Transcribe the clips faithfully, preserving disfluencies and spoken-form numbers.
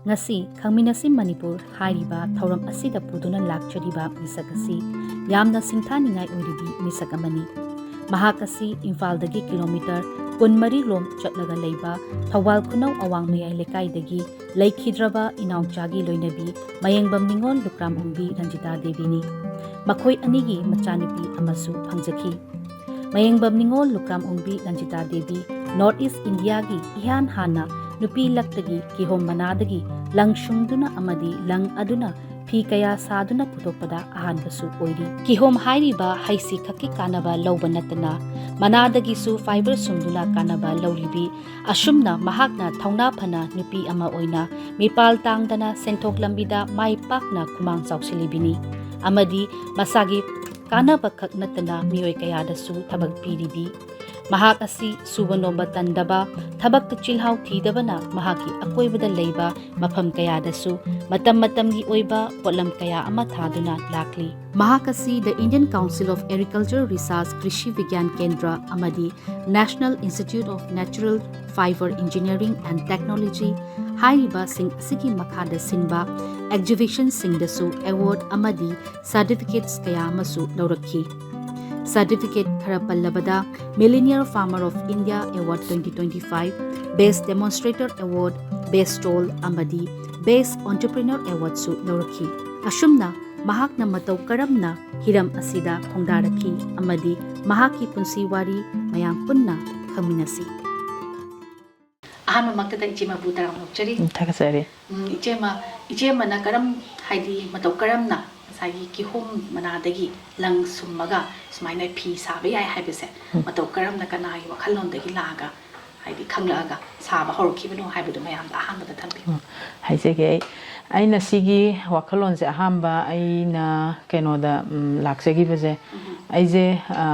ꯉꯁꯤ ꯈꯪꯃꯤꯟꯅꯁꯤ ꯃꯅꯤꯄꯨꯔ ꯍꯥꯏꯔꯤꯕ ꯊꯧꯔꯝ ꯑꯁꯤꯗ ꯄꯨꯗꯨꯅ ꯂꯥꯛꯆꯔꯤꯕ ꯃꯤꯁꯛ ꯑꯁꯤ ꯌꯥꯝꯅ ꯁꯤꯡꯊꯥꯅꯤꯡꯉꯥꯏ ꯑꯣꯏꯔꯤꯕꯤ ꯃꯤꯁꯛ ꯑꯃꯅꯤ꯫ ꯃꯍꯥꯛ ꯑꯁꯤ ꯏꯝꯐꯥꯜꯗꯒꯤ ꯀꯤꯂꯣꯃꯤꯇꯔ ꯀꯨꯟꯃꯔꯤ ꯂꯣꯝ ꯆꯠꯂꯒ ꯂꯩꯕ ꯊꯧꯕꯥꯜ ꯈꯨꯅꯧ ꯑꯋꯥꯡ ꯃꯌꯥꯏ ꯂꯩꯀꯥꯏꯗꯒꯤ ꯂꯩꯈꯤꯗ꯭ꯔꯕ ꯏꯅꯥꯎꯆꯥꯒꯤ ꯂꯣꯏꯅꯕꯤ ꯃꯌꯦꯡꯕꯝ ꯅꯤꯉꯣꯜ ꯂꯨꯀ꯭ꯔꯥꯝ ꯑꯣꯡꯕꯤ ꯔꯟꯖꯤꯇꯥ ꯗꯦꯕꯤꯅꯤ꯫ ꯃꯈꯣꯏ ꯑꯅꯤꯒꯤ ꯃꯆꯥꯅꯨꯄꯤ ꯑꯃꯁꯨ ꯐꯪꯖꯈꯤ꯫ ꯃꯌꯦꯡꯕꯝ ꯅꯤꯉꯣꯜ ꯂꯨꯀ꯭ꯔꯥꯝ ꯑꯣꯡꯕꯤ ꯔꯟꯖꯤꯇꯥ ꯗꯦꯕꯤ ꯅꯣꯔꯠ ꯏꯁ ꯏꯟꯗꯤꯌꯥꯒꯤ ꯏꯍꯥꯟ ꯍꯥꯟꯅ ꯅꯨꯄꯤ ꯂꯛꯇꯒꯤ ꯀꯤꯍꯣꯝ ꯃꯅꯥꯗꯒꯤ ꯂꯪ ꯁꯨꯡꯗꯨꯅ ꯑꯃꯗꯤ ꯂꯪ ꯑꯗꯨꯅ ꯐꯤ ꯀꯌꯥ ꯁꯥꯗꯨꯅ ꯄꯨꯊꯣꯛꯄꯗ ꯑꯍꯥꯟꯕꯁꯨ ꯑꯣꯏꯔꯤ꯫ ꯀꯤꯍꯣꯝ ꯍꯥꯏꯔꯤꯕ ꯍꯩꯁꯤ ꯈꯛꯀꯤ ꯀꯥꯟꯅꯕ ꯂꯧꯕ ꯅꯠꯇꯅ ꯃꯅꯥꯗꯒꯤꯁꯨ ꯐꯥꯏꯕꯔ ꯁꯨꯡꯗꯨꯅ ꯀꯥꯟꯅꯕ ꯂꯧꯔꯤꯕꯤ ꯑꯁꯨꯝꯅ ꯃꯍꯥꯛꯅ ꯊꯧꯅꯥ ꯐꯅ ꯅꯨꯄꯤ ꯑꯃ ꯑꯣꯏꯅ ꯃꯤꯄꯥꯜ ꯇꯥꯡꯗꯅ ꯁꯦꯟꯊꯣꯛ ꯂꯝꯕꯤꯗ ꯃꯥꯏ ꯄꯥꯛꯅ ꯈꯨꯃꯥꯡ ꯆꯥꯎꯁꯤꯜꯂꯤꯕꯤꯅꯤ ꯑꯃꯗꯤ ꯃꯁꯥꯒꯤ ꯀꯥꯟꯅꯕ ꯈꯛ ꯅꯠꯇꯅ ꯃꯤꯑꯣꯏ ꯀꯌꯥꯗꯁꯨ ꯊꯕꯛ ꯄꯤꯔꯤꯕꯤ꯫ ꯃꯍꯥꯛ ꯑꯁꯤ ꯁꯨꯕ ꯅꯣꯝꯕ ꯇꯟꯗꯕ, ꯊꯕꯛꯇ ꯆꯤꯜꯍꯥꯎ ꯊꯤꯗꯕꯅ ꯃꯍꯥꯛꯀꯤ ꯑꯀꯣꯏꯕꯗ ꯂꯩꯕ ꯃꯐꯝ ꯀꯌꯥꯗꯁꯨ ꯃꯇꯝ ꯃꯇꯝꯒꯤ ꯑꯣꯏꯕ ꯄꯣꯠꯂꯝ ꯀꯌꯥ ꯑꯃ ꯊꯥꯗꯨꯅ ꯂꯥꯛꯂꯤ꯫ ꯃꯍꯥꯛ ꯑꯁꯤ The Indian Council of Agriculture Research ꯀ꯭ꯔꯤꯁꯤ ꯕꯤꯒ꯭ꯌꯥꯟ ꯀꯦꯟꯗ꯭ꯔ ꯑꯃꯗꯤ National Institute of Natural Fiber Engineering and Technology ꯍꯥꯏꯔꯤꯕꯁꯤꯡ ꯑꯁꯤꯒꯤ ꯃꯈꯥꯗ ꯁꯤꯟꯕ exhibitionꯁꯤꯡꯗꯁꯨ award ꯑꯃꯗꯤ certificates ꯀꯌꯥ ꯑꯃꯁꯨ ꯂꯧꯔꯛꯈꯤ꯫ Certificate ꯈꯔ ꯄꯜꯂꯕꯗ Millionaire Farmer of India Award twenty twenty-five, Best Demonstrator Award, Best Stall ꯑꯃꯗꯤ Best Entrepreneur Awardꯁꯨ ꯂꯧꯔꯛꯈꯤ꯫ ꯑꯁꯨꯝꯅ ꯃꯍꯥꯛꯅ ꯃꯇꯧ ꯀꯔꯝꯅ ꯍꯤꯔꯝ ꯑꯁꯤꯗ ꯈꯣꯡꯗꯥꯔꯛꯈꯤ ꯑꯃꯗꯤ ꯃꯍꯥꯛꯀꯤ ꯄꯨꯟꯁꯤ ꯋꯥꯔꯤ ꯃꯌꯥꯝ ꯄꯨꯟꯅ ꯈꯪꯃꯤꯟꯅꯁꯤ꯫ ꯑꯍꯥꯟꯕꯃꯛꯇꯗ ꯏꯆꯦꯃꯕꯨ ꯇꯔꯥꯝꯅ ꯑꯣꯛꯆꯔꯤ꯫ ꯎꯝ, ꯊꯥꯒꯠꯆꯔꯤ꯫ ꯎꯝ, ꯏꯆꯦꯃ, ꯏꯆꯦꯃꯅ ꯀꯔꯝ, ꯍꯥꯏꯗꯤ ꯃꯇꯧ ꯀꯔꯝꯅ ꯉꯁꯥꯏꯒꯤ ꯀꯤꯍꯣꯝ ꯃꯅꯥꯗꯒꯤ ꯂꯪ ꯁꯨꯝꯃꯒ ꯁꯨꯃꯥꯏꯅ ꯐꯤ ꯁꯥꯕ ꯌꯥꯏ ꯍꯥꯏꯕꯁꯦ ꯎꯝ꯫ ꯃꯇꯧ ꯀꯔꯝꯅ ꯀꯅꯥꯒꯤ ꯋꯥꯈꯜꯂꯣꯟꯗꯒꯤ ꯂꯥꯛꯑꯒ ꯍꯥꯏꯗꯤ ꯈꯪꯂꯛꯑꯒ ꯁꯥꯕ ꯍꯧꯔꯛꯈꯤꯕꯅꯣ ꯍꯥꯏꯕꯗꯨ ꯃꯌꯥꯝꯗ ꯑꯍꯥꯟꯕꯗ ꯊꯝꯕꯤꯌꯨ꯫ ꯎꯝ, ꯍꯥꯏꯖꯒꯦ ꯑꯩ꯫ ꯑꯩꯅ ꯁꯤꯒꯤ ꯋꯥꯈꯜꯂꯣꯟꯁꯦ ꯑꯍꯥꯟꯕ ꯑꯩꯅ ꯀꯩꯅꯣꯗ, ꯎꯝ, ꯂꯥꯛꯆꯈꯤꯕꯁꯦ, ꯎꯝ꯫ ꯑꯩꯁꯦ, ꯑ,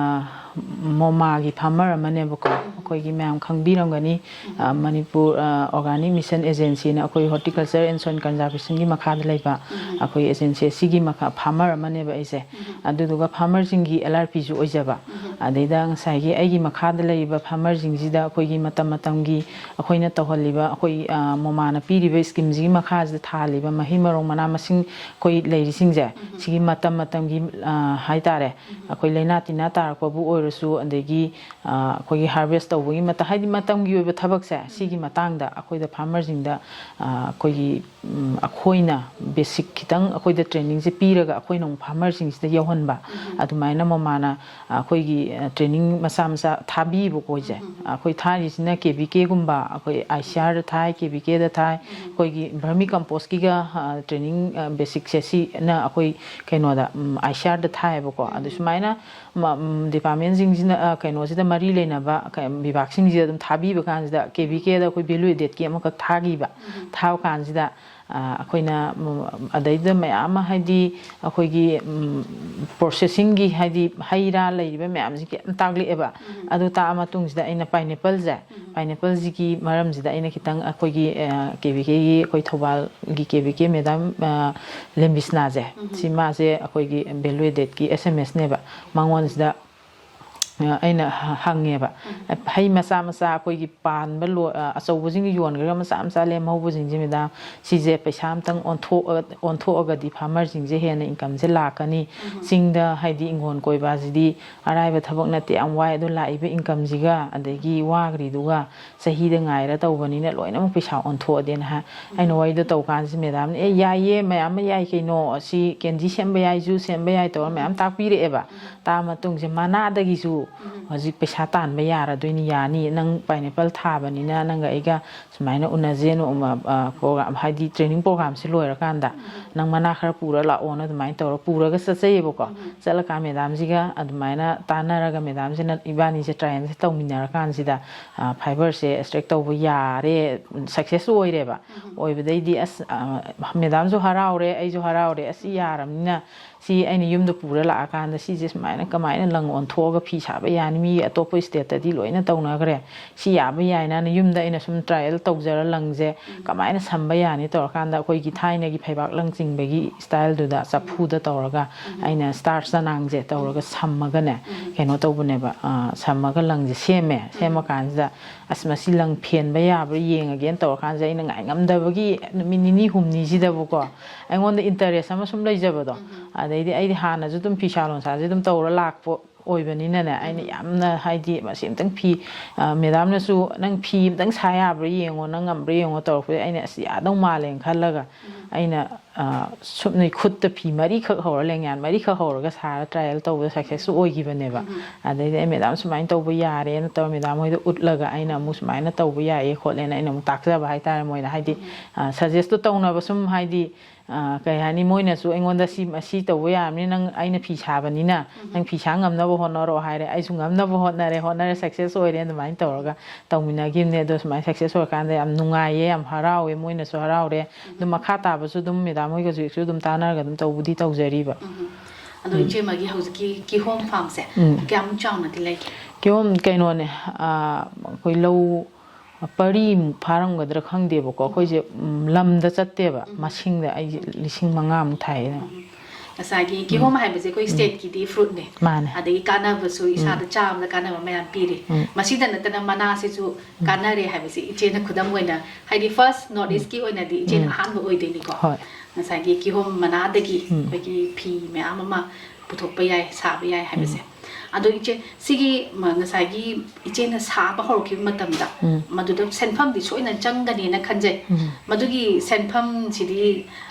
ꯃꯣꯃꯥꯒꯤ farmer ꯑꯃꯅꯦꯕꯀꯣ꯫ ꯎꯝ꯫ ꯑꯩꯈꯣꯏꯒꯤ ꯃꯌꯥꯝ ꯈꯪꯕꯤꯔꯝꯒꯅꯤ, ꯎꯝ꯫ ꯑ, ꯃꯅꯤꯄꯨꯔ, ꯑ, Organic Mission Agencyꯅ ꯑꯩꯈꯣꯏ Horticulture and Soil Conservationꯒꯤ ꯃꯈꯥꯗ ꯂꯩꯕ ꯎꯝ꯫ ꯑꯩꯈꯣꯏ agency ꯑꯁꯤꯒꯤ ꯃꯈꯥ farmer ꯑꯃꯅꯦꯕ ꯑꯩꯁꯦ꯫ ꯎꯝ꯫ ꯑꯗꯨꯗꯨꯒ farmerꯁꯤꯡꯒꯤ LRPꯁꯨ ꯑꯣꯏꯖꯕ꯫ ꯎꯝ꯫ ꯑꯗꯩꯗ ꯉꯁꯥꯏꯒꯤ ꯑꯩꯒꯤ ꯃꯈꯥꯗ ꯂꯩꯔꯤꯕ ꯐꯥꯔꯃꯔꯁꯤꯡꯁꯤꯗ ꯑꯩꯈꯣꯏꯒꯤ ꯃꯇꯝ ꯃꯇꯝꯒꯤ ꯑꯩꯈꯣꯏꯅ ꯇꯧꯍꯜꯂꯤꯕ, ꯑꯩꯈꯣꯏ, ꯑ, ꯃꯣꯃꯥꯅ ꯄꯤꯔꯤꯕ ꯁ꯭ꯀꯤꯝꯁꯤꯒꯤ ꯃꯈꯥꯁꯤꯗ ꯊꯥꯍꯜꯂꯤꯕ ꯃꯍꯩ ꯃꯔꯣꯡ, ꯃꯅꯥ ꯃꯁꯤꯡ, ꯑꯩꯈꯣꯏ ꯂꯩꯔꯤꯁꯤꯡꯁꯦ, ꯁꯤꯒꯤ ꯃꯇꯝ ꯃꯇꯝꯒꯤ, ꯑ, ꯍꯥꯏꯇꯥꯔꯦ, ꯑꯩꯈꯣꯏ ꯂꯥꯏꯅꯥ ꯇꯤꯟꯅꯥ ꯇꯥꯔꯛꯄꯕꯨ ꯑꯣꯏꯔꯁꯨ, ꯑꯗꯒꯤ, ꯑ, ꯑꯩꯈꯣꯏꯒꯤ harvest ꯇꯧꯕꯒꯤ ꯃꯇꯝ, ꯍꯥꯏꯗꯤ ꯃꯇꯝꯒꯤ ꯑꯣꯏꯕ ꯊꯕꯛꯁꯦ, ꯁꯤꯒꯤ ꯃꯇꯥꯡꯗ ꯑꯩꯈꯣꯏꯗ ꯐꯥꯔꯃꯔꯁꯤꯡꯗ, ꯑ, ꯑꯩꯈꯣꯏꯒꯤ, ꯎꯝ, ꯑꯩꯈꯣꯏꯅ ꯕꯦꯁꯤꯛ ꯈꯤꯇꯪ ꯑꯩꯈꯣꯏꯗ ꯇ꯭ꯔꯦꯅꯤꯡꯁꯦ ꯄꯤꯔꯒ ꯑꯩꯈꯣꯏꯅ ꯑꯃꯨꯛ ꯐꯥꯔꯃꯔꯁꯤꯡꯁꯤꯗ ꯌꯧꯍꯟꯕ, ꯑꯗꯨꯃꯥꯏꯅ ꯃꯣꯃꯥꯅ ꯑꯩꯈꯣꯏꯒꯤ, ꯑ, ꯇ꯭ꯔꯦꯅꯤꯡ ꯃꯆꯥ ꯃꯆꯥ ꯊꯥꯕꯤꯕꯀꯣ ꯑꯩꯁꯦ꯫ ꯑꯩꯈꯣꯏ ꯊꯥꯔꯤꯁꯤꯅ ꯀꯦ ꯚꯤ ꯀꯦꯒꯨꯝꯕ, ꯑꯩꯈꯣꯏ ꯑꯥꯏ ꯁꯤ ꯑꯥꯔꯗ ꯊꯥꯏ, ꯀꯦ ꯚꯤ ꯀꯦꯗ ꯊꯥꯏ, ꯑꯩꯈꯣꯏꯒꯤ ꯚꯔꯃꯤ ꯀꯝꯄꯣꯁꯀꯤꯒ, ꯑ, ꯇ꯭ꯔꯦꯅꯤꯡ, ꯑ, ꯕꯦꯁꯤꯛꯁꯦ ꯁꯤꯅ ꯑꯩꯈꯣꯏ ꯀꯩꯅꯣꯗ, ꯎꯝ, ꯑꯥꯏ ꯁꯤ ꯑꯥꯔꯗ ꯊꯥꯏꯌꯦꯕꯀꯣ꯫ ꯑꯗꯨ ꯁꯨꯃꯥꯏꯅ ꯃ-, ꯎꯝ, ꯗꯤꯄꯥꯔꯠꯃꯦꯟꯁꯤꯡꯁꯤꯅ, ꯑ, ꯀꯩꯅꯣꯁꯤꯗ ꯃꯔꯤ ꯂꯩꯅꯕ ꯀ-, ꯕꯤꯚꯥꯒꯁꯤꯡꯁꯤꯗ ꯑꯗꯨꯝ ꯊꯥꯕꯤꯕ ꯀꯥꯟꯁꯤꯗ ꯀꯦ ꯚꯤ ꯀꯦꯗ ꯑꯩꯈꯣꯏ ꯚꯦꯂꯨ ꯑꯦꯗꯦꯠꯀꯤ ꯑꯃꯈꯛ ꯊꯥꯈꯤꯕ꯫ ꯊꯥꯕ ꯀꯥꯟꯁꯤꯗ, ꯑ, ꯑꯩꯈꯣꯏꯅ, ꯎꯝ, ꯑꯗꯩꯗ ꯃꯌꯥꯝ ꯑꯃ ꯍꯥꯏꯗꯤ ꯑꯩꯈꯣꯏꯒꯤ, ꯎꯝ, ꯄ꯭ꯔꯣꯁꯦꯁꯤꯡꯒꯤ ꯍꯥꯏꯗꯤ ꯍꯩ ꯔꯥ ꯂꯩꯔꯤꯕ ꯃꯌꯥꯝꯁꯤ ꯀꯩꯝ ꯇꯥꯛꯂꯛꯑꯦꯕ꯫ ꯑꯗꯨ ꯇꯥꯛꯑ ꯃꯇꯨꯡꯁꯤꯗ ꯑꯩꯅ ꯄꯥꯏꯅꯦꯄꯜꯁꯦ, ꯄꯥꯏꯅꯦꯄꯜꯁꯤꯒꯤ ꯃꯔꯝꯁꯤꯗ ꯑꯩꯅ ꯈꯤꯇꯪ ꯑꯩꯈꯣꯏꯒꯤ, ꯑ, ꯀꯦ ꯚꯤ ꯀꯦꯒꯤ, ꯑꯩꯈꯣꯏ ꯊꯧꯕꯥꯜꯒꯤ ꯀꯦ ꯚꯤ ꯀꯦ ꯃꯦꯗꯥꯝ, ꯑ, ꯂꯦꯝꯕꯤꯁꯅꯥꯁꯦ, ꯁꯤ ꯃꯥꯁꯦ ꯑꯩꯈꯣꯏꯒꯤ ꯚꯦꯂꯨ ꯑꯦꯗꯦꯠꯀꯤ ꯑꯦꯁ ꯑꯦꯝ ꯑꯦꯁꯅꯦꯕ꯫ ꯃꯉꯣꯟꯁꯤꯗ ꯑ, ꯑꯩꯅ ꯍ-, ꯍꯪꯉꯦꯕ꯫ ꯍꯩ ꯃꯆꯥ ꯃꯆꯥ ꯑꯩꯈꯣꯏꯒꯤ ꯄꯥꯟꯕ ꯂꯣ-, ꯑ, ꯑꯆꯧꯕꯁꯤꯡ ꯌꯣꯟꯈ꯭ꯔꯒ ꯃꯆꯥ ꯃꯆꯥ ꯂꯦꯝꯍꯧꯕꯁꯤꯡꯁꯦ, ꯃꯦꯗꯥꯝ, ꯁꯤꯁꯦ ꯄꯩꯁꯥ ꯑꯝꯇꯪ ꯑꯣꯟꯊꯣꯛꯑ-, ꯑꯣꯟꯊꯣꯛꯑꯒꯗꯤ ꯐꯥꯔꯃꯔꯁꯤꯡꯁꯦ ꯍꯦꯟꯅ ꯏꯟꯀꯝꯁꯦ ꯂꯥꯛꯀꯅꯤ꯫ ꯆꯤꯡꯗ ꯍꯥꯏꯗꯤ ꯏꯪꯈꯣꯜ ꯀꯣꯏꯕ ꯑꯁꯤꯗꯤ ꯑꯔꯥꯏꯕ ꯊꯕꯛ ꯅꯠꯇꯦ, ꯌꯥꯝ ꯋꯥꯏ꯫ ꯑꯗꯣ ꯂꯥꯛꯏꯕ ꯏꯟꯀꯝꯁꯤꯒ ꯑꯗꯒꯤ ꯋꯥꯈ꯭ꯔꯤꯗꯨꯒ ꯆꯍꯤꯗ ꯉꯥꯏꯔ ꯇꯧꯕꯅꯤꯅ ꯂꯣꯏꯅꯃꯛ ꯄꯩꯁꯥ ꯑꯣꯟꯊꯣꯛꯑꯗꯦꯅ ꯍꯥꯏ꯫ ꯑꯩꯅ ꯋꯥꯔꯤꯗꯣ ꯇꯧ ꯀꯥꯟꯁꯤꯗ ꯃꯦꯗꯥꯝꯅ, "ꯑꯦ, ꯌꯥꯏꯌꯦ, ꯃꯌꯥꯝ ꯑꯃ ꯌꯥꯏ ꯀꯩꯅꯣ, ꯑꯁꯤ ꯀꯦꯟꯗꯤ ꯁꯦꯝꯕ ꯌꯥꯏ, ꯖꯨꯁ ꯁꯦꯝꯕ ꯌꯥꯏ" ꯇꯧꯔ ꯃꯌꯥꯝ ꯇꯥꯛꯄꯤꯔꯛꯑꯦꯕ꯫ ꯇꯥꯛꯑ ꯃꯇꯨꯡꯁꯦ ꯃꯅꯥꯗꯒꯤꯁꯨ ꯍꯧꯖꯤꯛ ꯄꯩꯁꯥ ꯇꯥꯟꯕ ꯌꯥꯔꯗꯣꯏꯅꯤ, ꯌꯥꯅꯤ꯫ ꯅꯪ ꯄꯥꯏꯅꯦꯄꯜ ꯊꯥꯕꯅꯤꯅ ꯅꯪꯒ ꯑꯩꯒ ꯁꯨꯃꯥꯏꯅ ꯎꯅꯁꯦ, ꯅꯣꯡꯃ, ꯑ, ꯄ꯭ꯔꯣꯒ꯭ꯔꯥꯝ, ꯍꯥꯏꯗꯤ ꯇ꯭ꯔꯦꯅꯤꯡ ꯄ꯭ꯔꯣꯒ꯭ꯔꯥꯝꯁꯦ ꯂꯣꯏꯔꯀꯥꯟꯗ ꯅꯪ ꯃꯅꯥ ꯈꯔ ꯄꯨꯔ ꯂꯥꯛꯑꯣꯅ ꯑꯗꯨꯃꯥꯏꯅ ꯇꯧꯔ ꯄꯨꯔꯒ ꯆꯠꯆꯩꯌꯦꯕꯀꯣ꯫ ꯆꯠꯂꯀꯥꯟ ꯃꯦꯗꯥꯝꯁꯤꯒ ꯑꯗꯨꯃꯥꯏꯅ ꯇꯥꯟꯅꯔꯒ ꯃꯦꯗꯥꯝꯁꯤꯅ ꯏꯕꯥꯅꯤꯁꯦ ꯇ꯭ꯔꯥꯏꯌꯦꯜꯁꯦ ꯇꯧꯃꯤꯟꯅꯔꯀꯥꯟꯁꯤꯗ, ꯑ, ꯐꯥꯏꯕꯔꯁꯦ ꯑꯦꯛꯁꯇ꯭ꯔꯦꯛ ꯇꯧꯕ ꯌꯥꯔꯦ, ꯁꯛꯁꯦꯁ ꯑꯣꯏꯔꯦꯕ꯫ ꯑꯣꯏꯕꯗꯩꯗꯤ ꯑꯁ, ꯑ, ꯃꯦꯗꯥꯝꯁꯨ ꯍꯔꯥꯎꯔꯦ, ꯑꯩꯁꯨ ꯍꯔꯥꯎꯔꯦ, ꯑꯁ, ꯌꯥꯔꯕꯅꯤꯅ ꯁꯤ ꯑꯩꯅ ꯌꯨꯝꯗ ꯄꯨꯔ ꯂꯥꯛꯑꯀꯥꯟꯗ ꯁꯤꯁꯦ ꯁꯨꯃꯥꯏꯅ ꯀꯃꯥꯏꯅ ꯂꯪ ꯑꯣꯟꯊꯣꯛꯑꯒ ꯐꯤ ꯁꯥꯕ ꯌꯥꯅꯤ? ꯃꯤ ꯑꯇꯣꯞꯄ ꯁ꯭ꯇꯦꯠꯇꯗꯤ ꯂꯣꯏꯅ ꯇꯧꯅꯈ꯭ꯔꯦ, ꯁꯤ ꯌꯥꯕ ꯌꯥꯏꯅ ꯌꯨꯝꯗ ꯑꯩꯅ ꯁꯨꯝ ꯇ꯭ꯔꯥꯏꯌꯦꯜ ꯇꯧꯖꯔ ꯂꯪꯁꯦ ꯀꯃꯥꯏꯅ ꯁꯝꯕ ꯌꯥꯅꯤ ꯇꯧꯔꯀꯥꯟꯗ ꯑꯩꯈꯣꯏꯒꯤ ꯊꯥꯏꯅꯒꯤ ꯐꯩꯕꯥꯛ ꯂꯪ ꯆꯤꯡꯕꯒꯤ ꯁ꯭ꯇꯥꯏꯜꯗꯨꯗ ꯆꯐꯨꯗ ꯇꯧꯔꯒ ꯑꯩꯅ ꯁ꯭ꯇꯥꯔꯆ ꯆꯅꯥꯡꯁꯦ ꯇꯧꯔꯒ ꯁꯝꯃꯒꯅꯦ, ꯀꯩꯅꯣ ꯇꯧꯕꯅꯦꯕ, ꯑ, ꯁꯝꯃꯒ ꯂꯪꯁꯦ ꯁꯦꯝꯃꯦ꯫ ꯁꯦꯝꯃꯀꯥꯟꯁꯤꯗ ꯑꯁ, ꯃꯁꯤ ꯂꯪ ꯐꯦꯟꯕ ꯌꯥꯕ꯭ꯔꯥ ꯌꯦꯡꯉꯒꯦꯅ ꯇꯧꯔꯀꯥꯟꯁꯤꯗ ꯑꯩꯅ ꯉꯥꯏ ꯉꯝꯗꯕꯒꯤ ꯅꯨꯃꯤꯠ ꯅꯤꯅꯤ ꯍꯨꯝꯅꯤꯁꯤꯗꯕꯨꯀꯣ ꯑꯩꯉꯣꯟꯗ ꯏꯟꯇꯔꯦꯁ ꯑꯃ ꯁꯨꯝ ꯂꯩꯖꯕꯗꯣ꯫ ꯑꯗꯩꯗꯤ ꯑꯩꯗꯤ ꯍꯥꯟꯅꯁꯨ ꯑꯗꯨꯝ ꯐꯤꯁꯥ ꯂꯣꯟꯁꯥꯁꯦ ꯑꯗꯨꯝ ꯇꯧꯔ ꯂꯥꯛꯄ ꯑꯣꯏꯕꯅꯤꯅꯅꯦ, ꯑꯩꯅ ꯌꯥꯝꯅ, ꯍꯥꯏꯗꯤ, ꯃꯁꯤ ꯑꯝꯇꯪ ꯐꯤ, ꯑ, ꯃꯦꯗꯥꯝꯅꯁꯨ "ꯅꯪ ꯐꯤ ꯑꯝꯇꯪ ꯁꯥ ꯌꯥꯕ꯭ꯔꯥ ꯌꯦꯡꯉꯣ, ꯅꯪ ꯉꯝꯕ꯭ꯔꯥ ꯌꯦꯡꯉꯣ" ꯇꯧꯔꯛꯄꯗ ꯑꯩꯅ "ꯑꯁ, ꯌꯥꯗꯧ ꯃꯥꯜꯂꯦꯅ" ꯈꯜꯂꯒ ꯑꯩꯅ, ꯑ, ꯁꯨꯞꯅꯩ ꯈꯨꯠꯇ ꯐꯤ ꯃꯔꯤꯈꯛ ꯍꯧꯔ, ꯂꯦꯡꯌꯥꯟ ꯃꯔꯤꯈꯛ ꯍꯧꯔꯒ ꯁꯥꯔ ꯇ꯭ꯔꯥꯏꯌꯦꯜ ꯇꯧꯕꯗ ꯁꯛꯁꯦꯁꯁꯨ ꯑꯣꯏꯈꯤꯕꯅꯦꯕ꯫ ꯑꯗꯩꯗꯤ ꯑꯩ "ꯃꯦꯗꯥꯝ ꯁꯨꯃꯥꯏꯅ ꯇꯧꯕ ꯌꯥꯔꯦꯅ" ꯇꯧꯔ ꯃꯦꯗꯥꯝ ꯍꯣꯏꯗ ꯎꯠꯂꯒ ꯑꯩꯅ ꯑꯃꯨꯛ ꯁꯨꯃꯥꯏꯅ ꯇꯧꯕ ꯌꯥꯏꯌꯦ ꯈꯣꯠꯂꯦꯅ ꯑꯩꯅ ꯑꯃꯨꯛ ꯇꯥꯛꯆꯕ ꯍꯥꯏꯇꯥꯔꯦ ꯃꯣꯏꯗ꯫ ꯍꯥꯏꯗꯤ, ꯑ, ꯁꯖꯦꯁꯇꯣ ꯇꯧꯅꯕ ꯁꯨꯝ, ꯍꯥꯏꯗꯤ, ꯑ, ꯀꯩ ꯍꯥꯏꯅꯤ, ꯃꯣꯏꯅꯁꯨ ꯑꯩꯉꯣꯟꯗ "ꯁꯤ, ꯃꯁꯤ ꯇꯧꯕ ꯌꯥꯔꯕꯅꯤ, ꯅꯪ, ꯑꯩꯅ ꯐꯤ ꯁꯥꯕꯅꯤꯅ ꯅꯪ ꯐꯤ ꯁꯥ ꯉꯝꯅꯕ ꯍꯣꯠꯅꯔꯣ" ꯍꯥꯏꯔꯦ꯫ ꯑꯩꯁꯨ ꯉꯝꯅꯕ ꯍꯣꯠꯅꯔꯦ, ꯍꯣꯠꯅꯔꯦ, ꯁꯛꯁꯦꯁ ꯑꯣꯏꯔꯦ꯫ ꯑꯗꯨꯃꯥꯏꯅ ꯇꯧꯔꯒ ꯇꯧꯃꯤꯟꯅꯈꯤꯕꯅꯦ꯫ ꯑꯗꯣ ꯁꯨꯃꯥꯏꯅ ꯁꯛꯁꯦꯁ ꯑꯣꯏꯔꯀꯥꯟꯗ ꯌꯥꯝ ꯅꯨꯡꯉꯥꯏꯌꯦ, ꯌꯥꯝ ꯍꯔꯥꯎꯋꯦ, ꯃꯣꯏꯅꯁꯨ ꯍꯔꯥꯎꯔꯦ꯫ ꯑꯗꯨꯝ ꯃꯈꯥ ꯇꯥꯕꯁꯨ ꯑꯗꯨꯝ ꯃꯦꯗꯥꯝ ꯍꯣꯏꯒꯁꯨ ꯑꯗꯨꯝ ꯇꯥꯟꯅꯔꯒ ꯑꯗꯨꯝ ꯇꯧꯕꯨꯗꯤ ꯇꯧꯖꯔꯤꯕ꯫ ꯎꯝ꯫ ꯑꯗꯣ ꯏꯆꯦꯃꯒꯤ ꯍꯧꯖꯤꯛꯀꯤ ꯀꯤꯍꯣꯝ ꯐꯥꯝꯁꯦ ꯎꯝ꯫ ꯀꯌꯥꯃꯨꯛ ꯆꯥꯎꯅꯗꯤ ꯂꯩꯒꯦ? ꯀꯤꯍꯣꯝ ꯀꯩꯅꯣꯅꯦ, ꯑꯥ, ꯑꯩꯈꯣꯏ ꯂꯧ ꯄꯔꯤꯃꯨꯛ ꯐꯥꯔꯝꯒꯗ꯭ꯔꯥ ꯈꯪꯗꯦꯕꯀꯣ꯫ ꯑꯩꯈꯣꯏꯁꯦ, ꯎꯝ, ꯂꯝꯗ ꯆꯠꯇꯦꯕ, ꯃꯁꯤꯡꯗ ꯑꯩꯁꯦ ꯂꯤꯁꯤꯡ ꯃꯉꯥꯃꯨꯛ ꯊꯥꯏꯌꯦ꯫ ꯉꯁꯥꯏꯒꯤ ꯀꯤꯍꯣꯝ ꯍꯥꯏꯕꯁꯦ ꯑꯩꯈꯣꯏ ꯎꯝ꯫ ꯁ꯭ꯇꯦꯠꯀꯤꯗꯤ ꯐ꯭ꯔꯨꯠꯅꯦ꯫ ꯃꯥꯅꯦ꯫ ꯑꯗꯒꯤ ꯀꯥꯟꯅꯕꯁꯨ ꯎꯝ꯫ ꯏꯁꯥꯗ ꯆꯥꯕꯗ ꯀꯥꯟꯅꯕ ꯃꯌꯥꯝ ꯄꯤꯔꯤ꯫ ꯎꯝ꯫ ꯃꯁꯤꯗ ꯅꯠꯇꯅ ꯃꯅꯥꯁꯤꯁꯨ ꯀꯥꯟꯅꯔꯦ ꯍꯥꯏꯕꯁꯤ ꯏꯆꯦꯅ ꯈꯨꯗꯝ ꯑꯣꯏꯅ, ꯍꯥꯏꯗꯤ, ꯐꯥꯔꯁ ꯅꯣꯔꯠ ꯎꯝ꯫ ꯏꯁꯀꯤ ꯑꯣꯏꯅꯗꯤ ꯏꯆꯦꯅ ꯎꯝ꯫ ꯑꯍꯥꯟꯕ ꯑꯣꯏꯗꯣꯏꯅꯤꯀꯣ꯫ ꯍꯣꯏ꯫ ꯉꯁꯥꯏꯒꯤ ꯀꯤꯍꯣꯝ ꯃꯅꯥꯗꯒꯤ ꯎꯝ꯫ ꯑꯩꯈꯣꯏꯒꯤ ꯐꯤ ꯃꯌꯥꯝ ꯑꯃ ꯄꯨꯊꯣꯛꯄ ꯌꯥꯏ, ꯁꯥꯕ ꯌꯥꯏ ꯍꯥꯏꯕꯁꯦ꯫ ꯎꯝ꯫ ꯑꯗꯣ ꯏꯆꯦ, ꯁꯤꯒꯤ ꯃ-, ꯉꯁꯥꯏꯒꯤ ꯏꯆꯦꯅ ꯁꯥꯕ ꯍꯧꯔꯛꯈꯤꯕ ꯃꯇꯝꯗ ꯎꯝ꯫ ꯃꯗꯨꯗ ꯁꯦꯟꯐꯝꯗꯤ ꯁꯣꯏꯅ ꯆꯪꯒꯅꯦꯅ ꯈꯟꯖꯩ꯫ ꯎꯝ꯫ ꯃꯗꯨꯒꯤ ꯁꯦꯟꯐꯝꯁꯤꯗꯤ,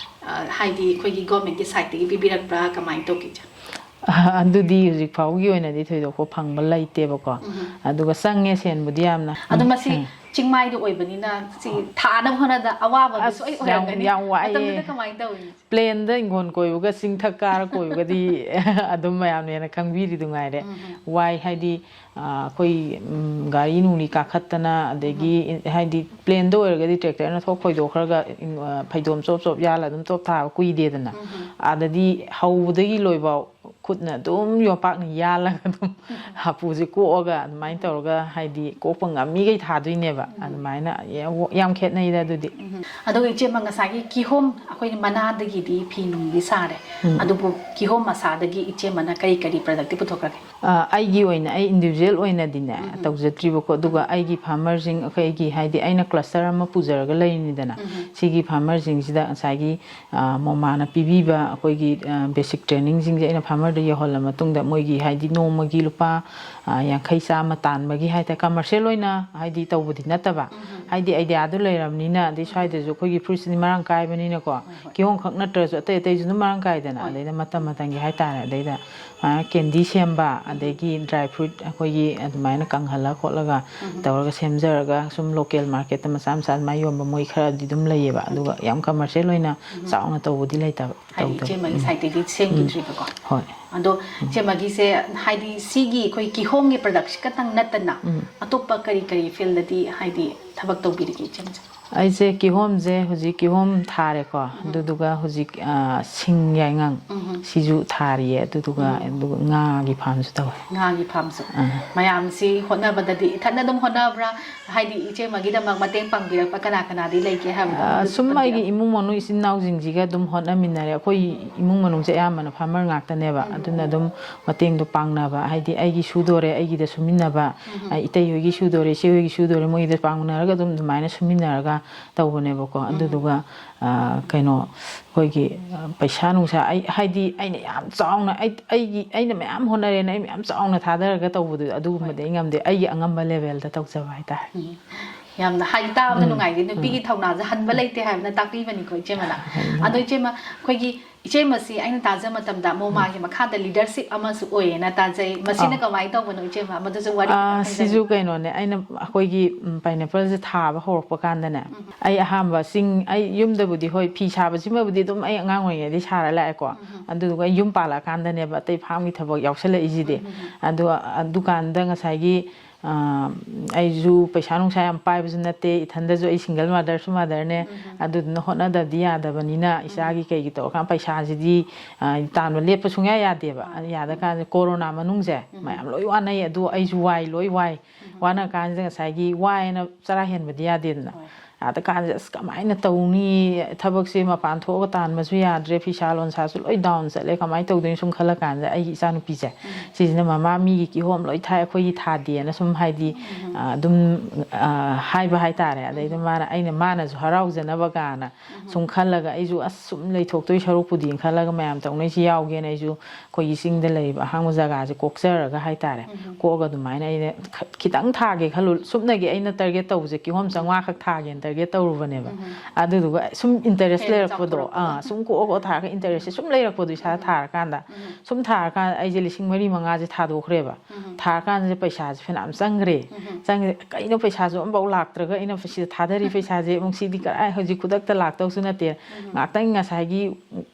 ꯑ, ꯍꯥꯏꯗꯤ ꯑꯩꯈꯣꯏꯒꯤ ꯒꯣꯔꯃꯦꯟꯒꯤ ꯁꯥꯏꯠꯇꯒꯤ ꯄꯤꯕꯤꯔꯛꯄ꯭ꯔꯥ, ꯀꯃꯥꯏꯅ ꯇꯧꯒꯦ ꯏꯆꯦ? ꯑ, ꯑꯗꯨꯗꯤ ꯍꯧꯖꯤꯛ ꯐꯥꯎꯒꯤ ꯑꯣꯏꯅꯗꯤ ꯊꯣꯏꯗꯣꯛꯄ ꯐꯪꯕ ꯂꯩꯇꯦꯕꯀꯣ꯫ ꯎꯝ꯫ ꯑꯗꯨꯒ ꯆꯪꯉꯦ ꯁꯦꯟꯕꯨꯗꯤ ꯌꯥꯝꯅ꯫ ꯑꯗꯣ ꯎꯝ, ꯃꯁꯤ ꯎꯝ꯫ ꯆꯤꯡꯃꯥꯏꯗ ꯑꯣꯏꯕꯅꯤꯅ ꯁꯤ ꯊꯥꯅꯕ ꯍꯣꯠꯅꯕꯗ ꯑꯋꯥꯕ ꯑꯃꯁꯨ ꯑꯩ ꯑꯁ, ꯌꯥꯝ- ꯑꯣꯏꯔꯝꯒꯅꯤ꯫ ꯌꯥꯝ ꯋꯥꯏꯌꯦ꯫ ꯃꯇꯝꯗꯨꯗ ꯀꯃꯥꯏꯅ ꯇꯧꯏ? ꯄ꯭ꯂꯦꯟꯗ ꯏꯪꯈꯣꯜ ꯀꯣꯏꯕꯒ ꯆꯤꯡꯊꯛ ꯀꯥꯔ ꯀꯣꯏꯕꯒꯗꯤ ꯑꯗꯨꯝ ꯃꯌꯥꯝꯅ ꯍꯦꯟꯅ ꯈꯪꯕꯤꯔꯤꯗꯨ ꯉꯥꯏꯔꯦ꯫ ꯋꯥꯏ ꯍꯥꯏꯗꯤ ꯑꯩꯈꯣꯏ ꯒꯥꯔꯤ ꯅꯨꯡꯂꯤ ꯀꯥꯈꯠꯇꯅ, ꯑꯗꯒꯤ ꯍꯥꯏꯗꯤ ꯄ꯭ꯂꯦꯟꯗ ꯑꯣꯏꯔꯒꯗꯤ ꯇ꯭ꯔꯦꯛꯇꯔꯅ ꯊꯣꯛ ꯈꯣꯏꯗꯣꯛꯈ꯭ꯔꯒ ꯐꯩꯗꯣꯝ ꯆꯣꯞ ꯆꯣꯞ ꯌꯥꯜꯂ ꯑꯗꯨꯝ ꯆꯣꯞ ꯊꯥꯕ ꯀꯨꯏꯗꯦꯗꯅ꯫ ꯑꯥꯗꯗꯤ ꯍꯧꯕꯗꯒꯤ ꯂꯣꯏꯐꯥꯎ ꯈꯨꯠꯅ ꯑꯗꯨꯝ ꯌꯣꯝꯄꯥꯛꯅ ꯌꯥꯜꯂꯒ ꯑꯗꯨꯝ ꯍꯥꯄꯨꯁꯦ ꯀꯣꯛꯑꯒ ꯑꯗꯨꯃꯥꯏꯅ ꯇꯧꯔꯒ ꯍꯥꯏꯗꯤ ꯀꯣꯛꯄ ꯉꯝꯃꯤꯈꯩ ꯊꯥꯗꯣꯏꯅꯦꯕ꯫ ꯑꯗꯨꯃꯥꯏꯅ ꯌꯥꯝ- ꯌꯥꯝ ꯈꯦꯠꯅꯩꯗ ꯑꯗꯨꯗꯤ꯫ ꯑꯗꯨꯒ ꯏꯆꯦꯃ, ꯉꯁꯥꯏꯒꯤ ꯀꯤꯍꯣꯝ, ꯑꯩꯈꯣꯏꯅ ꯃꯅꯥꯗꯒꯤꯗꯤ ꯐꯤ ꯅꯨꯡꯗꯤ ꯁꯥꯔꯦ, ꯑꯗꯨꯕꯨ ꯀꯤꯍꯣꯝ ꯃꯁꯥꯗꯒꯤ ꯏꯆꯦꯃꯅ ꯀꯔꯤ ꯀꯔꯤ ꯄ꯭ꯔꯗꯛꯇꯤ ꯄꯨꯊꯣꯛꯈ꯭ꯔꯒꯦ? ꯑ, ꯑꯩꯒꯤ ꯑꯣꯏꯅ, ꯑꯩ ꯏꯟꯗꯤꯕꯤꯖꯨꯋꯦꯜ ꯑꯣꯏꯅꯗꯤꯅꯦ ꯇꯧꯖꯗ꯭ꯔꯤꯕꯀꯣ, ꯑꯗꯨꯒ ꯑꯩꯒꯤ ꯐꯥꯔꯃꯔꯁꯤꯡ, ꯑꯩꯈꯣꯏꯒꯤ ꯍꯥꯏꯗꯤ ꯑꯩꯅ ꯀ꯭ꯂꯁꯇꯔ ꯑꯃ ꯄꯨꯖꯔꯒ ꯂꯩꯔꯤꯅꯤꯗꯅ, ꯁꯤꯒꯤ ꯐꯥꯔꯃꯔꯁꯤꯡꯁꯤꯗ ꯉꯁꯥꯏꯒꯤ ꯃꯣꯃꯥꯅ ꯄꯤꯕꯤꯕ ꯑꯩꯈꯣꯏꯒꯤ ꯕꯦꯁꯤꯛ ꯇ꯭ꯔꯦꯅꯤꯡꯁꯤꯡꯁꯦ ꯑꯩꯅ ꯐꯥꯔꯃꯔꯗ ꯌꯧꯍꯜꯂ ꯃꯇꯨꯡꯗ, ꯃꯣꯏꯒꯤ ꯍꯥꯏꯗꯤ ꯅꯣꯡꯃꯒꯤ ꯂꯨꯄꯥ ꯌꯥꯡꯈꯩ ꯆꯥꯝꯃ ꯇꯥꯟꯕꯒꯤ ꯍꯥꯏꯇꯥꯔꯦ, ꯀꯃꯔꯁꯤꯌꯦꯜ ꯑꯣꯏꯅ ꯍꯥꯏꯗꯤ ꯇꯧꯕꯗꯤ ꯅꯠꯇꯕ, ꯍꯥꯏꯗꯤ ꯑꯥꯏꯗꯤꯌꯥꯗꯨ ꯂꯩꯔꯕꯅꯤꯅ, ꯑꯗꯩ ꯁ꯭ꯋꯥꯏꯗꯁꯨ ꯑꯩꯈꯣꯏꯒꯤ ꯐ꯭ꯔꯨꯏꯠꯁꯤꯗꯤ ꯃꯔꯥꯡ ꯀꯥꯏꯕꯅꯤꯅꯀꯣ, ꯀꯤꯍꯣꯝ ꯈꯛ ꯅꯠꯇ꯭ꯔꯁꯨ ꯑꯇꯩ ꯑꯇꯩꯁꯨ ꯑꯗꯨꯝ ꯃꯔꯥꯡ ꯀꯥꯏꯗꯅ, ꯑꯗꯩꯗ ꯃꯇꯝ ꯃꯇꯝꯒꯤ ꯍꯥꯏꯇꯥꯔꯦ, ꯑꯗꯩꯗ ꯁꯨꯃꯥꯏꯅ ꯀꯦꯟꯗꯤ ꯁꯦꯝꯕ, ꯑꯗꯒꯤ ꯗ꯭ꯔꯥꯏ ꯐ꯭ꯔꯨꯏꯠ ꯑꯩꯈꯣꯏꯒꯤ ꯑꯗꯨꯃꯥꯏꯅ ꯀꯪꯍꯜꯂ ꯈꯣꯠꯂꯒ ꯇꯧꯔꯒ ꯁꯦꯝꯖꯔꯒ ꯁꯨꯝ ꯂꯣꯀꯦꯜ ꯃꯥꯔꯀꯦꯠꯇ ꯃꯆꯥ ꯃꯆꯥ ꯑꯗꯨꯃꯥꯏꯅ ꯌꯣꯟꯕ ꯃꯣꯏ ꯈꯔꯗꯤ ꯑꯗꯨꯝ ꯂꯩꯌꯦꯕ꯫ ꯑꯗꯨꯒ ꯌꯥꯝ ꯀꯃꯔꯁꯤꯌꯦꯜ ꯑꯣꯏꯅ ꯆꯥꯎꯅ ꯇꯧꯕꯗꯤ ꯂꯩꯇꯕ꯫ ꯍꯥꯏꯗꯤ ꯇꯧꯗꯕ꯫ ꯏꯆꯦꯃꯒꯤ ꯁꯥꯏꯠꯇꯒꯤ ꯁꯦꯝꯈꯤꯗ꯭ꯔꯤꯕꯀꯣ꯫ ꯍꯣꯏ꯫ ꯑꯗꯣ ꯏꯆꯦꯃꯒꯤꯁꯦ ꯍꯥꯏꯗꯤ ꯁꯤꯒꯤ ꯑꯩꯈꯣꯏ ꯀꯤꯍꯣꯝꯒꯤ ꯄ꯭ꯔꯗꯛꯁꯤ ꯈꯛꯇꯪ ꯅꯠꯇꯅ ꯑꯇꯣꯞꯄ ꯀꯔꯤ ꯀꯔꯤ ꯐꯤꯜꯗꯗꯤ ꯍꯥꯏꯗꯤ ꯊꯕꯛ ꯇꯧꯕꯤꯔꯤꯒꯦ ꯏꯆꯦꯃꯁꯦ? ꯑꯩꯁꯦ ꯀꯤꯍꯣꯝꯁꯦ ꯍꯧꯖꯤꯛ ꯀꯤꯍꯣꯝ ꯊꯥꯔꯦꯀꯣ, ꯑꯗꯨꯗꯨꯒ ꯍꯧꯖꯤꯛ ꯑ, ꯁꯤꯡ ꯌꯥꯏꯉꯪ ꯁꯤꯁꯨ ꯊꯥꯔꯤꯌꯦ, ꯑꯗꯨꯗꯨꯒ ꯑꯗꯨꯒ ꯉꯥꯒꯤ ꯐꯥꯔꯝꯁꯨ ꯇꯧꯋꯦ꯫ ꯉꯥꯒꯤ ꯐꯥꯔꯝꯁꯨ꯫ ꯃꯌꯥꯝꯁꯤ ꯍꯣꯠꯅꯕꯗꯗꯤ ꯏꯊꯟꯗ ꯑꯗꯨꯝ ꯍꯣꯠꯅꯕ꯭ꯔꯥ? ꯍꯥꯏꯗꯤ ꯏꯆꯦꯃꯒꯤꯗꯃꯛ ꯃꯇꯦꯡ ꯄꯥꯡꯕꯤꯔꯛꯄ ꯀꯅꯥ ꯀꯅꯥꯗꯤ ꯂꯩꯒꯦ ꯍꯥꯏꯕꯗꯣ? ꯑ, ꯑꯗꯨꯁꯨ ꯁꯨꯝ ꯄꯟꯕꯤꯔꯛꯑꯣ꯫ ꯑꯩꯒꯤ ꯏꯃꯨꯡ ꯃꯅꯨꯡ ꯏꯆꯤꯟ ꯏꯅꯥꯎꯁꯤꯡꯁꯤꯒ ꯑꯗꯨꯝ ꯍꯣꯠꯅꯃꯤꯟꯅꯔꯦ꯫ ꯑꯩꯈꯣꯏ ꯏꯃꯨꯡ ꯃꯅꯨꯡꯁꯦ ꯑꯌꯥꯝꯕꯅ ꯐꯥꯔꯃꯔ ꯉꯥꯛꯇꯅꯦꯕ, ꯑꯗꯨꯅ ꯑꯗꯨꯝ ꯃꯇꯦꯡꯗꯣ ꯄꯥꯡꯅꯕ, ꯍꯥꯏꯗꯤ ꯑꯩꯒꯤ ꯁꯨꯗꯣꯔꯦ, ꯑꯩꯒꯤꯗ ꯁꯨꯃꯤꯟꯅꯕ, ꯑ, ꯏꯇꯩ ꯍꯣꯏꯒꯤ ꯁꯨꯗꯣꯔꯦ, ꯏꯆꯦ ꯍꯣꯏꯒꯤ ꯁꯨꯗꯣꯔꯦ, ꯃꯣꯏꯒꯤꯗ ꯄꯥꯡꯅꯔꯒ ꯑꯗꯨꯝ ꯑꯗꯨꯃꯥꯏꯅ ꯁꯨꯃꯤꯟꯅꯔꯒ ꯇꯧꯕꯅꯦꯕꯀꯣ꯫ ꯑꯗꯨꯗꯨꯒ ꯑ, ꯀꯩꯅꯣ ꯑꯩꯈꯣꯏꯒꯤ ꯑ, ꯄꯩꯁꯥ ꯅꯨꯡꯁꯥ ꯑꯩ ꯍꯥꯏꯗꯤ ꯑꯩꯅ ꯌꯥꯝ ꯆꯥꯎꯅ ꯑꯩ ꯑꯩꯒꯤ ꯑꯩꯅ ꯃꯌꯥꯝ ꯍꯣꯠꯅꯔꯦꯅ ꯑꯩ ꯃꯌꯥꯝ ꯆꯥꯎꯅ ꯊꯥꯗꯔꯒ ꯇꯧꯕꯗꯨ ꯑꯗꯨꯒꯨꯝꯕꯗꯤ ꯑꯩ ꯉꯝꯗꯦ꯫ ꯑꯩꯒꯤ ꯑꯉꯝꯕ ꯂꯦꯚꯦꯜꯗ ꯇꯧꯖꯕ ꯍꯥꯏꯇꯥꯔꯦ꯫ ꯌꯥꯝꯅ ꯍꯥꯏ ꯇꯥꯕꯗ ꯅꯨꯡꯉꯥꯏꯇꯦ, ꯅꯨꯄꯤꯒꯤ ꯊꯧꯅꯥꯁꯦ ꯍꯟꯕ ꯂꯩꯇꯦ ꯍꯥꯏꯕꯅ ꯇꯥꯛꯄꯤꯕꯅꯤꯀꯣ ꯏꯆꯦꯃꯅ꯫ ꯑꯗꯣ ꯏꯆꯦꯃ, ꯑꯩꯈꯣꯏꯒꯤ ꯏꯆꯦꯃꯁꯤ ꯑꯩꯅ ꯇꯥꯖ ꯃꯇꯝꯗ ꯃꯣꯃꯥꯒꯤ ꯃꯈꯥꯗ ꯂꯤꯗꯔꯁꯤꯞ ꯑꯃꯁꯨ ꯑꯣꯏꯌꯦꯅ ꯇꯥꯖꯩ꯫ ꯃꯁꯤꯅ ꯑꯥ꯫ ꯀꯃꯥꯏꯅ ꯇꯧꯕꯅꯣ ꯏꯆꯦꯃ? ꯃꯗꯨꯁꯨ ꯋꯥꯔꯤ ꯑꯥ, ꯈꯤꯇꯪ ꯁꯤꯁꯨ ꯊꯝꯕꯤꯌꯨ꯫ ꯀꯩꯅꯣꯅꯦ, ꯑꯩꯅ ꯑꯩꯈꯣꯏꯒꯤ, ꯎꯝ, ꯄꯥꯏꯅꯦꯄꯜꯁꯦ ꯊꯥꯕ ꯍꯧꯔꯛꯄ ꯀꯥꯟꯗꯅꯦ, ꯑꯩ ꯑꯍꯥꯟꯕ ꯆꯤꯡ, ꯑꯩ ꯌꯨꯝꯗꯕꯨꯗꯤ ꯍꯣꯏ ꯐꯤ ꯁꯥꯕꯁꯤꯃꯕꯨꯗꯤ ꯑꯗꯨꯝ ꯑꯩ ꯑꯉꯥꯡ ꯑꯣꯏꯔꯤꯉꯩꯗꯒꯤ ꯁꯥꯔ ꯂꯥꯛꯑꯦꯀꯣ꯫ ꯑꯗꯨꯗꯨꯒ ꯑꯩ ꯌꯨꯝ ꯄꯥꯜꯂꯛꯑꯀꯥꯟꯗꯅꯦꯕ ꯑꯇꯩ ꯐꯥꯝꯒꯤ ꯊꯕꯛ ꯌꯥꯎꯁꯜꯂꯛꯏꯁꯤꯗꯤ꯫ ꯑꯗꯣ ꯑꯗꯨꯀꯥꯟꯗ ꯉꯁꯥꯏꯒꯤ ꯑ, ꯑꯩꯁꯨ ꯄꯩꯁꯥ ꯅꯨꯡꯁꯥ ꯌꯥꯝ ꯄꯥꯏꯕꯁꯨ ꯅꯠꯇꯦ, ꯏꯊꯟꯗꯁꯨ ꯑꯩ ꯁꯤꯡꯒꯜ ꯃꯥꯗꯔꯁꯨ ꯃꯥꯗꯔꯅꯦ꯫ ꯑꯗꯨꯗꯨꯅ ꯍꯣꯠꯅꯗꯕꯗꯤ ꯌꯥꯗꯕꯅꯤꯅ ꯏꯆꯥꯒꯤ ꯀꯩꯒꯤ ꯇꯧꯔꯀꯥꯟꯗ ꯄꯩꯁꯥꯁꯤꯗꯤ, ꯑ, ꯇꯥꯟꯕ ꯂꯦꯞꯄ ꯁꯨꯡꯌꯥ ꯌꯥꯗꯦꯕ꯫ ꯌꯥꯗ ꯀꯥꯟꯗ ꯀꯣꯔꯣꯅꯥ ꯃꯅꯨꯡꯁꯦ ꯃꯌꯥꯝ ꯂꯣꯏ ꯋꯥꯅꯩ, ꯑꯗꯣ ꯑꯩꯁꯨ ꯋꯥꯏ, ꯂꯣꯏ ꯋꯥꯏ꯫ ꯋꯥꯅ ꯀꯥꯟꯁꯤꯗ ꯉꯁꯥꯏꯒꯤ ꯋꯥꯏꯅ ꯆꯔꯥ ꯍꯦꯟꯕꯗꯤ ꯌꯥꯗꯦꯗꯅ꯫ ꯍꯣꯏ꯫ ꯑꯥꯗ ꯀꯥꯟꯁꯦ ꯑꯁ ꯀꯃꯥꯏꯅ ꯇꯧꯅꯤ, ꯊꯕꯛꯁꯦ ꯃꯄꯥꯟ ꯊꯣꯛꯑꯒ ꯇꯥꯟꯕꯁꯨ ꯌꯥꯗ꯭ꯔꯦ, ꯐꯤꯁꯥ ꯂꯣꯟꯁꯥꯁꯨ ꯂꯣꯏ ꯗꯥꯎꯟ ꯆꯠꯂꯦ, ꯀꯃꯥꯏꯅ ꯇꯧꯗꯣꯏꯅꯣ ꯁꯨꯝ ꯈꯜꯂ ꯀꯥꯟꯗ ꯑꯩꯒꯤ ꯏꯆꯥꯅꯨꯄꯤꯁꯦ ꯁꯤꯁꯤꯅ, "ꯃꯃꯥ, ꯃꯤꯒꯤ ꯀꯤꯍꯣꯝ ꯂꯣꯏ ꯊꯥꯏ, ꯑꯩꯈꯣꯏꯒꯤ ꯊꯥꯗꯦꯅ" ꯁꯨꯝ ꯍꯥꯏꯗꯤ, ꯑ, ꯑꯗꯨꯝ, ꯑ, ꯍꯥꯏꯕ ꯍꯥꯏꯇꯥꯔꯦ꯫ ꯑꯗꯩꯗ ꯃꯥꯅ, ꯑꯩꯅ ꯃꯥꯅꯁꯨ ꯍꯔꯥꯎꯖꯅꯕ ꯀꯥꯏꯅ ꯁꯨꯝ ꯈꯜꯂꯒ, ꯑꯩꯁꯨ ꯑꯁ ꯁꯨꯝ ꯂꯩꯊꯣꯛꯇꯣꯏ ꯁꯔꯨꯛꯄꯨꯗꯤꯅ ꯈꯜꯂꯒ ꯃꯌꯥꯝ ꯇꯧꯅꯩꯁꯤ ꯌꯥꯎꯒꯦꯅ ꯑꯩꯁꯨ ꯑꯩꯈꯣꯏꯒꯤ ꯆꯤꯡꯗ ꯂꯩꯔꯤꯕ ꯑꯍꯥꯡꯕ ꯖꯒꯥꯁꯦ ꯀꯣꯛꯆꯔꯒ ꯍꯥꯏꯇꯥꯔꯦ꯫ ꯀꯣꯛꯑꯒ ꯑꯗꯨꯃꯥꯏꯅ ꯑꯩꯅ ꯈ-, ꯈꯤꯇꯪ ꯊꯥꯒꯦ ꯈꯜꯂꯨ, ꯁꯨꯞꯅꯒꯤ ꯑꯩꯅ ꯇꯥꯔꯒꯦꯠ ꯇꯧꯕꯁꯦ ꯀꯤꯍꯣꯝ ꯆꯥꯝꯃꯉꯥ ꯈꯛ ꯊꯥꯒꯦꯅ ꯇꯥꯔꯒꯦꯠ ꯇꯧꯔꯨꯕꯅꯦꯕ꯫ ꯑꯗꯨꯗꯨꯒ ꯁꯨꯝ ꯏꯟꯇꯔꯦꯁ ꯍꯦꯟꯅ ꯂꯩꯔꯛꯄꯗꯣ, ꯆꯥꯎꯈꯠꯂꯛꯄꯗꯣ꯫ ꯑꯥ, ꯁꯨꯝ ꯀꯣꯛꯑ ꯀꯣꯛꯑ ꯊꯥꯔꯒ ꯏꯟꯇꯔꯦꯁꯁꯦ ꯁꯨꯝ ꯂꯩꯔꯛꯄꯗꯣ ꯏꯁꯥꯗ ꯊꯥꯔꯀꯥꯟꯗ꯫ ꯁꯨꯝ ꯊꯥꯔꯀꯥꯟꯗ ꯑꯩꯁꯦ ꯂꯤꯁꯤꯡ ꯃꯔꯤ ꯃꯉꯥꯁꯦ ꯊꯥꯗꯣꯛꯈ꯭ꯔꯦꯕ꯫ ꯊꯥꯔꯀꯥꯟꯗ ꯄꯩꯁꯥꯁꯦ ꯐꯅꯌꯥꯝ ꯆꯪꯈ꯭ꯔꯦ꯫ ꯆꯪꯈ꯭ꯔꯦ꯫ ꯀꯩꯅꯣ ꯄꯩꯁꯥꯁꯨ ꯑꯃꯐꯥꯎ ꯂꯥꯛꯇ꯭ꯔꯒ ꯑꯩꯅ ꯁꯤꯗ ꯊꯥꯗꯔꯤ ꯄꯩꯁꯥꯁꯦ ꯑꯃꯨꯛ ꯁꯤꯗꯤ ꯀꯔꯥꯏ ꯍꯧꯖꯤꯛ ꯈꯨꯗꯛꯇ ꯂꯥꯛꯇꯧꯁꯨ ꯅꯠꯇꯦ꯫ ꯉꯥꯛꯇꯪ ꯉꯁꯥꯏꯒꯤ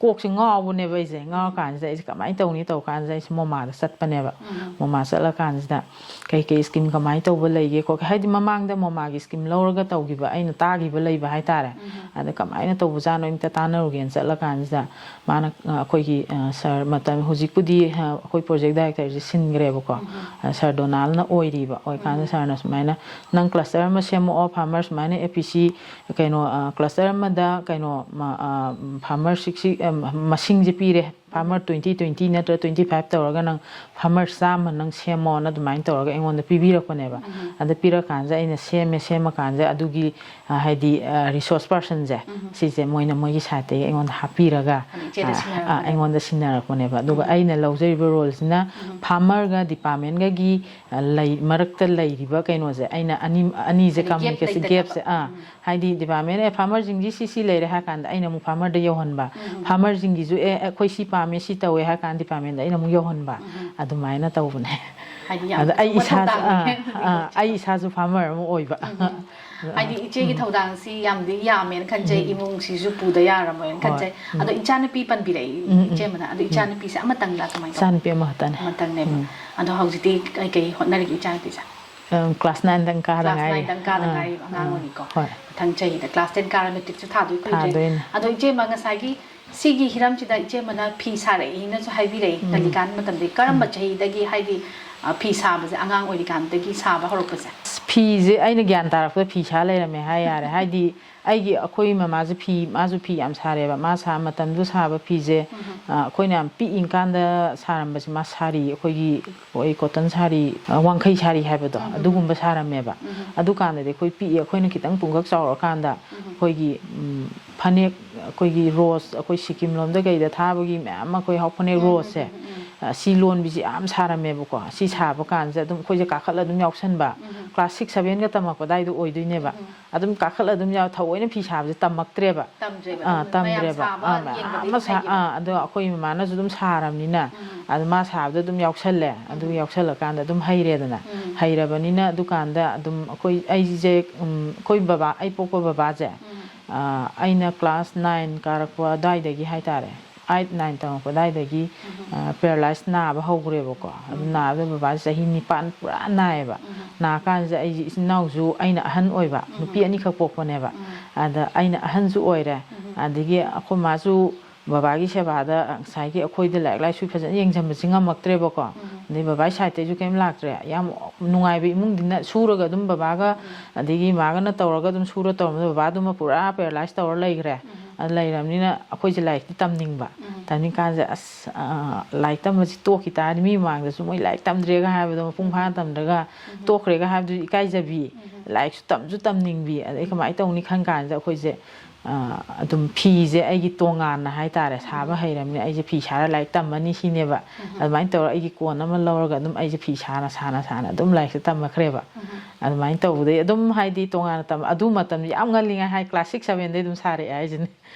ꯀꯣꯛꯁꯦ ꯉꯥꯎꯕꯅꯦꯕ ꯑꯩꯁꯦ꯫ ꯉꯥꯎꯔꯀꯥꯟꯁꯤꯗ ꯑꯩꯁꯦ ꯀꯃꯥꯏꯅ ꯇꯧꯅꯤ ꯇꯧꯀꯥꯟꯁꯤꯗ ꯑꯩꯁꯦ ꯃꯣꯃꯥꯗ ꯆꯠꯄꯅꯦꯕ꯫ ꯃꯣꯃꯥ ꯆꯠꯂꯀꯥꯟꯁꯤꯗ ꯀꯩ ꯀꯩ ꯁ꯭ꯀꯤꯝ ꯀꯃꯥꯏꯅ ꯇꯧꯕ ꯂꯩꯒꯦ ꯈꯣꯠꯀꯦ, ꯍꯥꯏꯗꯤ ꯃꯃꯥꯡꯗ ꯃꯣꯃꯥꯒꯤ ꯁ꯭ꯀꯤꯝ ꯂꯧꯔꯒ ꯇꯧꯈꯤꯕ ꯑꯩꯅ ꯇꯥꯈꯤꯕ ꯂꯩꯕ ꯍꯥꯏꯇꯥꯔꯦ꯫ ꯑꯗ ꯀꯃꯥꯏꯅ ꯇꯧꯕꯖꯥꯠꯅꯣ ꯑꯝꯇ ꯇꯥꯟꯅꯔꯨꯒꯦꯅ ꯆꯠꯂꯀꯥꯟꯁꯤꯗ ꯃꯥꯅ, ꯑ, ꯑꯩꯈꯣꯏꯒꯤ, ꯑ, ꯁꯥꯔ ꯃꯇꯝ ꯍꯧꯖꯤꯛꯄꯨꯗꯤ, ꯑ, ꯑꯩꯈꯣꯏ ꯄ꯭ꯔꯣꯖꯦꯛ ꯗꯥꯏꯔꯦꯛꯇꯔꯁꯦ ꯁꯤꯟꯈ꯭ꯔꯦꯕꯀꯣ꯫ ꯑ, ꯁꯥꯔ ꯗꯣꯅꯥꯜꯅ ꯑꯣꯏꯔꯤꯕ ꯑꯣꯏꯀꯥꯟꯗ ꯁꯥꯔꯅ ꯁꯨꯃꯥꯏꯅ, "ꯅꯪ ꯀ꯭ꯂꯁꯇꯔ ꯑꯃ ꯁꯦꯝꯃꯛꯑꯣ, ꯐꯥꯔꯃꯔ ꯁꯨꯃꯥꯏꯅ ꯑꯦ ꯄꯤ ꯁꯤ ꯀꯩꯅꯣ, ꯑ, ꯀ꯭ꯂꯁꯇꯔ ꯑꯃꯗ ꯀꯩꯅꯣ, ꯃ-, ꯑ, ꯐꯥꯔꯃꯔ ꯁꯤꯛꯁ, ꯑ, ꯃꯁꯤꯡꯁꯦ ꯄꯤꯔꯦ꯫ ꯐꯥꯔꯃꯔ ꯇ꯭ꯋꯦꯟꯇꯤ ꯇ꯭ꯋꯦꯟꯇꯤ ꯅꯠꯇ꯭ꯔꯒ ꯇ꯭ꯋꯦꯟꯇꯤ ꯐꯥꯏꯚ ꯇꯧꯔꯒ ꯅꯪ ꯐꯥꯔꯃꯔ ꯆꯥꯝꯃ ꯅꯪ ꯁꯦꯝꯃꯣꯅ ꯑꯗꯨꯃꯥꯏꯅ ꯇꯧꯔꯒ ꯑꯩꯉꯣꯟꯗ ꯄꯤꯕꯤꯔꯛꯄꯅꯦꯕ꯫ ꯑꯗ ꯄꯤꯔꯀꯥꯟꯁꯤꯗ ꯑꯩꯅ ꯁꯦꯝꯃꯦ, ꯁꯦꯝꯃꯀꯥꯟꯁꯤꯗ ꯑꯗꯨꯒꯤ, ꯑ, ꯍꯥꯏꯗꯤ, ꯔꯤꯁꯣꯔꯁ ꯄꯥꯔꯁꯟꯁꯦ, ꯁꯤꯁꯦ ꯃꯣꯏꯅ ꯃꯣꯏꯒꯤ ꯁꯥꯏꯠꯇꯒꯤ ꯑꯩꯉꯣꯟꯗ ꯍꯥꯞꯄꯤꯔꯒ, ꯑꯗ ꯏꯆꯦꯗ ꯑ, ꯁꯤꯟꯅꯔꯛꯄꯅꯦꯕ꯫ ꯑ, ꯑꯩꯉꯣꯟꯗ ꯁꯤꯟꯅꯔꯛꯄꯅꯦꯕ꯫ ꯑꯗꯨꯒ ꯑꯩꯅ ꯂꯧꯖꯔꯤꯕ ꯔꯣꯜꯁꯤꯅ ꯐꯥꯔꯃꯔꯒ ꯗꯤꯄꯥꯔꯠꯃꯦꯟꯒꯒꯤ, ꯑ, ꯂꯩ-, ꯃꯔꯛꯇ ꯂꯩꯔꯤꯕ ꯀꯩꯅꯣꯁꯦ ꯑꯩꯅ ꯑꯅꯤ, ꯑꯅꯤꯁꯦ ꯍꯥꯏꯗꯤ gap ꯀꯝꯃ꯭ꯌꯨꯅꯤꯀꯦꯁꯟ ꯂꯩꯇꯅꯕ꯫ ꯒꯦꯞꯁꯦ, ꯑꯥ, ꯍꯥꯏꯗꯤ ꯗꯤꯄꯥꯔꯠꯃꯦꯟ, ꯑꯦ, ꯐꯥꯔꯃꯔꯁꯤꯡꯒꯤ ꯁꯤ, ꯁꯤ ꯂꯩꯔꯦ ꯍꯥꯏꯔ ꯀꯥꯟꯗ ꯑꯩꯅ ꯑꯃꯨꯛ ꯐꯥꯔꯃꯔꯗ ꯌꯧꯍꯟꯕ, ꯐꯥꯔꯃꯔꯁꯤꯡꯒꯤꯁꯨ, ꯑꯦ, ꯑꯩꯈꯣꯏ ꯁꯤ ꯄꯥꯝꯃꯦ, ꯁꯤ ꯇꯧꯋꯦ ꯍꯥꯏꯔ ꯀꯥꯟꯗ ꯗꯤꯄꯥꯔꯠꯃꯦꯟꯗ ꯑꯩꯅ ꯑꯃꯨꯛ ꯌꯧꯍꯟꯕ, ꯑꯗꯨꯃꯥꯏꯅ ꯇꯧꯕꯅꯦ꯫ ꯍꯥꯏꯗꯤ ꯌꯥꯝ ꯑꯗ ꯑꯩ ꯑꯆꯧꯕ ꯏꯁꯥꯁꯨ, ꯊꯧꯗꯥꯡꯅꯤ꯫ ꯑꯥ, ꯑꯥ, ꯑꯩ ꯏꯁꯥꯁꯨ ꯐꯥꯔꯃꯔ ꯑꯃ ꯑꯣꯏꯕ꯫ ꯍꯥꯏꯗꯤ ꯏꯆꯦꯒꯤ ꯊꯧꯗꯥꯡꯁꯤ ꯌꯥꯝꯗꯤ ꯌꯥꯝꯃꯦꯅ ꯈꯟꯖꯩ, ꯏꯃꯨꯡꯁꯤꯁꯨ ꯄꯨꯗ ꯌꯥꯔꯝꯃꯣꯏꯅ ꯈꯟꯖꯩ꯫ ꯑꯗꯣ ꯏꯆꯥꯅꯨꯄꯤ ꯄꯟꯕꯤꯔꯛꯏ ꯏꯆꯦꯃꯅ꯫ ꯑꯗꯣ ꯏꯆꯥꯅꯨꯄꯤꯁꯦ ꯑꯃꯇꯪꯂ ꯀꯃꯥꯏꯅ ꯇꯧꯕ? ꯏꯆꯥꯅꯨꯄꯤ ꯑꯃꯈꯛꯇꯅꯦ꯫ ꯑꯃꯇꯪꯅꯦꯕ꯫ ꯑꯗꯣ ꯍꯧꯖꯤꯛꯇꯤ ꯀꯩ ꯀꯩ ꯍꯣꯠꯅꯔꯤꯒꯦ ꯏꯆꯥꯅꯨꯄꯤꯁꯦ? ꯎꯝ, class nine ꯗꯪ ꯀꯥꯗ ꯉꯥꯏꯔꯤ꯫ Class nine ꯗꯪ ꯀꯥꯗ ꯉꯥꯏꯔꯤꯕ ꯑꯉꯥꯡ ꯑꯣꯏꯔꯤꯀꯣ꯫ ꯍꯣꯏ꯫ ꯃꯊꯪ ꯆꯍꯤꯗ class ten ꯀꯥꯔ matricꯁꯨ ꯊꯥꯗꯣꯏ ꯀꯨꯏꯗ꯭ꯔꯦ꯫ ꯊꯥꯗꯣꯏꯅꯦ꯫ ꯑꯗꯣ ꯏꯆꯦꯃ, ꯉꯁꯥꯏꯒꯤ ꯁꯤꯒꯤ ꯍꯤꯔꯝꯁꯤꯗ ꯏꯆꯦꯃꯅ ꯐꯤ ꯁꯥꯔꯛꯏꯅꯁꯨ ꯍꯥꯏꯕꯤꯔꯛꯏ꯫ ꯉꯜꯂꯤꯀꯥꯟ ꯃꯇꯝꯗꯒꯤ ꯀꯔꯝꯕ ꯆꯍꯤꯗꯒꯤ, ꯍꯥꯏꯗꯤ, ꯑ, ꯐꯤ ꯁꯥꯕꯁꯦ ꯑꯉꯥꯡ ꯑꯣꯏꯔꯤꯀꯥꯟꯗꯒꯤ ꯁꯥꯕ ꯍꯧꯔꯛꯄꯁꯦ? ꯐꯤꯁꯦ ꯑꯩꯅ ꯒ꯭ꯌꯥꯟ ꯇꯥꯔꯛꯄꯗ ꯐꯤ ꯁꯥ ꯂꯩꯔꯝꯃꯦ ꯍꯥꯏ ꯌꯥꯔꯦ꯫ ꯍꯥꯏꯗꯤ ꯑꯩꯒꯤ, ꯑꯩꯈꯣꯏ ꯃꯃꯥꯁꯦ ꯐꯤ, ꯃꯥꯁꯨ ꯐꯤ ꯌꯥꯝ ꯁꯥꯔꯦꯕ꯫ ꯃꯥ ꯁꯥ-, ꯃꯇꯝꯗꯨ ꯁꯥꯕ ꯐꯤꯁꯦ, ꯑ, ꯑꯩꯈꯣꯏꯅ ꯌꯥꯝ ꯄꯤꯛꯏꯀꯥꯟꯗ ꯁꯥꯔꯝꯕꯁꯦ, ꯃꯥ ꯁꯥꯔꯤ, ꯑꯩꯈꯣꯏꯒꯤ, ꯑꯩꯈꯣꯏ cotton ꯁꯥꯔꯤ, ꯑ, ꯋꯥꯡꯈꯩ ꯁꯥꯔꯤ ꯍꯥꯏꯕꯗꯣ, ꯑꯗꯨꯒꯨꯝꯕ ꯁꯥꯔꯝꯃꯦꯕ꯫ ꯑꯗꯨꯀꯥꯟꯗꯗꯤ ꯑꯩꯈꯣꯏ ꯄꯤꯛꯏ, ꯑꯩꯈꯣꯏꯅ ꯈꯤꯇꯪ ꯄꯨꯡꯀꯛ ꯆꯥꯎꯔꯀꯥꯟꯗ ꯑꯩꯈꯣꯏꯒꯤ, ꯎꯝ, ꯐꯅꯦꯛ, ꯑꯩꯈꯣꯏꯒꯤ ꯔꯣꯁ, ꯑꯩꯈꯣꯏ ꯁꯤꯀꯤꯝ ꯂꯣꯝꯗ ꯀꯩꯗ ꯊꯥꯕꯒꯤ ꯃꯌꯥꯝ ꯑꯃ, ꯑꯩꯈꯣꯏ ꯍꯥꯎ ꯐꯅꯦꯛ ꯔꯣꯁꯁꯦ, ꯑ, ꯁꯤ ꯂꯣꯟꯕꯤꯁꯦ ꯌꯥꯝ ꯁꯥꯔꯝꯃꯦꯕꯀꯣ꯫ ꯁꯤ ꯁꯥꯕ ꯀꯥꯟꯁꯦ ꯑꯗꯨꯝ ꯑꯩꯈꯣꯏꯁꯦ ꯀꯥꯈꯠꯂ ꯑꯗꯨꯝ ꯌꯥꯎꯁꯟꯕ, class six sevenꯒ ꯇꯝꯃꯛꯄ ꯑꯗꯥꯏꯗꯣ ꯑꯣꯏꯗꯣꯏꯅꯦꯕ꯫ ꯑꯗꯨꯝ ꯀꯥꯈꯠꯂ ꯑꯗꯨꯝ ꯌꯥꯎ-, ꯊꯑꯣꯏꯅ ꯐꯤ ꯁꯥꯕꯁꯦ ꯇꯝꯃꯛꯇ꯭ꯔꯦꯕ꯫ ꯇꯝꯗ꯭ꯔꯦꯕ, ꯑꯥ, ꯑꯗꯨꯝ ꯃꯌꯥꯝ ꯇꯝꯗ꯭ꯔꯦꯕ꯫ ꯁꯥꯕ ꯑꯥ, ꯃꯌꯥꯝ ꯌꯦꯡꯕꯗꯒꯤ ꯑꯃ ꯁꯥ-, ꯍꯩꯈꯤꯕ꯫ ꯑꯥ, ꯑꯗꯣ ꯑꯩꯈꯣꯏ ꯃꯃꯥꯅꯁꯨ ꯑꯗꯨꯝ ꯁꯥꯔꯕꯅꯤꯅ, ꯑꯗꯨ ꯃꯥ ꯁꯥꯕꯗ ꯑꯗꯨꯝ ꯌꯥꯎꯁꯜꯂꯦ꯫ ꯑꯗꯨ ꯌꯥꯎꯁꯜꯂꯀꯥꯟꯗ ꯑꯗꯨꯝ ꯍꯩꯔꯦꯗꯅ꯫ ꯍꯩꯔꯕꯅꯤꯅ ꯑꯗꯨꯀꯥꯟꯗ ꯑꯗꯨꯝ ꯑꯩꯈꯣꯏ, ꯑꯩꯁꯦ, ꯎꯝ, ꯑꯩꯈꯣꯏ ꯕꯕꯥ, ꯑꯩ ꯄꯣꯛꯄ ꯕꯕꯥꯁꯦ, ꯑꯥ, ꯑꯩꯅ class nine ꯀꯥꯔꯛꯄ ꯑꯗꯨꯋꯥꯏꯗꯒꯤ ꯍꯥꯏꯇꯥꯔꯦ, eight nine ꯇꯝꯃꯛꯄ ꯑꯗꯨꯋꯥꯏꯗꯒꯤ, ꯑꯥ, paralyze ꯅꯥꯕ ꯍꯧꯈ꯭ꯔꯦꯕꯀꯣ꯫ ꯑꯗꯨ ꯅꯥꯕꯗ ꯕꯕꯥꯁꯦ ꯆꯍꯤ ꯅꯤꯄꯥꯟ ꯄꯨꯔꯥ ꯅꯥꯏꯌꯦꯕ꯫ ꯅꯥꯀꯥꯟꯁꯤꯗ ꯑꯩꯁꯦ ꯏꯆꯤꯟ ꯏꯅꯥꯎꯁꯨ ꯑꯩꯅ ꯑꯍꯟ ꯑꯣꯏꯕ, ꯅꯨꯄꯤ ꯑꯅꯤꯈꯛ ꯄꯣꯛꯄꯅꯦꯕ꯫ ꯑꯗ ꯑꯩꯅ ꯑꯍꯟꯁꯨ ꯑꯣꯏꯔꯦ꯫ ꯑꯗꯒꯤ ꯑꯩꯈꯣꯏ ꯃꯥꯁꯨ ꯕꯕꯥꯒꯤ ꯁꯦꯕꯥꯗ ꯉꯁꯥꯏꯒꯤ ꯑꯩꯈꯣꯏꯗ ꯂꯥꯏꯔꯤꯛ ꯂꯥꯏꯁꯨ ꯐꯖꯅ ꯌꯦꯡꯁꯤꯟꯕꯁꯤ ꯉꯝꯃꯛꯇ꯭ꯔꯦꯕꯀꯣ꯫ ꯑꯗꯩ ꯕꯕꯥꯒꯤ sideꯇꯩꯁꯨ ꯀꯩꯝ ꯂꯥꯛꯇ꯭ꯔꯦ꯫ ꯌꯥꯝ ꯅꯨꯡꯉꯥꯏꯕ ꯏꯃꯨꯡꯗꯤ ꯅ-, ꯁꯨꯔꯒ ꯑꯗꯨꯝ ꯕꯕꯥꯒ ꯑꯗꯒꯤ ꯃꯥꯒꯅ ꯇꯧꯔꯒ ꯑꯗꯨꯝ ꯁꯨꯔ ꯇꯧꯔꯝꯕꯗꯣ ꯕꯕꯥꯗꯨꯃ ꯄꯨꯔꯥ paralyze ꯇꯧꯔ ꯂꯩꯈ꯭ꯔꯦ꯫ ꯑꯗꯨ ꯂꯩꯔꯕꯅꯤꯅ ꯑꯩꯈꯣꯏꯁꯦ ꯂꯥꯏꯔꯤꯛꯇꯤ ꯇꯝꯅꯤꯡꯕ꯫ ꯎꯝ꯫ ꯇꯝꯅꯤꯡ ꯀꯥꯟꯁꯦ, "ꯑꯁ, ꯑ, ꯂꯥꯏꯔꯤꯛ ꯇꯝꯕꯁꯤ ꯇꯣꯛꯈꯤ ꯇꯥꯔꯗꯤ, ꯃꯤ ꯃꯃꯥꯡꯗꯁꯨ ꯃꯣꯏ ꯂꯥꯏꯔꯤꯛ ꯇꯝꯗ꯭ꯔꯦꯒ ꯍꯥꯏꯕꯗꯣ, ꯃꯄꯨꯡ ꯐꯥꯅ ꯇꯝꯗ꯭ꯔꯒ ꯎꯝ꯫ ꯇꯣꯛꯈ꯭ꯔꯦꯒ ꯍꯥꯏꯕꯗꯨꯗꯤ ꯏꯀꯥꯏꯖꯕꯤ, ꯎꯝ꯫ ꯂꯥꯏꯔꯤꯛꯁꯨ ꯇꯝꯁꯨ ꯇꯝꯅꯤꯡꯕꯤ, ꯑꯗꯩ ꯀꯃꯥꯏꯅ ꯇꯧꯅꯤ?" ꯈꯟ ꯀꯥꯟꯁꯤꯗ ꯑꯩꯈꯣꯏꯁꯦ, ꯑ, ꯑꯗꯨꯝ ꯐꯤꯁꯦ ꯑꯩꯒꯤ ꯇꯣꯉꯥꯟꯅ ꯍꯥꯏꯇꯥꯔꯦ, ꯁꯥꯕ ꯎꯝ꯫ ꯍꯩꯔꯕꯅꯤꯅ ꯑꯩꯁꯦ ꯐꯤ ꯁꯥꯔ ꯂꯥꯏꯔꯤꯛ ꯇꯝꯃꯅꯤ ꯁꯤꯅꯦꯕ꯫ ꯎꯝ꯫ ꯑꯗꯨꯃꯥꯏꯅ ꯇꯧꯔꯒ ꯑꯩꯒꯤ ꯀꯣꯟ ꯑꯃ ꯂꯧꯔꯒ ꯑꯗꯨꯝ ꯑꯩꯁꯦ ꯐꯤ ꯁꯥꯅ, ꯁꯥꯅ, ꯁꯥꯅ ꯑꯗꯨꯝ ꯂꯥꯏꯔꯤꯛꯁꯦ ꯇꯝꯃꯛꯈ꯭ꯔꯦꯕ꯫ ꯎꯝ꯫ ꯑꯗꯨꯃꯥꯏꯅ ꯇꯧꯕꯗꯩ ꯑꯗꯨꯝ, ꯍꯥꯏꯗꯤ, ꯇꯣꯉꯥꯟꯅ ꯇꯝ-, ꯑꯗꯨ ꯃꯇꯝꯗ ꯌꯥꯝ ꯉꯜꯂꯤꯉꯩ ꯍꯥꯏ, class six sevenꯗꯩ ꯑꯗꯨꯝ ꯁꯥꯔꯛꯑꯦ ꯍꯥꯏꯁꯤꯅꯦ꯫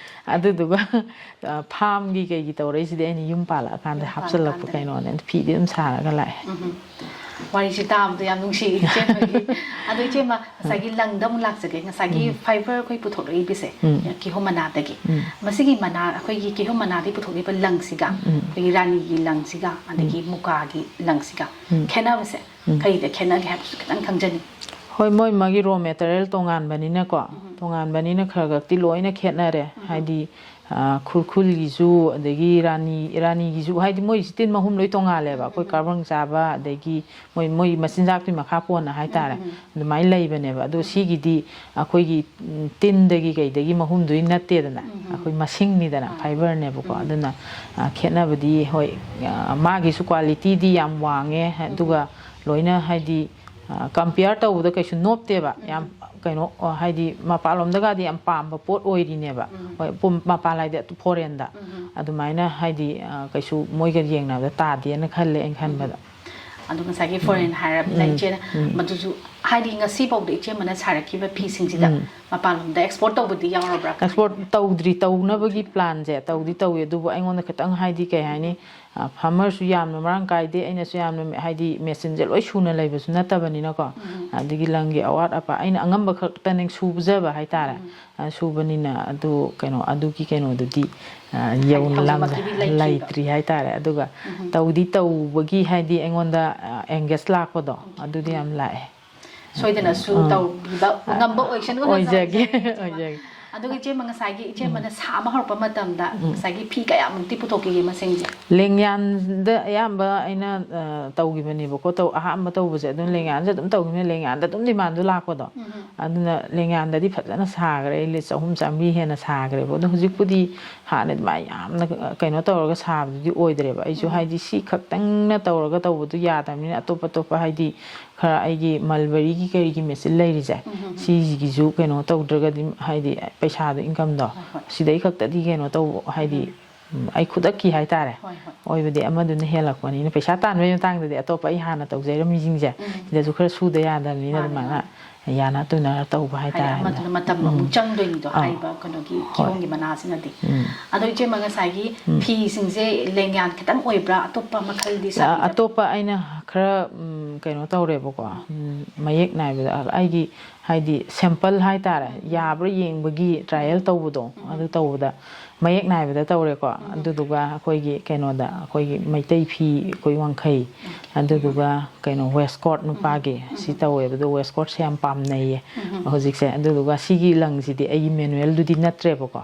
ꯑꯗꯨꯗꯨꯒ, ꯑ, farmꯒꯤ ꯀꯩꯒꯤ ꯇꯧꯔꯛꯏꯁꯤꯗꯤ ꯑꯩꯅ ꯌꯨꯝ ꯄꯥꯜꯂꯛꯑꯀꯥꯟꯗ ꯌꯨꯝ ꯍꯥꯞꯆꯤꯜꯂꯛꯄ ꯄꯥꯜꯂꯀꯥꯟꯗꯅꯦ꯫ ꯀꯩꯅꯣꯅꯦ꯫ ꯐꯤꯗꯤ ꯑꯗꯨꯝ ꯁꯥꯔꯒ ꯂꯥꯛꯑꯦ꯫ ꯎꯝ꯫ ꯋꯥꯔꯤꯁꯤ ꯇꯥꯕꯗ ꯌꯥꯝ ꯅꯨꯡꯁꯤ, ꯏꯆꯦꯃꯒꯤ꯫ ꯑꯗꯣ ꯏꯆꯦꯃ, ꯉꯁꯥꯏꯒꯤ ꯂꯪꯗ ꯑꯃꯨꯛ ꯂꯥꯛꯆꯒꯦ꯫ ꯉꯁꯥꯏꯒꯤ ꯎꯝ꯫ Fibre ꯑꯩꯈꯣꯏ ꯄꯨꯊꯣꯔꯛꯏꯕꯁꯦ, ꯎꯝ꯫ ꯀꯤꯍꯣꯝ ꯃꯅꯥꯗꯒꯤ꯫ ꯎꯝ꯫ ꯃꯁꯤꯒꯤ ꯃꯅꯥ, ꯑꯩꯈꯣꯏꯒꯤ ꯀꯤꯍꯣꯝ ꯃꯅꯥꯗꯒꯤ ꯄꯨꯊꯣꯛꯂꯤꯕ ꯂꯪꯁꯤꯒ, ꯎꯝ꯫ ꯑꯩꯈꯣꯏꯒꯤ ꯔꯥꯅꯤꯒꯤ ꯂꯪꯁꯤꯒ, ꯑꯗꯒꯤ ꯎꯝ꯫ ꯃꯨꯀꯥꯒꯤ ꯂꯪꯁꯤꯒ ꯎꯝ꯫ ꯈꯦꯠꯅꯕꯁꯦ ꯎꯝ꯫ ꯀꯔꯤꯗ ꯈꯦꯠꯅꯒꯦ ꯍꯥꯏꯕꯁꯨ ꯈꯤꯇꯪ ꯈꯪꯖꯅꯤꯡꯉꯤ꯫ ꯍꯣꯏ, ꯃꯣꯏ ꯃꯥꯒꯤ raw material ꯇꯣꯉꯥꯟꯕꯅꯤꯅꯀꯣ, ꯎꯝ꯫ ꯇꯣꯉꯥꯟꯕꯅꯤꯅ ꯈꯔ ꯈꯛꯇꯤ ꯂꯣꯏꯅ ꯈꯦꯠꯅꯔꯦ꯫ ꯎꯝ꯫ ꯍꯥꯏꯗꯤ, ꯑ, ꯈꯨꯔꯈꯨꯜꯒꯤꯁꯨ, ꯑꯗꯒꯤ ꯔꯥꯅꯤ, ꯔꯥꯅꯤꯒꯤꯁꯨ, ꯍꯥꯏꯗꯤ ꯃꯣꯏꯁꯤ ꯇꯤꯟ ꯃꯍꯨꯝ ꯂꯣꯏ ꯇꯣꯡꯉꯥꯜꯂꯦꯕ꯫ ꯑꯩꯈꯣꯏ ꯎꯝ꯫ ꯀꯥꯔꯕꯪ ꯆꯥꯕ, ꯑꯗꯒꯤ ꯃꯣꯏ, ꯃꯣꯏ ꯃꯆꯤꯟꯖꯥꯛꯇꯨꯒꯤ ꯃꯈꯥ ꯄꯣꯟꯅ ꯍꯥꯏꯇꯥꯔꯦ꯫ ꯎꯝ, ꯎꯝ꯫ ꯑꯗꯨꯃꯥꯏꯅ ꯂꯩꯕꯅꯦꯕ꯫ ꯑꯗꯣ ꯎꯝ꯫ ꯁꯤꯒꯤꯗꯤ ꯑꯩꯈꯣꯏꯒꯤ, ꯎꯝ, ꯇꯤꯟꯗꯒꯤ ꯀꯩꯗꯒꯤ ꯃꯍꯨꯝꯗꯨꯒꯤ ꯅꯠꯇꯦꯗꯅ, ꯎꯝ, ꯎꯝ꯫ ꯑꯩꯈꯣꯏ ꯃꯁꯤꯡꯅꯤꯗꯅ, ꯑꯥ꯫ Fibreꯅꯦꯕꯀꯣ꯫ ꯎꯝ꯫ ꯑꯗꯨꯅ, ꯑ, ꯈꯦꯠꯅꯕꯗꯤ ꯍꯣꯏ, ꯑ, ꯃꯥꯒꯤꯁꯨ qualityꯗꯤ ꯌꯥꯝ ꯋꯥꯡꯉꯦ, ꯎꯝ꯫ ꯑꯗꯨꯒ ꯂꯣꯏꯅ ꯍꯥꯏꯗꯤ, ꯑ, compare ꯇꯧꯕꯗ ꯀꯩꯁꯨ ꯅꯣꯞꯇꯦꯕ꯫ ꯎꯝ꯫ ꯌꯥꯝ ꯀꯩꯅꯣ, ꯑ, ꯍꯥꯏꯗꯤ ꯃꯄꯥꯟꯂꯣꯝꯗꯒꯗꯤ ꯌꯥꯝ ꯄꯥꯝꯕ ꯄꯣꯠ ꯑꯣꯏꯔꯤꯅꯦꯕ꯫ ꯎꯝ꯫ ꯍꯣꯏ, ꯄꯨꯝ-, ꯃꯄꯥꯟ ꯍꯥꯏꯗꯤ foreignꯗ꯫ ꯎꯝ꯫ ꯑꯗꯨꯃꯥꯏꯅ ꯍꯥꯏꯗꯤ, ꯑ, ꯀꯩꯁꯨ ꯃꯣꯏꯒ ꯌꯦꯡꯅꯕꯗ ꯇꯥꯗꯦꯅ ꯈꯜꯂꯦ ꯑꯩꯅ ꯈꯟꯕꯗ꯫ ꯑꯗꯣ ꯉꯁꯥꯏꯒꯤ foreign ꯎꯝ꯫ ꯍꯥꯏꯔꯕꯅꯤꯅ ꯎꯝ꯫ ꯏꯆꯦꯅ ꯎꯝ꯫ ꯃꯗꯨꯁꯨ ꯍꯥꯏꯗꯤ ꯉꯁꯤ ꯐꯥꯎꯗ ꯏꯆꯦꯃꯅ ꯁꯥꯔꯛꯈꯤꯕ ꯐꯤꯁꯤꯡꯁꯤꯗ ꯎꯝ꯫ ꯃꯄꯥꯟꯂꯣꯝꯗ export ꯇꯧꯕꯗꯤ ꯌꯥꯎꯔꯕ꯭ꯔꯥ? Export ꯇꯧꯗ꯭ꯔꯤ, ꯇꯧꯅꯕꯒꯤ planꯁꯦ ꯇꯧꯗꯤ ꯇꯧꯏ, ꯑꯗꯨꯕꯨ ꯑꯩꯉꯣꯟꯗ ꯈꯤꯇꯪ ꯍꯥꯏꯗꯤ ꯀꯩ ꯍꯥꯏꯅꯤ, ꯑ, farmerꯁꯨ ꯌꯥꯝꯅ ꯃꯔꯥꯡ ꯀꯥꯏꯗꯦ, ꯑꯩꯅꯁꯨ ꯌꯥꯝꯅ ꯍꯥꯏꯗꯤ machineꯁꯦ ꯂꯣꯏ ꯁꯨꯅ ꯂꯩꯕꯁꯨ ꯅꯠꯇꯕꯅꯤꯅꯀꯣ, ꯎꯝ꯫ ꯑꯗꯒꯤ ꯂꯪꯒꯤ ꯑꯋꯥꯠ ꯑꯄꯥ ꯑꯩꯅ ꯑꯉꯝꯕ ꯈꯛꯇꯅꯦ ꯁꯨꯖꯕ ꯍꯥꯏꯇꯥꯔꯦ꯫ ꯎꯝ꯫ ꯑ, ꯁꯨꯕꯅꯤꯅ ꯑꯗꯨ ꯀꯩꯅꯣ, ꯑꯗꯨꯒꯤ ꯀꯩꯅꯣꯗꯨꯗꯤ, ꯑ, ꯍꯥꯏꯗꯤ ꯌꯧ-, ꯂꯝ ꯍꯧꯖꯤꯛꯃꯛꯀꯤꯗꯤ ꯂꯩꯇ꯭ꯔꯤꯕ꯫ ꯂꯩꯇ꯭ꯔꯤ ꯍꯥꯏꯇꯥꯔꯦ꯫ ꯑꯗꯨꯒ ꯎꯝ꯫ ꯇꯧꯗꯤ ꯇꯧꯕꯒꯤ ꯍꯥꯏꯗꯤ ꯑꯩꯉꯣꯟꯗ, ꯑ, engage ꯂꯥꯛꯄꯗꯣ ꯑꯗꯨꯗꯤ ꯌꯥꯝ ꯂꯥꯛꯑꯦ꯫ ꯁꯣꯏꯗꯅꯁꯨ ꯑꯥ꯫ ꯇꯧꯕꯤꯕ ꯉꯝꯕ ꯑꯣꯏꯁꯅꯨ ꯑꯣꯏꯖꯒꯦ, ꯍꯥꯏꯖꯔꯤ꯫ ꯑꯣꯏꯖꯒꯦ꯫ ꯑꯗꯨꯒ ꯏꯆꯦꯃ, ꯉꯁꯥꯏꯒꯤ ꯏꯆꯦꯃꯅ ꯁꯥꯕ ꯍꯧꯔꯛꯄ ꯃꯇꯝꯗ ꯉꯁꯥꯏꯒꯤ ꯐꯤ ꯀꯌꯥꯃꯨꯛꯇꯤ ꯄꯨꯊꯣꯛꯈꯤꯒꯦ ꯃꯁꯤꯡꯁꯦ? ꯂꯦꯡꯌꯥꯟꯗ ꯑꯌꯥꯝꯕ ꯑꯩꯅ ꯑ, ꯇꯧꯈꯤꯕꯅꯦꯕꯀꯣ꯫ ꯇꯧ ꯑꯍꯥꯟꯕ ꯇꯧꯕꯁꯦ ꯑꯗꯨꯝ ꯂꯦꯡꯌꯥꯟꯁꯦ ꯑꯗꯨꯝ ꯇꯧꯈꯤꯕꯅꯦ꯫ ꯂꯦꯡꯌꯥꯟꯗ ꯑꯗꯨꯝ ꯗꯤꯃꯥꯟꯗꯣ ꯂꯥꯛꯄꯗꯣ, ꯑꯗꯨꯅ ꯂꯦꯡꯌꯥꯟꯗꯗꯤ ꯐꯖꯅ ꯁꯥꯈ꯭ꯔꯦ꯫ ꯑꯩ ꯂꯤꯁ ꯆꯍꯨꯝ ꯆꯥꯃꯔꯤ ꯍꯦꯟꯅ ꯁꯥꯈ꯭ꯔꯦꯕ꯫ ꯑꯗꯣ ꯍꯧꯖꯤꯛꯄꯨꯗꯤ ꯍꯥꯟꯅ ꯑꯗꯨꯃꯥꯏꯅ ꯌꯥꯝꯅ ꯀꯩꯅꯣ ꯇꯧꯔꯒ ꯁꯥꯕꯗꯨꯗꯤ ꯑꯣꯏꯗ꯭ꯔꯦꯕ꯫ ꯑꯩꯁꯨ ꯍꯥꯏꯗꯤ ꯁꯤ ꯈꯛꯇꯪꯅ ꯇꯧꯔꯒ ꯇꯧꯕꯗꯨ ꯌꯥꯗꯕꯅꯤꯅ ꯑꯇꯣꯞ ꯑꯇꯣꯞꯄ ꯍꯥꯏꯗꯤ ꯈꯔ ꯑꯩꯒꯤ ꯃꯜꯕꯔꯤꯒꯤ ꯀꯔꯤꯒꯤ ꯃꯦꯆꯤꯟ ꯂꯩꯔꯤꯁꯦ, ꯁꯤꯁꯤꯒꯤꯁꯨ ꯀꯩꯅꯣ ꯇꯧꯗ꯭ꯔꯒꯗꯤ ꯍꯥꯏꯗꯤ ꯄꯩꯁꯥꯗꯣ, ꯏꯟꯀꯝꯗꯣ ꯍꯣꯏ, ꯍꯣꯏ꯫ ꯁꯤꯗꯩ ꯈꯛꯇꯗꯤ ꯀꯩꯅꯣ ꯇꯧꯕ ꯍꯥꯏꯗꯤ ꯎꯝ, ꯑꯩ ꯈꯨꯗꯛꯀꯤ ꯍꯥꯏꯇꯥꯔꯦ꯫ ꯍꯣꯏ, ꯍꯣꯏ꯫ ꯑꯣꯏꯕꯗꯤ ꯑꯃꯗꯨꯅ ꯍꯦꯜꯂꯛꯄꯅꯤꯅ ꯄꯩꯁꯥ ꯇꯥꯟꯕꯒꯤ ꯃꯇꯥꯡꯗꯗꯤ ꯑꯇꯣꯞꯄ ꯑꯩ ꯍꯥꯟꯅ ꯇꯧꯖꯔꯝꯃꯤꯁꯤꯡꯁꯦ ꯁꯤꯗꯁꯨ ꯈꯔ ꯁꯨꯗ ꯌꯥꯗꯕꯅꯤꯅ ꯃꯥꯅꯦ, ꯑꯗꯨꯃꯥꯏꯅ ꯌꯥꯅ ꯇꯨꯅ ꯇꯧꯕ ꯍꯥꯏꯗꯤ ꯍꯥꯏꯇꯥꯔꯦ꯫ ꯑꯃꯗꯨꯅ ꯃꯇꯝ ꯑꯃꯨꯛ ꯆꯪꯗꯣꯏꯅꯤꯗꯣ, ꯑꯥ꯫ ꯍꯥꯏꯔꯤꯕ ꯀꯩꯅꯣꯒꯤ ꯍꯣꯏ꯫ ꯀꯤꯍꯣꯝꯒꯤ ꯃꯅꯥꯁꯤꯅꯗꯤ꯫ ꯎꯝ꯫ ꯑꯗꯣ ꯏꯆꯦꯃ, ꯉꯁꯥꯏꯒꯤ ꯐꯤꯁꯤꯡꯁꯦ ꯂꯦꯡꯌꯥꯟ ꯈꯤꯇꯪ ꯑꯣꯏꯕ꯭ꯔꯥ? ꯑꯇꯣꯞꯄ ꯃꯈꯜꯗꯤ ꯑ, ꯁꯥꯕꯤꯗꯕ꯭ꯔꯥ? ꯑꯇꯣꯞꯄ ꯑꯩꯅ ꯈꯔ ꯎꯝ, ꯀꯩꯅꯣ ꯇꯧꯔꯦꯕꯀꯣ꯫ ꯎꯝ, ꯃꯌꯦꯛ ꯅꯥꯏꯕꯗ ꯑꯩꯒꯤ ꯍꯥꯏꯗꯤ ꯁꯦꯝꯄꯜ ꯍꯥꯏꯇꯥꯔꯦ, ꯌꯥꯕ꯭ꯔꯥ ꯌꯦꯡꯕꯒꯤ ꯇ꯭ꯔꯥꯏꯌꯦꯜ ꯇꯧꯕꯗꯣ, ꯑꯗꯨ ꯇꯧꯕꯗ ꯃꯌꯦꯛ ꯅꯥꯏꯕꯗ ꯇꯧꯔꯦꯀꯣ꯫ ꯑꯗꯨꯗꯨꯒ ꯑꯩꯈꯣꯏꯒꯤ ꯀꯩꯅꯣꯗ, ꯑꯩꯈꯣꯏꯒꯤ ꯃꯩꯇꯩ ꯐꯤ ꯑꯩꯈꯣꯏ ꯋꯥꯡꯈꯩ, ꯑꯗꯨꯗꯨꯒ ꯀꯩꯅꯣ ꯋꯦꯁꯀꯣꯠ ꯅꯨꯄꯥꯒꯤ ꯁꯤ ꯇꯧꯋꯦꯕ꯫ ꯑꯗꯣ ꯋꯦꯁꯀꯣꯠꯁꯦ ꯌꯥꯝ ꯄꯥꯝꯅꯩꯌꯦ ꯍꯧꯖꯤꯛꯁꯦ꯫ ꯑꯗꯨꯗꯨꯒ ꯁꯤꯒꯤ ꯂꯪꯁꯤꯗꯤ ꯑꯩꯒꯤ ꯃꯦꯅꯨꯋꯦꯜꯗꯨꯗꯤ ꯅꯠꯇ꯭ꯔꯦꯕꯀꯣ꯫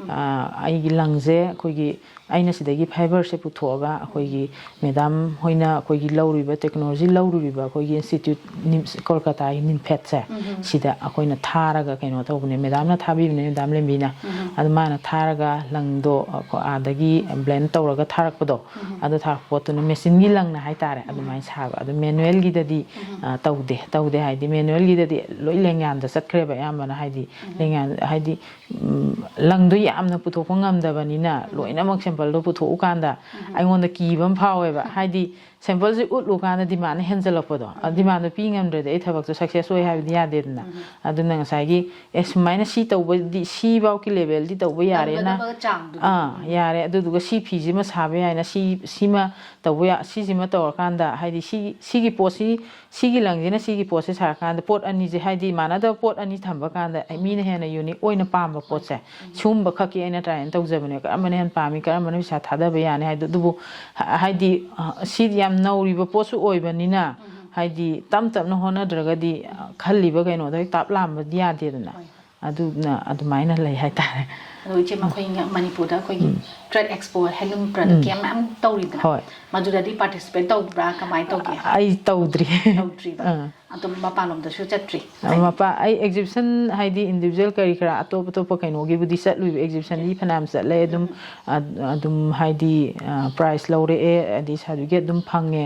ꯑ, ꯑꯩꯒꯤ ꯂꯪꯁꯦ ꯑꯩꯈꯣꯏꯒꯤ, ꯑꯩꯅ ꯁꯤꯗꯒꯤ ꯐꯥꯏꯕꯔꯁꯦ ꯄꯨꯊꯣꯛꯑꯒ ꯑꯩꯈꯣꯏꯒꯤ ꯃꯦꯗꯥꯝ ꯍꯣꯏꯅ ꯑꯩꯈꯣꯏꯒꯤ ꯂꯧꯔꯤꯕ, ꯇꯦꯛꯅꯣꯂꯣꯖꯤ ꯂꯧꯔꯨꯔꯤꯕ ꯑꯩꯈꯣꯏꯒꯤ ꯏꯟꯁꯇꯤꯇ꯭ꯌꯨꯠ ꯅꯤꯝꯁ, ꯀꯣꯜꯀꯇꯥꯒꯤ ꯅꯤꯝꯐꯦꯠꯁꯦ, ꯁꯤꯗ ꯑꯩꯈꯣꯏꯅ ꯊꯥꯔꯒ ꯀꯩꯅꯣ ꯇꯧꯕꯅꯦ꯫ ꯃꯦꯗꯥꯝꯅ ꯊꯥꯕꯤꯕꯅꯦ, ꯃꯦꯗꯥꯝ ꯂꯦꯝꯕꯤꯅ꯫ ꯑꯗꯨ ꯃꯥꯅ ꯊꯥꯔꯒ ꯂꯪꯗꯣ ꯑꯩꯈꯣꯏ ꯑꯥꯗꯒꯤ ꯕ꯭ꯂꯦꯟ ꯇꯧꯔꯒ ꯊꯥꯔꯛꯄꯗꯣ, ꯑꯗꯨ ꯊꯥꯔꯛꯄ ꯄꯣꯠꯇꯨꯅ ꯃꯦꯆꯤꯟꯒꯤ ꯂꯪꯅ ꯍꯥꯏꯇꯥꯔꯦ, ꯑꯗꯨꯃꯥꯏꯅ ꯁꯥꯕ꯫ ꯑꯗꯨ ꯃꯦꯅꯨꯋꯦꯜꯒꯤꯗꯗꯤ ꯑ, ꯇꯧꯗꯦ꯫ ꯇꯧꯗꯦ ꯍꯥꯏꯗꯤ ꯃꯦꯅꯨꯋꯦꯜꯒꯤꯗꯗꯤ ꯂꯣꯏ ꯂꯦꯡꯌꯥꯟꯗ ꯆꯠꯈ꯭ꯔꯦꯕ ꯑꯌꯥꯝꯕꯅ꯫ ꯍꯥꯏꯗꯤ ꯂꯦꯡꯌꯥꯟ ꯍꯥꯏꯗꯤ ꯎꯝ, ꯂꯪꯗꯣ ꯌꯥꯝꯅ ꯄꯨꯊꯣꯛꯄ ꯉꯝꯗꯕꯅꯤꯅ ꯂꯣꯏꯅꯃꯛ ꯁꯦꯝꯄꯜꯗꯣ ꯄꯨꯊꯣꯛꯎꯀꯥꯟꯗ ꯑꯩꯉꯣꯟꯗ ꯀꯤꯕ ꯑꯃ ꯐꯥꯎꯋꯦꯕ꯫ ꯍꯥꯏꯗꯤ ꯁꯦꯝꯄꯜꯁꯦ ꯎꯠꯂꯨꯀꯥꯟꯗ ꯗꯤꯃꯥꯟꯅ ꯍꯦꯟꯖꯜꯂꯛꯄꯗꯣ꯫ ꯑ, ꯗꯤꯃꯥꯟꯗꯣ ꯄꯤ ꯉꯝꯗ꯭ꯔꯗꯤ ꯑꯩ ꯊꯕꯛꯇꯣ ꯁꯛꯁꯦꯁ ꯑꯣꯏ ꯍꯥꯏꯕꯗꯤ ꯌꯥꯗꯦꯗꯅ꯫ ꯑꯗꯨꯅ ꯉꯁꯥꯏꯒꯤ ꯑꯦ, ꯁꯨꯃꯥꯏꯅ ꯁꯤ ꯇꯧꯕꯗꯤ, ꯁꯤꯐꯥꯎꯒꯤ ꯂꯦꯚꯦꯜꯗꯤ ꯇꯧꯕ ꯌꯥꯔꯦꯅ꯫ ꯇꯧꯒꯗꯕ ꯆꯥꯡꯗꯨꯗꯤ꯫ ꯑꯥ, ꯌꯥꯔꯦ꯫ ꯑꯗꯨꯗꯨꯒ ꯁꯤ ꯐꯤꯁꯤꯃ ꯁꯥꯕ ꯌꯥꯏꯅ, ꯁꯤ, ꯁꯤꯃ ꯇꯧꯕ ꯌꯥ-, ꯁꯤꯁꯤꯃ ꯇꯧꯔꯀꯥꯟꯗ ꯍꯥꯏꯗꯤ ꯁꯤ, ꯁꯤꯒꯤ ꯄꯣꯠꯁꯤ, ꯁꯤꯒꯤ ꯂꯪꯁꯤꯅ ꯁꯤꯒꯤ ꯄꯣꯠꯁꯦ ꯁꯥꯔꯀꯥꯟꯗ ꯄꯣꯠ ꯑꯅꯤꯁꯦ, ꯍꯥꯏꯗꯤ ꯃꯥꯟꯅꯗꯕ ꯄꯣꯠ ꯑꯅꯤ ꯊꯝꯕ ꯀꯥꯟꯗ ꯑꯩ ꯃꯤꯅ ꯍꯦꯟꯅ ꯌꯨꯅꯤꯛ ꯑꯣꯏꯅ ꯄꯥꯝꯕ ꯄꯣꯠꯁꯦ, ꯁꯤꯒꯨꯝꯕ ꯈꯛꯀꯤ ꯑꯩꯅ ꯇ꯭ꯔꯥꯏ ꯇꯧꯖꯕꯅꯦ꯫ ꯀꯔꯝꯕꯅ ꯍꯦꯟꯅ ꯄꯥꯝꯃꯤ, ꯀꯔꯝꯕꯅ ꯄꯩꯁꯥ ꯊꯥꯗꯕ ꯌꯥꯅꯤ ꯍꯥꯏꯗꯣ꯫ ꯑꯗꯨꯕꯨ ꯍ-, ꯍꯥꯏꯗꯤ ꯑ, ꯁꯤꯗꯤ ꯌꯥꯝ ꯅꯧꯔꯤꯕ ꯄꯣꯠꯁꯨ ꯑꯣꯏꯕꯅꯤꯅ ꯍꯥꯏꯗꯤ ꯇꯞ ꯇꯞꯅ ꯍꯣꯠꯅꯗ꯭ꯔꯒꯗꯤ ꯑ, ꯈꯜꯂꯤꯕ ꯀꯩꯅꯣꯗꯣ ꯍꯦꯛ ꯇꯥꯞ ꯂꯥꯝꯕꯗꯤ ꯌꯥꯗꯦꯗꯅ꯫ ꯍꯣꯏ꯫ ꯑꯗꯨꯅ ꯑꯗꯨꯃꯥꯏꯅ ꯂꯩ ꯍꯥꯏꯇꯥꯔꯦ꯫ ꯑꯗꯣ ꯏꯆꯦ, ꯃꯈꯣꯏ ꯃꯅꯤꯄꯨꯔꯗ ꯑꯩꯈꯣꯏꯒꯤ ꯇ꯭ꯔꯦꯗ ꯑꯦꯛꯁꯄꯣ, ꯍꯦꯟꯂꯨꯝ ꯄ꯭ꯔꯗꯛꯀꯤ ꯌꯥꯝ ꯃꯌꯥꯝ ꯇꯧꯔꯤꯗꯅ, ꯍꯣꯏ꯫ ꯃꯗꯨꯗꯗꯤ ꯄꯥꯔꯇꯤꯁꯤꯄꯦꯠ ꯇꯧꯕ꯭ꯔꯥ, ꯀꯃꯥꯏꯅ ꯇꯧꯒꯦ? ꯑꯩ ꯇꯧꯗ꯭ꯔꯤ꯫ ꯇꯧꯗ꯭ꯔꯤꯕ? ꯑꯥ꯫ ꯑꯗꯨꯝ ꯃꯄꯥꯟꯂꯣꯝꯗꯁꯨ ꯆꯠꯇ꯭ꯔꯤ? ꯃꯄꯥ ꯑꯩ ꯑꯦꯛꯖꯤꯕꯤꯁꯟ ꯍꯥꯏꯗꯤ ꯏꯟꯗꯤꯕꯤꯖꯨꯋꯦꯜ ꯀꯔꯤ ꯀꯔꯥ ꯑꯇꯣꯞ ꯑꯇꯣꯞꯄ ꯀꯩꯅꯣꯒꯤꯕꯨꯗꯤ ꯆꯠꯂꯨꯏꯕ, ꯑꯦꯛꯖꯤꯕꯤꯁꯟꯗꯤ ꯐꯅꯌꯥꯝ ꯆꯠꯂꯦ ꯑꯗꯨꯝ꯫ ꯑ- ꯑꯗꯨꯝ ꯍꯥꯏꯗꯤ ꯄ꯭ꯔꯥꯏꯖ ꯂꯧꯔꯛꯑꯦ, ꯍꯥꯏꯗꯤ ꯁꯥꯔꯇꯤꯐꯤꯀꯦꯠ ꯑꯗꯨꯝ ꯐꯪꯉꯦ꯫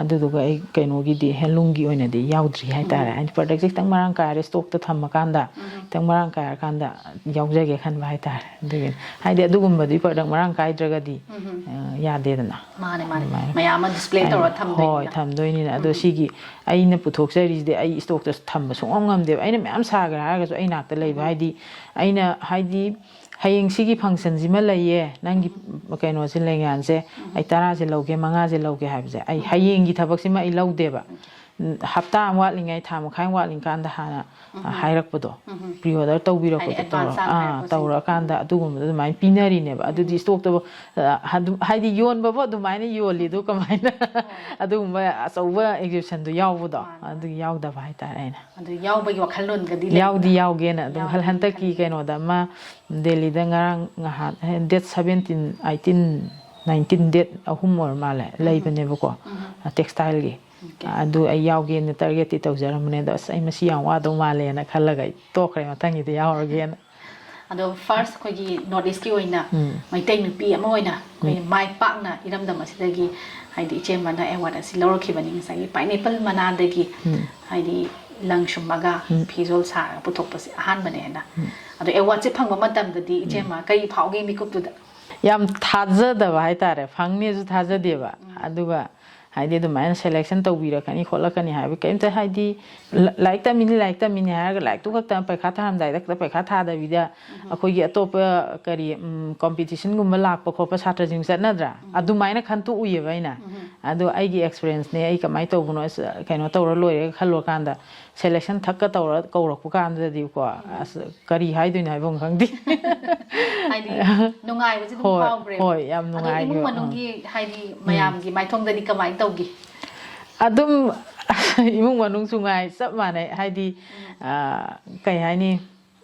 ꯑꯗꯨꯗꯨꯒ ꯑꯩ ꯀꯩꯅꯣꯒꯤꯗꯤ, ꯍꯦꯟꯂꯨꯝꯒꯤ ꯑꯣꯏꯅꯗꯤ ꯌꯥꯎꯗ꯭ꯔꯤ ꯍꯥꯏꯇꯥꯔꯦ꯫ ꯍꯥꯏꯗꯤ ꯄ꯭ꯔꯗꯛꯁꯦ ꯈꯤꯇꯪ ꯃꯔꯥꯡ ꯀꯥꯏꯔꯦ, ꯁ꯭ꯇꯣꯛꯇ ꯊꯝꯃꯀꯥꯟꯗ ꯈꯤꯇꯪ ꯃꯔꯥꯡ ꯀꯥꯏꯔꯀꯥꯟꯗ ꯌꯥꯎꯖꯒꯦ ꯈꯟꯕ ꯍꯥꯏꯇꯥꯔꯦ꯫ ꯑꯗꯨꯒꯤ ꯍꯥꯏꯗꯤ ꯑꯗꯨꯒꯨꯝꯕꯗꯤ ꯄ꯭ꯔꯗꯛ ꯃꯔꯥꯡ ꯀꯥꯏꯗ꯭ꯔꯒꯗꯤ ꯑ, ꯌꯥꯗꯦꯗꯅ꯫ ꯃꯥꯅꯦ, ꯃꯥꯅꯦ꯫ ꯑꯗꯨꯃꯥꯏꯅ꯫ ꯃꯌꯥꯝ ꯑꯃ ꯗꯤꯁꯄ꯭ꯂꯦ ꯇꯧꯔ ꯊꯝꯗꯣꯏꯅꯤꯅ꯫ ꯍꯣꯏ, ꯊꯝꯗꯣꯏꯅꯤꯅ꯫ ꯑꯗꯣ ꯁꯤꯒꯤ ꯑꯩꯅ ꯄꯨꯊꯣꯛꯆꯔꯤꯁꯤꯗꯤ ꯑꯩ ꯁ꯭ꯇꯣꯛꯇ ꯊꯝꯕ ꯁꯨꯡꯉꯝ ꯉꯝꯗꯦꯕ꯫ ꯑꯩꯅ ꯃꯌꯥꯝ ꯁꯥꯈ꯭ꯔꯦ ꯍꯥꯏꯔꯒꯁꯨ ꯑꯩ ꯅꯥꯛꯇ ꯂꯩꯕ, ꯍꯥꯏꯗꯤ ꯑꯩꯅ ꯍꯥꯏꯗꯤ ꯍꯌꯦꯡ ꯁꯤꯒꯤ ꯐꯪꯁꯟꯁꯤꯃ ꯂꯩꯌꯦ, ꯅꯪꯒꯤ ꯀꯩꯅꯣꯁꯦ, ꯂꯦꯡꯌꯥꯟꯁꯦ ꯑꯩ ꯇꯔꯥꯁꯦ ꯂꯧꯒꯦ, ꯃꯉꯥꯁꯦ ꯂꯧꯒꯦ ꯍꯥꯏꯕꯁꯦ ꯑꯩ ꯍꯌꯦꯡꯒꯤ ꯊꯕꯛꯁꯤꯃ ꯑꯩ ꯂꯧꯗꯦꯕ꯫ ꯎꯝ, ꯍꯞꯇꯥ ꯑꯃ ꯋꯥꯠꯂꯤꯉꯩ, ꯊꯥ ꯃꯈꯥꯏ ꯑꯃ ꯋꯥꯠꯂꯤꯀꯥꯟꯗ ꯍꯥꯟꯅ ꯍꯥꯏꯔꯛꯄꯗꯣ, ꯄ꯭ꯔꯤ ꯑꯣꯔꯗꯔ ꯇꯧꯕꯤꯔꯛꯄꯗꯣ, ꯍꯥꯏꯗꯤ ꯇꯧꯔ advance ꯍꯥꯟꯅ ꯑꯥ, ꯍꯥꯏꯔꯛꯄꯁꯤꯡꯗꯣ꯫ ꯇꯧꯔꯛꯑꯀꯥꯟꯗ ꯑꯗꯨꯒꯨꯝꯕꯗꯣ ꯑꯗꯨꯃꯥꯏꯅ ꯄꯤꯅꯔꯤꯅꯦꯕ꯫ ꯑꯗꯨꯗꯤ ꯁ꯭ꯇꯣꯛꯇꯣ ꯑ, ꯑꯗꯨꯝ ꯍꯥꯏꯗꯤ ꯌꯣꯟꯕꯕꯨ ꯑꯗꯨꯃꯥꯏꯅ ꯌꯣꯜꯂꯤꯗꯣ ꯀꯃꯥꯏꯅ ꯑꯗꯨꯒꯨꯝꯕ ꯑꯆꯧꯕ ꯑꯦꯛꯖꯤꯕꯤꯁꯟꯗꯣ ꯌꯥꯎꯕꯗꯣ, ꯃꯥꯅꯦ, ꯃꯥꯅꯦ꯫ ꯑꯗꯨ ꯌꯥꯎꯗꯕ ꯍꯥꯏꯇꯥꯔꯦ ꯑꯩꯅ꯫ ꯑꯗꯨ ꯌꯥꯎꯕꯒꯤ ꯋꯥꯈꯜꯂꯣꯟꯒꯗꯤ ꯂꯩꯕ꯭ꯔꯥ? ꯌꯥꯎꯗꯤ ꯌꯥꯎꯒꯦꯅ ꯑꯗꯨꯝ ꯍꯜ- ꯌꯥꯎꯒꯦꯅ ꯍꯟꯗꯛꯀꯤ ꯈꯜꯂꯤ꯫ ꯀꯩꯅꯣꯗ ꯑꯃ ꯗꯦꯜꯂꯤꯗ ꯉꯔꯥꯡ ꯅꯍꯥꯟ, date seventeen, eighteen, nineteen, date ꯑꯍꯨꯝ ꯑꯣꯏꯔ ꯃꯥꯜꯂꯦ, ꯂꯩꯕꯅꯦꯕꯀꯣ, ꯇꯦꯛꯁꯇꯥꯏꯜꯒꯤ꯫ ꯑꯗꯨ ꯑꯩ ꯌꯥꯎꯒꯦꯅ ꯇꯥꯔꯒꯦꯠꯇꯤ ꯇꯧꯖꯔꯝꯕꯅꯦ, ꯑꯗꯣ ꯑꯁ, ꯑꯩ ꯃꯁꯤ ꯌꯥꯝ ꯋꯥꯗꯧ ꯃꯥꯜꯂꯦꯅ ꯈꯜꯂꯒ ꯑꯩ ꯇꯣꯛꯈ꯭ꯔꯦ, ꯃꯊꯪꯒꯤꯗ ꯌꯥꯎꯔꯒꯦꯅ꯫ ꯑꯗꯣ ꯐꯥꯔꯁ ꯑꯩꯈꯣꯏꯒꯤ ꯅꯣꯔꯠ ꯏꯁꯀꯤ ꯑꯣꯏꯅ ꯃꯩꯇꯩ ꯅꯨꯄꯤ ꯑꯃ ꯑꯣꯏꯅ ꯑꯩꯈꯣꯏ ꯃꯥꯏ ꯄꯥꯛꯅ ꯏꯔꯝꯗꯝ ꯑꯁꯤꯗꯒꯤ, ꯍꯥꯏꯗꯤ, ꯏꯆꯦ ꯑꯃꯅ ꯑꯦꯋꯥꯔꯗ ꯑꯁꯤ ꯂꯧꯔꯛꯈꯤꯕꯅꯤ꯫ ꯉꯁꯥꯏꯒꯤ ꯄꯥꯏꯅꯦꯄꯜ ꯃꯅꯥꯗꯒꯤ, ꯍꯥꯏꯗꯤ, ꯂꯪ ꯁꯨꯝꯃꯒ ꯐꯤꯖꯣꯜ ꯁꯥꯔꯒ ꯄꯨꯊꯣꯛꯄꯁꯦ ꯑꯍꯥꯟꯕꯅꯦꯅ꯫ ꯑꯗꯣ ꯑꯦꯋꯥꯔꯗꯁꯦ ꯐꯪꯕ ꯃꯇꯝꯗꯗꯤ ꯏꯆꯦ ꯑꯃ ꯀꯔꯤ ꯐꯥꯎꯒꯦ ꯃꯤꯀꯨꯞꯇꯨꯗ? ꯌꯥꯝ ꯊꯥꯖꯗꯕ ꯍꯥꯏꯇꯥꯔꯦ, ꯐꯪꯅꯦꯁꯨ ꯊꯥꯖꯗꯦꯕ꯫ ꯑꯗꯨꯒ ꯍꯥꯏꯗꯤ ꯑꯗꯨꯃꯥꯏꯅ ꯁꯦꯂꯦꯛꯁꯟ ꯇꯧꯕꯤꯔꯛꯀꯅꯤ ꯈꯣꯠꯂꯛꯀꯅꯤ ꯍꯥꯏꯕ ꯀꯩꯝꯇ, ꯍꯥꯏꯗꯤ ꯂ- ꯂꯥꯏꯔꯤꯛ ꯇꯝꯃꯤꯅꯤ, ꯂꯥꯏꯔꯤꯛ ꯇꯝꯃꯤꯅꯤ ꯍꯥꯏꯔꯒ ꯂꯥꯏꯔꯤꯛꯇꯨ ꯈꯛꯇ ꯄꯩꯈꯥ ꯊꯥꯔꯝꯗꯥꯏꯗ ꯈꯛꯇ ꯄꯩꯈꯥ ꯊꯥꯗꯕꯤꯗ ꯑꯩꯈꯣꯏꯒꯤ ꯑꯇꯣꯞꯄ ꯀꯔꯤ, ꯎꯝ, ꯀꯣꯝꯄꯤꯇꯤꯁꯟꯒꯨꯝꯕ ꯂꯥꯛꯄ ꯈꯣꯠꯄ ꯁꯥꯇ꯭ꯔꯁꯤꯡ ꯆꯠꯅꯗ꯭ꯔꯥ? ꯑꯗꯨꯃꯥꯏꯅ ꯈꯟꯇꯣꯛꯎꯏꯌꯦꯕ ꯑꯩꯅ꯫ ꯑꯗꯣ ꯑꯩꯒꯤ ꯑꯦꯛꯁꯄꯤꯔꯦꯟꯁꯅꯦ, ꯑꯩ ꯀꯃꯥꯏꯅ ꯇꯧꯕꯅꯣ, ꯑꯁ, ꯀꯩꯅꯣ ꯇꯧꯔ ꯂꯣꯏꯔꯦ ꯈꯜꯂꯨꯔꯀꯥꯟꯗ ꯁꯦꯂꯦꯛꯁꯟ ꯊꯛꯀ ꯇꯧꯔ ꯀꯧꯔꯛꯄ ꯀꯥꯟꯗꯗꯤꯀꯣ, ꯑꯁ, ꯀꯔꯤ ꯍꯥꯏꯗꯣꯏꯅꯣ ꯍꯥꯏꯕ ꯑꯃ ꯈꯪꯗꯦ꯫ ꯍꯥꯏꯗꯤ ꯅꯨꯡꯉꯥꯏꯕꯁꯤ ꯑꯗꯨꯝ ꯍꯣꯏ, ꯐꯥꯎꯈ꯭ꯔꯦꯕ꯫ ꯍꯣꯏ, ꯌꯥꯝ ꯑꯗꯣ ꯅꯨꯡꯉꯥꯏꯈꯤꯕ꯫ ꯏꯃꯨꯡ ꯃꯅꯨꯡꯒꯤ, ꯍꯥꯏꯗꯤ, ꯃꯌꯥꯝꯒꯤ ꯃꯥꯏꯊꯣꯡꯗꯗꯤ ꯀꯃꯥꯏꯅ ꯇꯧꯒꯦ? ꯑꯗꯨꯝ ꯏꯃꯨꯡ ꯃꯅꯨꯡꯁꯨ ꯉꯥꯏ, ꯆꯞ ꯃꯥꯟꯅꯩ꯫ ꯍꯥꯏꯗꯤ, ꯑ, ꯀꯩ ꯍꯥꯏꯅꯤ,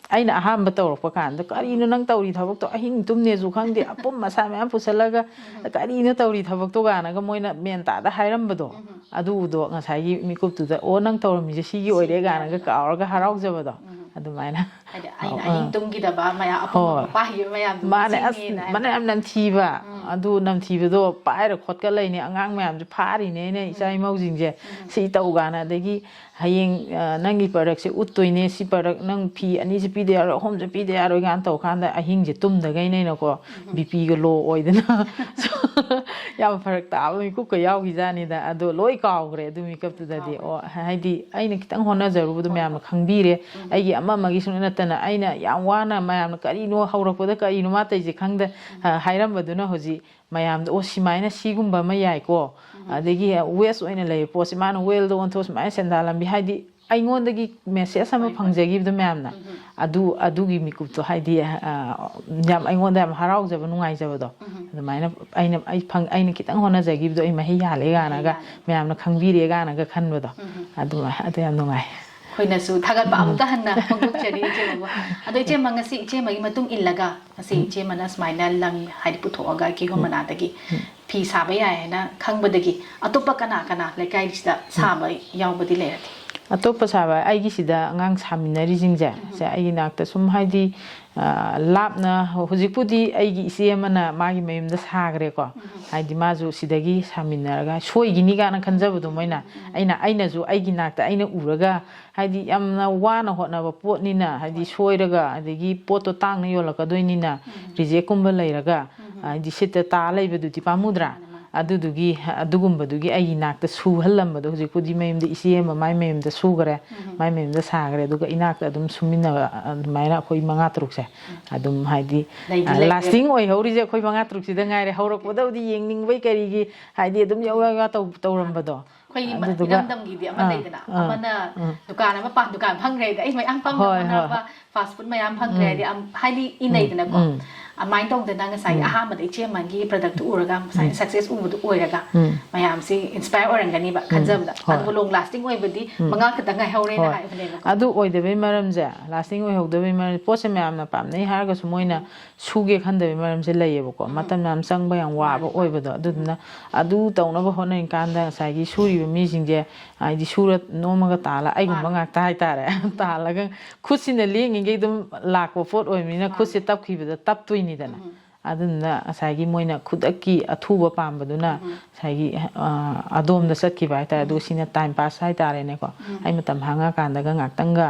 ꯑꯩꯅ ꯑꯍꯥꯟꯕ ꯇꯧꯔꯛꯄ ꯀꯥꯟꯗ, "ꯀꯔꯤꯅꯣ ꯅꯪ ꯇꯧꯔꯤ ꯊꯕꯛꯇꯣ? ꯑꯍꯤꯡ ꯇꯨꯝꯅꯦꯁꯨ ꯈꯪꯗꯦ, ꯑꯄꯨꯝ ꯑꯁꯥ ꯃꯌꯥꯝ ꯄꯨꯁꯜꯂꯒ ꯀꯔꯤꯅꯣ ꯇꯧꯔꯤ ꯊꯕꯛꯇꯣ?" ꯀꯥꯏꯅꯒ ꯃꯣꯏꯅ ꯃꯦꯟ ꯇꯥꯗ ꯍꯥꯏꯔꯝꯕꯗꯣ, ꯑꯗꯨꯗꯣ ꯉꯁꯥꯏꯒꯤ ꯃꯤꯀꯨꯞꯇꯨꯗ, "ꯑꯣ, ꯅꯪ ꯇꯧꯔꯝꯃꯤꯁꯦ ꯁꯤꯒꯤ ꯑꯣꯏꯔꯦ" ꯀꯥꯏꯅꯒ ꯀꯥꯎꯔꯒ ꯍꯔꯥꯎꯖꯕꯗꯣ, ꯑꯗꯨꯃꯥꯏꯅ꯫ ꯍꯥꯏꯗꯤ ꯑꯩꯅ ꯑꯍꯤꯡ ꯇꯨꯝꯈꯤꯗꯕ ꯃꯌꯥꯝ, ꯑꯄꯨꯝꯕ ꯍꯣꯏ꯫ ꯃꯄꯥ ꯍꯤꯕ ꯃꯌꯥꯝꯗꯨ ꯃꯥꯅꯦ, ꯑꯁ, ꯅꯤꯡꯁꯤꯡꯉꯦꯅ ꯍꯥꯏꯕ꯫ ꯃꯅꯝ ꯌꯥꯝ ꯅꯝꯊꯤꯕ, ꯑꯗꯨ ꯅꯝꯊꯤꯕꯗꯣ ꯄꯥꯏꯔ ꯈꯣꯠꯀ ꯂꯩꯅꯦ, ꯑꯉꯥꯡ ꯃꯌꯥꯝꯁꯦ ꯐꯥꯔꯤꯅꯦ ꯑꯩꯅ, ꯏꯆꯥ ꯏꯃꯧꯁꯤꯡꯁꯦ, "ꯁꯤ ꯇꯧ" ꯀꯥꯏꯅ, ꯑꯗꯒꯤ "ꯍꯌꯦꯡ, ꯑ, ꯅꯪꯒꯤ ꯄ꯭ꯔꯗꯛꯁꯦ ꯎꯠꯇꯣꯏꯅꯦ, ꯁꯤ ꯄ꯭ꯔꯗꯛ ꯅꯪ ꯐꯤ ꯑꯅꯤꯁꯦ ꯄꯤꯗ ꯌꯥꯔꯣꯏ, ꯑꯍꯨꯝꯁꯦ ꯄꯤꯗ ꯌꯥꯔꯣꯏ" ꯀꯥꯏꯅ ꯇꯧꯀꯥꯟꯗ, ꯑꯍꯤꯡꯁꯦ ꯇꯨꯝꯗꯈꯩꯅꯦꯅꯀꯣ, ꯕꯤ ꯄꯤꯒ ꯂꯣ ꯑꯣꯏꯗꯅ ꯌꯥꯝ ꯐꯔꯛ ꯇꯥꯕ ꯃꯤꯀꯨꯞꯀ ꯌꯥꯎꯈꯤꯖꯥꯠꯅꯤꯗ꯫ ꯑꯗꯣ ꯂꯣꯏ ꯀꯥꯎꯈ꯭ꯔꯦ ꯑꯗꯨ ꯃꯤꯀꯞꯇꯨꯗꯗꯤ꯫ ꯑꯣ, ꯍꯥꯏꯗꯤ ꯑꯩꯅ ꯈꯤꯇꯪ ꯍꯣꯠꯅꯖꯔꯨꯕꯗꯣ ꯃꯌꯥꯝꯅ ꯈꯪꯕꯤꯔꯦ꯫ ꯑꯩꯒꯤ ꯑꯃ ꯑꯃꯒꯤ ꯁꯨꯡ ꯅꯠꯇꯅ, ꯑꯩꯅ ꯌꯥꯝ ꯋꯥꯅ ꯃꯌꯥꯝꯅ "ꯀꯔꯤꯅꯣ, ꯍꯧꯔꯛꯄꯗ ꯀꯔꯤꯅꯣ ꯃꯥ ꯇꯧꯔꯤꯁꯦ?" ꯈꯪꯗ, ꯑ, ꯍꯥꯏꯔꯝꯕꯗꯨꯅ ꯍꯧꯖꯤꯛ ꯃꯌꯥꯝꯗ, "ꯑꯣ, ꯁꯤꯃꯥꯏꯅ ꯁꯤꯒꯨꯝꯕ ꯑꯃ ꯌꯥꯏꯀꯣ", ꯑꯗꯒꯤ ꯋꯦꯁ ꯑꯣꯏꯅ ꯂꯩꯕ ꯄꯣꯠꯁꯦ ꯃꯥꯅ ꯋꯦꯜꯗ ꯑꯣꯟꯊꯣꯛꯑ ꯁꯨꯃꯥꯏꯅ ꯁꯦꯟꯗꯥꯜꯂꯝꯕꯤ, ꯍꯥꯏꯗꯤ ꯑꯩꯉꯣꯟꯗꯒꯤ ꯃꯦꯁꯦꯖ ꯑꯃ ꯐꯪꯖꯈꯤꯕꯗꯣ ꯃꯌꯥꯝꯅ, ꯑꯗꯨ, ꯑꯗꯨꯒꯤ ꯃꯤꯀꯨꯞꯇꯣ, ꯍꯥꯏꯗꯤ, ꯑ, ꯌꯥꯝ, ꯑꯩꯉꯣꯟꯗ ꯌꯥꯝ ꯍꯔꯥꯎꯖꯕ, ꯅꯨꯡꯉꯥꯏꯖꯕꯗꯣ, ꯑꯗꯨꯃꯥꯏꯅ ꯑꯩꯅ, ꯑꯩ ꯐꯪ-, ꯑꯩꯅ ꯈꯤꯇꯪ ꯍꯣꯠꯅꯖꯈꯤꯕꯗꯣ ꯑꯩ ꯃꯍꯩ ꯌꯥꯜꯂꯦ ꯀꯥꯏꯅꯒ ꯃꯌꯥꯝꯅ ꯈꯪꯕꯤꯔꯦ ꯀꯥꯏꯅꯒ ꯈꯟꯕꯗꯣ, ꯑꯗꯨꯃꯥꯏ-, ꯑꯗꯨ ꯌꯥꯝ ꯅꯨꯡꯉꯥꯏ꯫ ꯑꯩꯈꯣꯏꯅꯁꯨ ꯊꯥꯒꯠꯄ ꯑꯃꯨꯛꯀ ꯍꯟꯅ ꯐꯣꯡꯗꯣꯛꯆꯔꯤ ꯏꯆꯦꯃꯕꯨ꯫ ꯑꯗꯣ ꯏꯆꯦꯃ, ꯉꯁꯤ ꯏꯆꯦꯃꯒꯤ ꯃꯇꯨꯡ ꯏꯜꯂꯒ ꯉꯁꯤ ꯏꯆꯦꯃꯅ ꯁꯨꯃꯥꯏꯅ ꯂꯪ, ꯍꯥꯏꯗꯤ ꯄꯨꯊꯣꯛꯑꯒ ꯀꯤꯍꯣꯝ ꯃꯅꯥꯗꯒꯤ ꯐꯤ ꯁꯥꯕ ꯌꯥꯏ ꯍꯥꯏꯅ ꯈꯪꯕꯗꯒꯤ ꯑꯇꯣꯞꯄ ꯀꯅꯥ ꯀꯅꯥ ꯂꯩꯀꯥꯏꯁꯤꯗ ꯁꯥꯕ ꯌꯥꯎꯕꯗꯤ ꯂꯩꯔꯗꯤ? ꯑꯇꯣꯞꯄ ꯁꯥꯕ, ꯑꯩꯒꯤꯁꯤꯗ ꯑꯉꯥꯡ ꯁꯥꯃꯤꯟꯅꯔꯤꯁꯤꯡꯁꯦ, ꯁꯦ, ꯑꯩꯒꯤ ꯅꯥꯛꯇ ꯁꯨꯝ, ꯍꯥꯏꯗꯤ, ꯑ, ꯂꯥꯞꯅ, ꯍꯧꯖꯤꯛꯄꯨꯗꯤ ꯑꯩꯒꯤ ꯏꯆꯦ ꯑꯃꯅ ꯃꯥꯒꯤ ꯃꯌꯨꯝꯗ ꯁꯥꯈ꯭ꯔꯦꯀꯣ, ꯍꯥꯏꯗꯤ ꯃꯥꯁꯨ ꯁꯤꯗꯒꯤ ꯁꯥꯃꯤꯟꯅꯔꯒ ꯁꯣꯏꯈꯤꯅꯤ ꯀꯥꯏꯅ ꯈꯟꯖꯕꯗꯣ ꯃꯣꯏꯅ, ꯑꯩꯅ, ꯑꯩꯅꯁꯨ ꯑꯩꯒꯤ ꯅꯥꯛꯇ ꯑꯩꯅ ꯎꯔꯒ, ꯍꯥꯏꯗꯤ ꯌꯥꯝꯅ ꯋꯥꯅ ꯍꯣꯠꯅꯕ ꯄꯣꯠꯅꯤꯅ, ꯍꯥꯏꯗꯤ ꯁꯣꯏꯔꯒ, ꯑꯗꯒꯤ ꯄꯣꯠꯇꯣ ꯇꯥꯡꯅ ꯌꯣꯜꯂꯛꯀꯗꯣꯏꯅꯤꯅ, ꯔꯤꯖꯦꯛꯀꯨꯝꯕ ꯂꯩꯔꯒ, ꯍꯥꯏꯗꯤ ꯁꯤꯠꯇ ꯇꯥ ꯂꯩꯕꯗꯨꯗꯤ ꯄꯥꯝꯃꯨꯗ꯭ꯔꯥ? ꯑꯗꯨꯗꯨꯒꯤ, ꯑꯗꯨꯒꯨꯝꯕꯗꯨꯒꯤ ꯑꯩꯒꯤ ꯏꯅꯥꯛꯇ ꯁꯨꯍꯜꯂꯝꯕꯗꯣ, ꯍꯧꯖꯤꯛꯄꯨꯗꯤ ꯃꯌꯨꯝꯗ, ꯏꯆꯦ ꯑꯃ ꯃꯥꯏ ꯃꯌꯨꯝꯗ ꯁꯨꯈ꯭ꯔꯦ, ꯃꯥꯏ ꯃꯌꯨꯝꯗ ꯁꯥꯈ꯭ꯔꯦ, ꯑꯗꯨꯒ ꯏꯅꯥꯛꯇ ꯑꯗꯨꯝ ꯁꯨꯃꯤꯟꯅꯕ, ꯑꯗꯨꯃꯥꯏꯅ ꯑꯩꯈꯣꯏ ꯃꯉꯥ ꯇꯔꯨꯛꯁꯦ ꯑꯗꯨꯝ, ꯍꯥꯏꯗꯤ, ꯂꯩꯗꯤ ꯂꯩꯈ꯭ꯔꯦ꯫ ꯂꯥꯁꯇꯤꯡ ꯑꯣꯏꯍꯧꯔꯤꯁꯦ ꯑꯩꯈꯣꯏ ꯃꯉꯥ ꯇꯔꯨꯛꯁꯤꯗ ꯉꯥꯏꯔꯦ꯫ ꯍꯧꯔꯛꯄꯗꯕꯨꯗꯤ ꯌꯦꯡꯅꯤꯡꯕꯩ ꯀꯔꯤꯒꯤ, ꯍꯥꯏꯗꯤ, ꯑꯗꯨꯝ ꯌꯧ ꯌꯧ ꯌꯥ ꯇꯧ-, ꯇꯧꯔꯝꯕꯗꯣ꯫ ꯑꯩꯈꯣꯏꯒꯤ ꯃ-, ꯑꯗꯨꯗꯨꯒ ꯏꯔꯝꯗꯝꯒꯤꯗꯤ ꯑꯃ ꯑꯥ, ꯂꯩꯗꯅ, ꯑꯥ, ꯑꯃꯅ ꯑꯥ꯫ ꯗꯨꯀꯥꯟ ꯑꯃ ꯄꯥꯟ, ꯗꯨꯀꯥꯟ ꯐꯝꯈ꯭ꯔꯦꯗꯤ ꯑꯩ ꯃꯌꯥꯝ ꯐꯝꯅꯕ ꯍꯣꯏ, ꯍꯣꯏ, ꯍꯣꯠꯅꯕ, ꯐꯥꯁ ꯐꯨꯗ ꯃꯌꯥꯝ ꯐꯝꯈ꯭ꯔꯦꯗꯤ, ꯑꯝ-, ꯍꯥꯏꯗꯤ ꯏꯅꯩꯗꯅꯀꯣ꯫ ꯎꯝ꯫ ꯑꯗꯨꯃꯥꯏꯅ ꯇꯧꯗꯅ ꯉꯁꯥꯏꯒꯤ ꯑꯍꯥꯟꯕꯗ ꯏꯆꯦ ꯑꯃꯒꯤ ꯄ꯭ꯔꯗꯛꯇꯨ ꯎꯔꯒ ꯉꯁꯥꯏ ꯁꯛꯁꯦꯁ ꯎꯕꯗꯨ ꯑꯣꯏꯔꯒ ꯃꯌꯥꯝꯁꯤ ꯏꯟꯁꯄꯥꯌꯔ ꯑꯣꯏꯔꯝꯒꯅꯤꯕ ꯈꯟꯖꯕꯗ꯫ ꯍꯣꯏ꯫ ꯑꯗꯨꯕꯨ ꯂꯣꯡ ꯂꯥꯁꯇꯤꯡ ꯑꯣꯏꯕꯗꯤ ꯃꯉꯥ ꯈꯛꯇ ꯉꯥꯏꯍꯧꯔꯦꯅ ꯍꯣꯏ꯫ ꯍꯥꯏꯕꯅꯦꯕꯀꯣ꯫ ꯑꯗꯨ ꯑꯣꯏꯗꯕꯩ ꯃꯔꯝꯁꯦ, ꯂꯥꯁꯇꯤꯡ ꯑꯣꯏꯍꯧꯗꯕꯩ ꯃꯔꯝ, ꯄꯣꯠꯁꯦ ꯃꯌꯥꯝꯅ ꯄꯥꯝꯅꯩ ꯍꯥꯏꯔꯒꯁꯨ ꯃꯣꯏꯅ ꯁꯨꯒꯦ ꯈꯟꯗꯕꯩ ꯃꯔꯝꯁꯦ ꯂꯩꯌꯦꯕꯀꯣ꯫ ꯃꯇꯝ ꯌꯥꯝ ꯆꯪꯕ, ꯌꯥꯝ ꯋꯥꯕ ꯑꯣꯏꯕꯗꯣ꯫ ꯑꯗꯨꯗꯨꯅ ꯑꯗꯨ ꯇꯧꯅꯕ ꯍꯣꯠꯅꯔꯤꯀꯥꯟꯗ ꯉꯁꯥꯏꯒꯤ ꯁꯨꯔꯤꯕ ꯃꯤꯁꯤꯡꯁꯦ, ꯍꯥꯏꯗꯤ ꯁꯨꯔ ꯅꯣꯝꯃꯒ ꯇꯥꯜꯂ, ꯑꯩꯒꯨꯝꯕ ꯉꯥꯛꯇ ꯍꯥꯏꯇꯥꯔꯦ꯫ ꯇꯥꯜꯂꯒ ꯈꯨꯠꯁꯤꯅ ꯂꯦꯡꯉꯤꯉꯩ ꯑꯗꯨꯝ ꯂꯥꯛꯄ ꯄꯣꯠ ꯑꯣꯏꯕꯅꯤꯅ ꯈꯨꯠꯁꯦ ꯇꯞꯈꯤꯕꯗ ꯇꯞꯇꯣꯏꯅꯤꯗꯅ꯫ ꯑꯗꯨꯗꯨꯅ ꯉꯁꯥꯏꯒꯤ ꯃꯣꯏꯅ ꯈꯨꯗꯛꯀꯤ ꯑꯊꯨꯕ ꯄꯥꯝꯕꯗꯨꯅ ꯉꯁꯥꯏꯒꯤ, ꯑ, ꯑꯗꯣꯝꯗ ꯆꯠꯈꯤꯕ ꯍꯥꯏꯇꯥꯔꯦ꯫ ꯑꯗꯨꯒ ꯁꯤꯅ ꯇꯥꯏꯝ ꯄꯥꯁ ꯍꯥꯏꯇꯥꯔꯦꯅꯦꯀꯣ꯫ ꯑꯩ ꯃꯇꯝ ꯍꯥꯡꯉꯀꯥꯟꯗꯒ ꯉꯥꯛꯇꯪꯒ,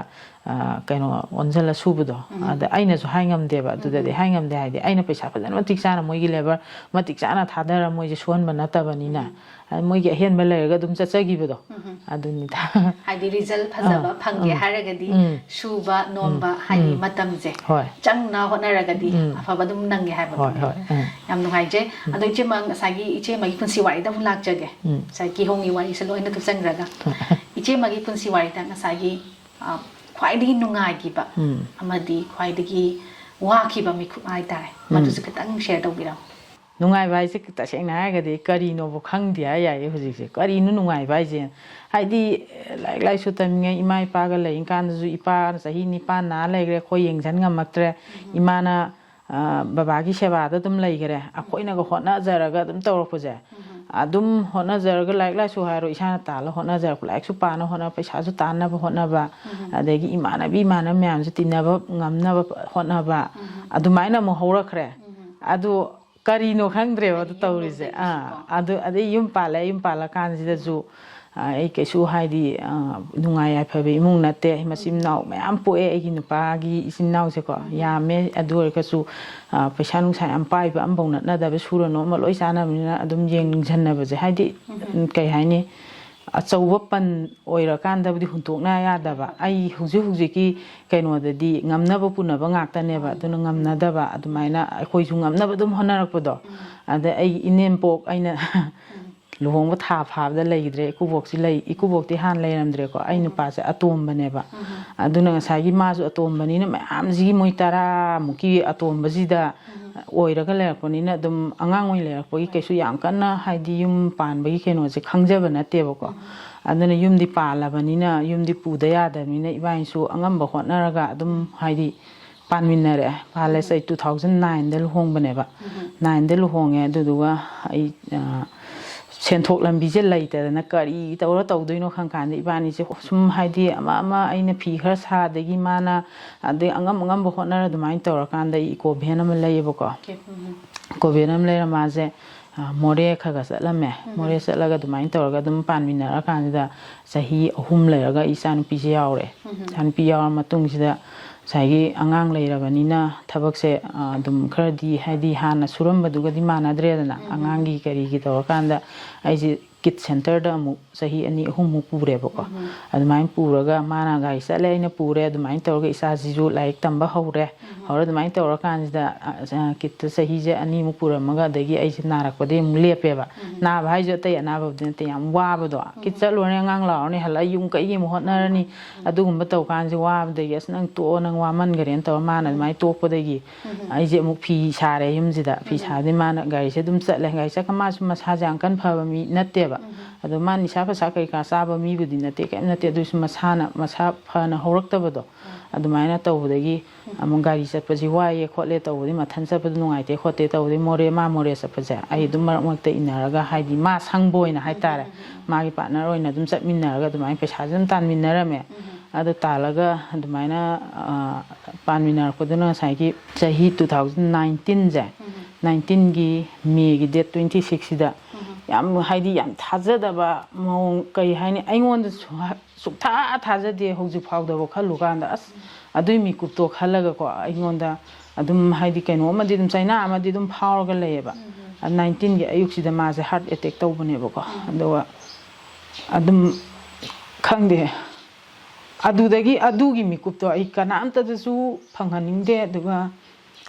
ꯑ, ꯀꯩꯅꯣ ꯑꯣꯟꯁꯤꯜꯂ ꯁꯨꯕꯗꯣ꯫ ꯑꯗ ꯑꯩꯅꯁꯨ ꯍꯥꯏ ꯉꯝꯗꯦꯕ꯫ ꯑꯗꯨꯗꯗꯤ ꯍꯥꯏ ꯉꯝꯗꯦ ꯍꯥꯏꯗꯤ ꯑꯩꯅ ꯄꯩꯁꯥ ꯐꯖꯅ ꯃꯇꯤꯛ ꯆꯥꯅ ꯃꯣꯏꯒꯤ ꯂꯦꯕꯔ ꯃꯇꯤꯛ ꯆꯥꯅ ꯊꯥꯗꯔ ꯃꯣꯏꯁꯦ ꯁꯨꯍꯟꯕ ꯅꯠꯇꯕꯅꯤꯅ꯫ ꯑꯗ ꯃꯣꯏꯒꯤ ꯑꯍꯦꯟꯕ ꯂꯩꯔꯒ ꯑꯗꯨꯝ ꯆꯠꯆꯈꯤꯕꯗꯣ꯫ ꯑꯗꯨꯅꯤꯗ꯫ ꯍꯥꯏꯗꯤ ꯔꯤꯖꯜ ꯐꯖꯕ ꯐꯪꯒꯦ ꯍꯥꯏꯔꯒꯗꯤ ꯁꯨꯕ ꯅꯣꯝꯕ ꯍꯥꯏꯗꯤ ꯃꯇꯝꯁꯦ ꯍꯣꯏ꯫ ꯆꯪꯅ ꯍꯣꯠꯅꯔꯒꯗꯤ ꯑꯐꯕ ꯑꯗꯨꯝ ꯅꯪꯉꯦ ꯍꯥꯏꯕ꯫ ꯍꯣꯏ, ꯍꯣꯏ, ꯎꯝ꯫ ꯌꯥꯝ ꯅꯨꯡꯉꯥꯏꯖꯩ꯫ ꯑꯗꯣ ꯏꯆꯦꯃ, ꯉꯁꯥꯏꯒꯤ ꯏꯆꯦꯃꯒꯤ ꯄꯨꯟꯁꯤ ꯋꯥꯔꯤꯗ ꯑꯃꯨꯛ ꯂꯥꯛꯆꯒꯦ꯫ ꯉꯁꯥꯏ ꯀꯤꯍꯣꯝꯒꯤ ꯋꯥꯔꯤꯁꯦ ꯂꯣꯏꯅ ꯊꯨꯞꯆꯟꯈ꯭ꯔꯒ ꯏꯆꯦꯃꯒꯤ ꯄꯨꯟꯁꯤ ꯋꯥꯔꯤꯗ ꯉꯁꯥꯏꯒꯤ, ꯑ, ꯈ꯭ꯋꯥꯏꯗꯒꯤ ꯅꯨꯡꯉꯥꯏꯈꯤꯕ ꯑꯃꯗꯤ ꯈ꯭ꯋꯥꯏꯗꯒꯤ ꯋꯥꯈꯤꯕ ꯃꯤꯀꯨꯞ ꯍꯥꯏꯇꯥꯔꯦ, ꯃꯗꯨꯁꯨ ꯈꯤꯇꯪ ꯁꯤꯌꯔ ꯇꯧꯕꯤꯔꯝꯃꯨ꯫ ꯅꯨꯡꯉꯥꯏꯕ ꯍꯥꯏꯁꯦ ꯇꯁꯦꯡꯅ ꯍꯥꯏꯔꯒꯗꯤ ꯀꯔꯤꯅꯣꯕꯨ ꯈꯪꯗꯦ ꯍꯥꯏ ꯌꯥꯏꯌꯦ ꯍꯧꯖꯤꯛꯁꯦ꯫ ꯀꯔꯤꯅꯣ ꯅꯨꯡꯉꯥꯏꯕ ꯍꯥꯏꯁꯦ? ꯍꯥꯏꯗꯤ, ꯂꯥꯏꯔꯤꯛ ꯂꯥꯏꯁꯨ ꯇꯝꯃꯤꯉꯩ ꯏꯃꯥ ꯏꯄꯥꯒ ꯂꯩꯔꯤꯀꯥꯟꯗꯁꯨ ꯏꯄꯥꯅ ꯆꯍꯤ ꯅꯤꯄꯥꯟ ꯅꯥ ꯂꯩꯈ꯭ꯔꯦ, ꯑꯩꯈꯣꯏ ꯌꯦꯡꯁꯤꯟ ꯉꯝꯃꯛꯇ꯭ꯔꯦ꯫ ꯏꯃꯥꯅ, ꯑ, ꯕꯕꯥꯒꯤ ꯁꯦꯕꯥꯗ ꯑꯗꯨꯝ ꯂꯩꯈ꯭ꯔꯦ꯫ ꯑꯩꯈꯣꯏꯅꯒ ꯍꯣꯠꯅꯖꯔꯒ ꯑꯗꯨꯝ ꯇꯧꯔꯛꯄꯁꯦ, ꯑꯗꯨꯝ ꯍꯣꯠꯅꯖꯔꯒ ꯂꯥꯏꯔꯤꯛ ꯂꯥꯏꯁꯨ ꯍꯥꯏꯔꯣ, ꯏꯁꯥꯅ ꯇꯥꯜꯂ ꯍꯣꯠꯅꯖꯔꯛꯄ, ꯂꯥꯏꯔꯤꯛꯁꯨ ꯄꯥꯅ ꯍꯣꯠꯅꯕ, ꯄꯩꯁꯥꯁꯨ ꯇꯥꯟꯅꯕ ꯍꯣꯠꯅꯕ, ꯑꯗꯒꯤ ꯏꯃꯥꯟꯅꯕꯤ ꯏꯃꯥꯟꯅꯕ ꯃꯌꯥꯝꯁꯨ ꯇꯤꯟꯅꯕ ꯉꯝꯅꯕ ꯍꯣꯠꯅꯕ, ꯑꯗꯨꯃꯥꯏꯅ ꯑꯃꯨꯛ ꯍꯧꯔꯛꯈ꯭ꯔꯦ꯫ ꯑꯗꯨ ꯀꯔꯤꯅꯣ ꯈꯪꯗ꯭ꯔꯦꯕ ꯑꯗꯨ ꯇꯧꯔꯤꯁꯦ꯫ ꯑꯥ, ꯑꯗꯨ ꯑꯗꯩ ꯌꯨꯝ ꯄꯥꯜꯂꯦ, ꯌꯨꯝ ꯄꯥꯜꯂꯀꯥꯟꯁꯤꯗꯁꯨ, ꯑ, ꯑꯩ ꯀꯩꯁꯨ ꯍꯥꯏꯗꯤ, ꯑ, ꯅꯨꯡꯉꯥꯏ ꯌꯥꯏꯐꯕ ꯏꯃꯨꯡ ꯅꯠꯇꯦ꯫ ꯃꯆꯤꯟ ꯃꯅꯥꯎ ꯃꯌꯥꯝ ꯄꯣꯛꯑꯦ ꯑꯩꯒꯤ ꯅꯨꯄꯥꯒꯤ ꯏꯆꯤꯟ ꯏꯅꯥꯎꯁꯦꯀꯣ, ꯌꯥꯝꯃꯦ꯫ ꯑꯗꯨ ꯑꯣꯏꯔꯒꯁꯨ, ꯑ, ꯄꯩꯁꯥ ꯅꯨꯡꯁꯥ ꯌꯥꯝ ꯄꯥꯏꯕ ꯑꯃꯐꯥꯎ ꯅꯠꯅꯗꯕ, ꯁꯨꯔ ꯅꯣꯝꯃ ꯂꯣꯏ ꯆꯥꯅꯕꯅꯤꯅ ꯑꯗꯨꯝ ꯌꯦꯡꯁꯟꯅꯕꯁꯦ, ꯍꯥꯏꯗꯤ, ꯎꯝ, ꯀꯩ ꯍꯥꯏꯅꯤ, ꯑꯆꯧꯕ ꯄꯟ ꯑꯣꯏꯔꯀꯥꯟꯗꯕꯨꯗꯤ ꯍꯨꯟꯇꯣꯛꯅ ꯌꯥꯗꯕ꯫ ꯑꯩ ꯍꯧꯖꯤꯛ ꯍꯧꯖꯤꯛꯀꯤ ꯀꯩꯅꯣꯗꯗꯤ ꯉꯝꯅꯕ ꯄꯨꯅꯕ ꯉꯥꯛꯇꯅꯦꯕ꯫ ꯑꯗꯨꯅ ꯉꯝꯅꯗꯕ, ꯑꯗꯨꯃꯥꯏꯅ ꯑꯩꯈꯣꯏꯁꯨ ꯉꯝꯅꯕ ꯑꯗꯨꯝ ꯍꯣꯠꯅꯔꯛꯄꯗꯣ꯫ ꯑꯗ ꯑꯩꯒꯤ ꯏꯅꯦꯝꯄꯣꯛ ꯑꯩꯅ ꯂꯨꯍꯣꯡꯕ ꯊꯥ ꯐꯥꯕꯗ ꯂꯩꯈꯤꯗ꯭ꯔꯦ꯫ ꯏꯀꯨꯕꯣꯛꯁꯤ ꯂꯩ, ꯏꯀꯨꯕꯣꯛꯇꯤ ꯍꯥꯟꯅ ꯂꯩꯔꯝꯗ꯭ꯔꯦꯀꯣ꯫ ꯑꯩ ꯅꯨꯄꯥꯁꯦ ꯑꯇꯣꯝꯕꯅꯦꯕ꯫ ꯑꯗꯨꯅ ꯉꯁꯥꯏꯒꯤ ꯃꯥꯁꯨ ꯑꯇꯣꯝꯕꯅꯤꯅ ꯃꯌꯥꯝꯁꯤꯒꯤ ꯃꯣꯏ ꯇꯔꯥꯃꯨꯛꯀꯤ ꯑꯇꯣꯝꯕꯁꯤꯗ ꯑꯣꯏꯔꯒ ꯂꯩꯔꯛꯄꯅꯤꯅ ꯑꯗꯨꯝ ꯑꯉꯥꯡ ꯑꯣꯏꯅ ꯂꯩꯔꯛꯄꯒꯤ ꯀꯩꯁꯨ ꯌꯥꯝ ꯀꯟꯅ ꯍꯥꯏꯗꯤ ꯌꯨꯝ ꯄꯥꯟꯕꯒꯤ ꯀꯩꯅꯣꯁꯦ ꯈꯪꯖꯕ ꯅꯠꯇꯦꯕꯀꯣ꯫ ꯑꯗꯨꯅ ꯌꯨꯝꯗꯤ ꯄꯥꯜꯂꯕꯅꯤꯅ ꯌꯨꯝꯗꯤ ꯄꯨꯗ ꯌꯥꯗꯕꯅꯤꯅ ꯏꯕꯥꯅꯤꯁꯨ ꯑꯉꯝꯕ ꯍꯣꯠꯅꯔꯒ ꯑꯗꯨꯝ ꯍꯥꯏꯗꯤ ꯄꯥꯟꯃꯤꯟꯅꯔꯛꯑꯦ꯫ ꯄꯥꯜꯂꯦꯁꯦ ꯑꯩ ꯇꯨ ꯊꯥꯎꯖꯟ ꯅꯥꯏꯟꯗ ꯂꯨꯍꯣꯡꯕꯅꯦꯕ꯫ ꯅꯥꯏꯟꯗ ꯂꯨꯍꯣꯡꯉꯦ꯫ ꯑꯗꯨꯗꯨꯒ ꯑꯩ, ꯑ, ꯁꯦꯟꯊꯣꯛ ꯂꯝꯕꯤꯁꯦ ꯂꯩꯇꯗꯅ ꯀꯔꯤ ꯇꯧꯔ ꯇꯧꯗꯣꯏꯅꯣ ꯈꯪ ꯀꯥꯟꯗ ꯏꯕꯥꯅꯤꯁꯦ ꯁꯨꯝ ꯍꯥꯏꯗꯤ ꯑꯃ ꯑꯃ ꯑꯩꯅ ꯐꯤ ꯈꯔ ꯁꯥ, ꯑꯗꯒꯤ ꯃꯥꯅ ꯑꯗꯩ ꯑꯉꯝ ꯑꯉꯝꯕ ꯍꯣꯠꯅꯔ ꯑꯗꯨꯃꯥꯏꯅ ꯇꯧꯔꯀꯥꯟꯗ ꯑꯩ ꯏꯀꯣ ꯚꯦꯟ ꯑꯃ ꯂꯩꯌꯦꯕꯀꯣ꯫ ꯏꯀꯣ ꯚꯦꯟ ꯑꯃ ꯂꯩꯔ ꯃꯥꯁꯦ, ꯑ, ꯃꯣꯔꯦ ꯈꯔ ꯈꯔ ꯆꯠꯂꯝꯃꯦ꯫ ꯃꯣꯔꯦ ꯆꯠꯂꯒ ꯑꯗꯨꯃꯥꯏꯅ ꯇꯧꯔꯒ ꯑꯗꯨꯝ ꯄꯥꯟꯃꯤꯟꯅꯔꯀꯥꯟꯁꯤꯗ ꯆꯍꯤ ꯑꯍꯨꯝ ꯂꯩꯔꯒ ꯑꯩ ꯏꯆꯥꯅꯨꯄꯤꯁꯦ ꯌꯥꯎꯔꯦ꯫ ꯏꯆꯥꯅꯨꯄꯤ ꯌꯥꯎꯔ ꯃꯇꯨꯡꯁꯤꯗ ꯉꯁꯥꯏꯒꯤ ꯑꯉꯥꯡ ꯂꯩꯔꯕꯅꯤꯅ ꯊꯕꯛꯁꯦ, ꯑ, ꯑꯗꯨꯝ ꯈꯔꯗꯤ ꯍꯥꯏꯗꯤ ꯍꯥꯟꯅ ꯁꯨꯔꯝꯕꯗꯨꯒꯗꯤ ꯃꯥꯟꯅꯗ꯭ꯔꯦꯗꯅ꯫ ꯑꯉꯥꯡꯒꯤ ꯀꯔꯤꯒꯤ ꯇꯧꯔꯀꯥꯟꯗ ꯑꯩꯁꯦ ꯀꯤꯠ ꯁꯦꯟꯇꯔꯗ ꯑꯃꯨꯛ ꯆꯍꯤ ꯑꯅꯤ ꯑꯍꯨꯝꯃꯨꯛ ꯄꯨꯔꯦꯕꯀꯣ꯫ ꯑꯗꯨꯃꯥꯏꯅ ꯄꯨꯔꯒ ꯃꯥꯅ ꯒꯥꯔꯤ ꯆꯠꯂꯦ, ꯑꯩꯅ ꯄꯨꯔꯦ꯫ ꯑꯗꯨꯃꯥꯏꯅ ꯇꯧꯔꯒ ꯏꯆꯥꯁꯤꯁꯨ ꯂꯥꯏꯔꯤꯛ ꯇꯝꯕ ꯍꯧꯔꯦ꯫ ꯍꯧꯔ ꯑꯗꯨꯃꯥꯏꯅ ꯇꯧꯔꯀꯥꯟꯁꯤꯗ, ꯑ, ꯑ, ꯀꯤꯠꯇ ꯆꯍꯤꯁꯦ ꯑꯅꯤꯃꯨꯛ ꯄꯨꯔꯝꯃꯒ ꯑꯗꯒꯤ ꯑꯩꯁꯦ ꯅꯥꯔꯛꯄꯗꯒꯤ ꯑꯃꯨꯛ ꯂꯦꯞꯄꯦꯕ꯫ ꯅꯥꯕ ꯍꯥꯏꯁꯦ ꯑꯇꯩ ꯑꯅꯥꯕꯕꯨꯗꯤ ꯅꯠꯇꯦ, ꯌꯥꯝ ꯋꯥꯕꯗꯣ꯫ ꯀꯤꯠ ꯆꯠꯂꯨꯔꯅꯤ, ꯑꯉꯥꯡ ꯂꯥꯎꯔꯅꯤ, ꯍꯜꯂꯛꯑ ꯌꯨꯝ ꯀꯩꯒꯤ ꯑꯃꯨꯛ ꯍꯣꯠꯅꯔꯅꯤ꯫ ꯑꯗꯨꯒꯨꯝꯕ ꯇꯧꯀꯥꯟꯁꯦ ꯋꯥꯕꯗꯒꯤ "ꯑꯁ ꯅꯪ ꯇꯣꯛꯑꯣ, ꯅꯪ ꯋꯥꯃꯟꯈꯔꯦꯅ" ꯇꯧꯔ ꯃꯥꯅ ꯑꯗꯨꯃꯥꯏꯅ ꯇꯣꯛꯄꯗꯒꯤ ꯑꯩꯁꯦ ꯑꯃꯨꯛ ꯐꯤ ꯁꯥꯔꯦ ꯌꯨꯝꯁꯤꯗ꯫ ꯐꯤ ꯁꯥꯕꯗꯤ ꯃꯥꯅ ꯒꯥꯔꯤꯁꯦ ꯑꯗꯨꯝ ꯆꯠꯂꯦ꯫ ꯒꯥꯔꯤ ꯆꯠꯀ ꯃꯥꯁꯨ ꯃꯁꯥꯁꯦ ꯌꯥꯝ ꯀꯟꯅ ꯐꯕ ꯃꯤ ꯅꯠꯇꯦꯕ꯫ ꯑꯗꯣ ꯃꯥ ꯅꯤꯁꯥ ꯄꯁꯥ ꯀꯩꯀꯥ ꯆꯥꯕ ꯃꯤꯕꯨꯗꯤ ꯅꯠꯇꯦ, ꯀꯩꯝ ꯅꯠꯇꯦ꯫ ꯑꯗꯨꯏꯁꯨ ꯃꯁꯥꯅ ꯃꯁꯥ ꯐꯅ ꯍꯧꯔꯛꯇꯕꯗꯣ ꯑꯗꯨꯃꯥꯏꯅ ꯇꯧꯕꯗꯒꯤ ꯑꯃꯨꯛ ꯒꯥꯔꯤ ꯆꯠꯄꯁꯤ ꯋꯥꯏꯌꯦ ꯈꯣꯠꯂꯦ ꯇꯧꯕꯗꯤ, ꯃꯊꯟ ꯆꯠꯄꯗꯣ ꯅꯨꯡꯉꯥꯏꯇꯦ ꯈꯣꯠꯇꯦ ꯇꯧꯕꯗꯤ ꯃꯣꯔꯦ, ꯃꯥ ꯃꯣꯔꯦ ꯆꯠꯄꯁꯦ ꯑꯩ ꯑꯗꯨꯝ ꯃꯔꯛ ꯃꯔꯛꯇ ꯏꯟꯅꯔꯒ ꯍꯥꯏꯗꯤ ꯃꯥ ꯁꯪꯕ ꯑꯣꯏꯅ ꯍꯥꯏꯇꯥꯔꯦ꯫ ꯃꯥꯒꯤ ꯄꯥꯔꯠꯅꯔ ꯑꯣꯏꯅ ꯑꯗꯨꯝ ꯆꯠꯃꯤꯟꯅꯔꯒ ꯑꯗꯨꯃꯥꯏꯅ ꯄꯩꯁꯥꯁꯦ ꯑꯗꯨꯝ ꯇꯥꯟꯃꯤꯟꯅꯔꯝꯃꯦ꯫ ꯑꯗꯨ ꯇꯥꯜꯂꯒ ꯑꯗꯨꯃꯥꯏꯅ, ꯑ, ꯄꯥꯟꯃꯤꯟꯅꯔꯛꯄꯗꯨꯅ ꯉꯁꯥꯏꯒꯤ ꯆꯍꯤ ꯇꯨ ꯊꯥꯎꯖꯟ ꯅꯥꯏꯟꯇꯤꯟꯁꯦ, ꯅꯥꯏꯟꯇꯤꯟꯒꯤ ꯃꯦꯒꯤ ꯗꯦꯠ ꯇ꯭ꯋꯦꯟꯇꯤ ꯁꯤꯛꯁꯁꯤꯗ ꯌꯥꯝ ꯍꯥꯏꯗꯤ ꯌꯥꯝ ꯊꯥꯖꯗꯕ ꯃꯑꯣꯡ, ꯀꯩ ꯍꯥꯏꯅꯤ, ꯑꯩꯉꯣꯟꯗꯁꯨ ꯍ-, ꯁꯨꯛꯊꯥ ꯊꯥꯖꯗꯦ ꯍꯧꯖꯤꯛ ꯐꯥꯎꯗꯕ ꯈꯜꯂꯨ ꯀꯥꯟꯗ꯫ ꯑꯁ, ꯑꯗꯨꯏ ꯃꯤꯀꯨꯞꯇꯣ ꯈꯜꯂꯒꯀꯣ ꯑꯩꯉꯣꯟꯗ ꯑꯗꯨꯝ ꯍꯥꯏꯗꯤ ꯀꯩꯅꯣ ꯑꯃꯗꯤ ꯑꯗꯨꯝ ꯆꯩꯅꯥ ꯑꯃꯗꯤ ꯑꯗꯨꯝ ꯐꯥꯎꯔꯒ ꯂꯩꯌꯦꯕ꯫ ꯅꯥꯏꯟꯇꯤꯟꯒꯤ ꯑꯌꯨꯛꯁꯤꯗ ꯃꯥꯁꯦ ꯍꯥꯔꯠ ꯑꯦꯇꯦꯛ ꯇꯧꯕꯅꯦꯕꯀꯣ꯫ ꯑꯗꯨꯒ ꯑꯗꯨꯝ ꯈꯪꯗꯦ, ꯑꯗꯨꯗꯒꯤ ꯑꯗꯨꯒꯤ ꯃꯤꯀꯨꯞꯇꯣ ꯑꯩ ꯀꯅꯥꯝꯇꯗꯁꯨ ꯐꯪꯍꯟꯅꯤꯡꯗꯦ꯫ ꯑꯗꯨꯒ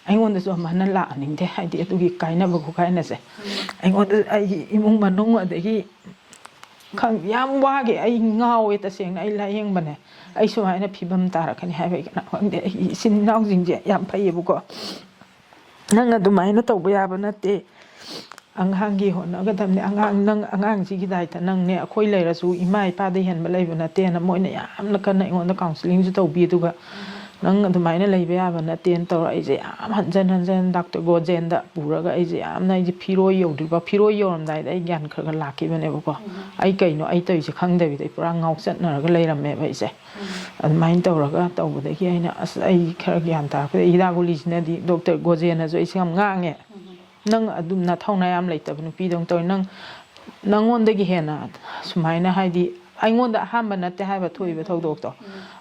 ꯑꯩꯉꯣꯟꯗꯁꯨ ꯑꯃꯅ ꯂꯥꯛꯍꯟꯅꯤꯡꯗꯦ, ꯍꯥꯏꯗꯤ ꯑꯗꯨꯒꯤ ꯀꯥꯏꯅꯕ ꯈꯣꯠꯀꯥꯏꯅꯁꯦ꯫ ꯑꯩꯉꯣꯟꯗ, ꯑꯩꯒꯤ ꯏꯃꯨꯡ ꯃꯅꯨꯡ, ꯑꯗꯒꯤ ꯈꯪ-, ꯌꯥꯝ ꯋꯥꯈꯤ꯫ ꯑꯩ ꯉꯥꯎꯋꯦ ꯇꯁꯦꯡꯅ꯫ ꯑꯩ ꯂꯥꯏꯌꯦꯡꯕꯅꯦ, ꯑꯩ ꯁꯨꯃꯥꯏꯅ ꯐꯤꯕꯝ ꯇꯥꯔꯛꯀꯅꯤ ꯍꯥꯏꯕ ꯑꯩ ꯀꯅꯥ ꯈꯪꯗꯦ꯫ ꯑꯩꯒꯤ ꯏꯆꯤꯟ ꯏꯅꯥꯎꯁꯤꯡꯁꯦ ꯌꯥꯝ ꯐꯩꯌꯦꯕꯀꯣ꯫ ꯅꯪ ꯑꯗꯨꯃꯥꯏꯅ ꯇꯧꯕ ꯌꯥꯕ ꯅꯠꯇꯦ꯫ ꯑꯉꯥꯡꯒꯤ ꯍꯣꯠꯅꯒꯗꯕꯅꯦ꯫ ꯑꯉꯥꯡ, ꯅꯪ ꯑꯉꯥꯡꯁꯤꯒꯤ ꯗꯥꯏꯇ ꯅꯪꯅꯦ꯫ ꯑꯩꯈꯣꯏ ꯂꯩꯔꯁꯨ ꯏꯃꯥ ꯏꯄꯥꯗ ꯍꯦꯟꯕ ꯂꯩꯕ ꯅꯠꯇꯦꯅ ꯃꯣꯏꯅ ꯌꯥꯝꯅ ꯀꯟꯅ ꯑꯩꯉꯣꯟꯗ ꯀꯥꯎꯟꯁꯤꯂꯤꯡꯁꯨ ꯇꯧꯕꯤ꯫ ꯑꯗꯨꯒ ꯅꯪ ꯑꯗꯨꯃꯥꯏꯅ ꯂꯩꯕ ꯌꯥꯕ ꯅꯠꯇꯦꯅ ꯇꯧꯔ ꯑꯩꯁꯦ ꯌꯥꯝ ꯍꯟꯖꯟ ꯍꯟꯖꯟ ꯗꯥꯛꯇꯔ ꯒꯣꯖꯦꯟꯗ ꯄꯨꯔꯒ ꯑꯩꯁꯦ ꯌꯥꯝꯅ, ꯑꯩꯁꯦ ꯐꯤꯔꯣꯏ ꯌꯧꯗ꯭ꯔꯤꯕ, ꯐꯤꯔꯣꯏ ꯌꯧꯔꯝꯗꯥꯏꯗ ꯑꯩ ꯒ꯭ꯌꯥꯟ ꯈꯔ ꯈꯔ ꯂꯥꯛꯈꯤꯕꯅꯦꯕꯀꯣ꯫ ꯑꯩ ꯀꯩꯅꯣ ꯑꯩ ꯇꯧꯔꯤꯁꯦ ꯈꯪꯗꯕꯤꯗ ꯑꯩ ꯄꯨꯔꯥ ꯉꯥꯎꯆꯠꯅꯔꯒ ꯂꯩꯔꯝꯃꯦꯕ ꯑꯩꯁꯦ꯫ ꯑꯗꯨꯃꯥꯏꯅ ꯇꯧꯔꯒ ꯇꯧꯕꯗꯒꯤ ꯑꯩꯅ, ꯑꯁ, ꯑꯩ ꯈꯔ ꯒ꯭ꯌꯥꯟ ꯇꯥꯔꯛꯄꯗ ꯍꯤꯗꯥꯛ ꯒꯨꯂꯤꯁꯤꯅꯗꯤ ꯗꯣꯛꯇꯔ ꯒꯣꯖꯦꯅꯁꯨ ꯑꯩꯁꯦ ꯌꯥꯝ ꯉꯥꯡꯉꯦ꯫ "ꯅꯪ ꯑꯗꯨꯝ ꯅꯊꯧꯅꯥ ꯌꯥꯝ ꯂꯩꯇꯕ ꯅꯨꯄꯤꯗꯧꯅ ꯇꯧꯔꯤ꯫ ꯅꯪ, ꯅꯪꯉꯣꯟꯗꯒꯤ ꯍꯦꯟꯅ ꯁꯨꯃꯥꯏꯅ, ꯍꯥꯏꯗꯤ, ꯑꯩꯉꯣꯟꯗ ꯑꯍꯥꯟꯕ ꯅꯠꯇꯦ ꯍꯥꯏꯕ ꯊꯣꯛꯏꯕ ꯊꯧꯗꯣꯛꯇꯣ꯫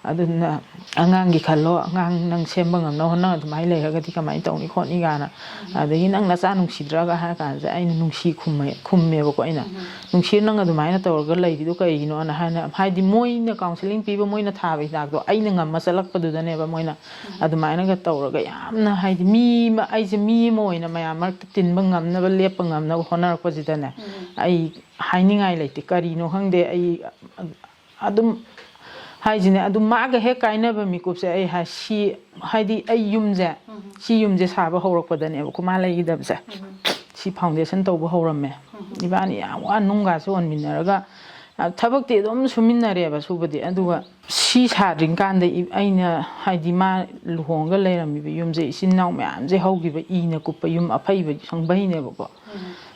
ꯑꯗꯨꯅ ꯑꯉꯥꯡꯒꯤ ꯈꯜꯂꯣ, ꯑꯉꯥꯡ ꯅꯪ ꯁꯦꯝꯕ ꯉꯝꯅꯕ ꯍꯣꯠꯅꯧ꯫ ꯑꯗꯨꯃꯥꯏꯅ ꯂꯩꯔꯒꯗꯤ ꯀꯃꯥꯏꯅ ꯇꯧꯅꯤ ꯈꯣꯠꯅꯤ?" ꯀꯥꯏꯅ꯫ ꯑꯗꯒꯤ, "ꯅꯪ ꯅꯆꯥ ꯅꯨꯡꯁꯤꯗ꯭ꯔꯒ?" ꯍꯥꯏꯔ ꯀꯥꯟꯁꯤꯗ ꯑꯩꯅ ꯅꯨꯡꯁꯤ ꯈꯨꯝꯃꯦ-, ꯈꯨꯝꯃꯦꯕꯀꯣ ꯑꯩꯅ꯫ "ꯅꯨꯡꯁꯤ, ꯅꯪ ꯑꯗꯨꯃꯥꯏꯅ ꯇꯧꯔꯒ ꯂꯩꯔꯤꯗꯣ ꯀꯩꯒꯤꯅꯣꯅ?" ꯍꯥꯏꯅ, ꯍꯥꯏꯗꯤ, ꯃꯣꯏꯅ ꯀꯥꯎꯟꯁꯤꯂꯤꯡ ꯄꯤꯕ, ꯃꯣꯏꯅ ꯊꯥꯕ ꯍꯤꯗꯥꯛꯇꯣ ꯑꯩꯅ ꯉꯝꯃ ꯆꯠꯂꯛꯄꯗꯨꯗꯅꯦꯕ ꯃꯣꯏꯅ ꯑꯗꯨꯃꯥꯏꯅꯒ ꯇꯧꯔꯒ ꯌꯥꯝꯅ, ꯍꯥꯏꯗꯤ, ꯃꯤ ꯑꯃ, ꯑꯩꯁꯦ ꯃꯤ ꯑꯃ ꯑꯣꯏꯅ ꯃꯌꯥꯝ ꯃꯔꯛꯇ ꯇꯤꯟꯕ ꯉꯝꯅꯕ, ꯂꯦꯞꯄ ꯉꯝꯅꯕ ꯍꯣꯠꯅꯔꯛꯄꯁꯤꯗꯅꯦ, ꯑꯩ ꯍꯥꯏꯅꯤꯡꯉꯥꯏ ꯂꯩꯇꯦ꯫ ꯀꯔꯤꯅꯣ ꯈꯪꯗꯦ, ꯑꯩ ꯑꯗꯨꯝ, ꯍꯥꯏꯁꯤꯅꯦ, ꯑꯗꯨꯝ ꯃꯥꯒ ꯍꯦꯛ ꯀꯥꯏꯅꯕ ꯃꯤꯀꯨꯞꯁꯦ ꯑꯩ ꯍꯥꯏ-, ꯁꯤ, ꯍꯥꯏꯗꯤ, ꯑꯩ ꯌꯨꯝꯁꯦ, ꯁꯤ ꯌꯨꯝꯁꯦ ꯁꯥꯕ ꯍꯧꯔꯛꯄꯗꯅꯦꯕꯀꯣ ꯃꯥ ꯂꯩꯈꯤꯗꯕꯁꯦ꯫ ꯁꯤ ꯐꯥꯎꯟꯗꯦꯁꯟ ꯇꯧꯕ ꯍꯧꯔꯝꯃꯦ꯫ ꯏꯕꯥꯅꯤ ꯌꯥꯝ ꯋꯥꯅ ꯅꯨꯡꯒꯁꯨ ꯍꯣꯟꯃꯤꯟꯅꯔꯒ, ꯑ, ꯊꯕꯛꯇꯤ ꯑꯗꯨꯝ ꯁꯨꯃꯤꯟꯅꯔꯦꯕ ꯁꯨꯕꯗꯤ꯫ ꯑꯗꯨꯒ ꯁꯤ ꯁꯥꯗ꯭ꯔꯤꯀꯥꯟꯗ ꯏ-, ꯑꯩꯅ, ꯍꯥꯏꯗꯤ, ꯃꯥ ꯂꯨꯍꯣꯡꯉꯒ ꯂꯩꯔꯝꯃꯤꯕ ꯌꯨꯝꯁꯦ ꯏꯆꯤꯟ ꯏꯅꯥꯎ ꯃꯌꯥꯝꯁꯦ ꯍꯧꯈꯤꯕ ꯏꯅ ꯀꯨꯞꯄ ꯌꯨꯝ ꯑꯐꯩꯕ ꯁꯪꯕꯩꯅꯦꯕꯀꯣ꯫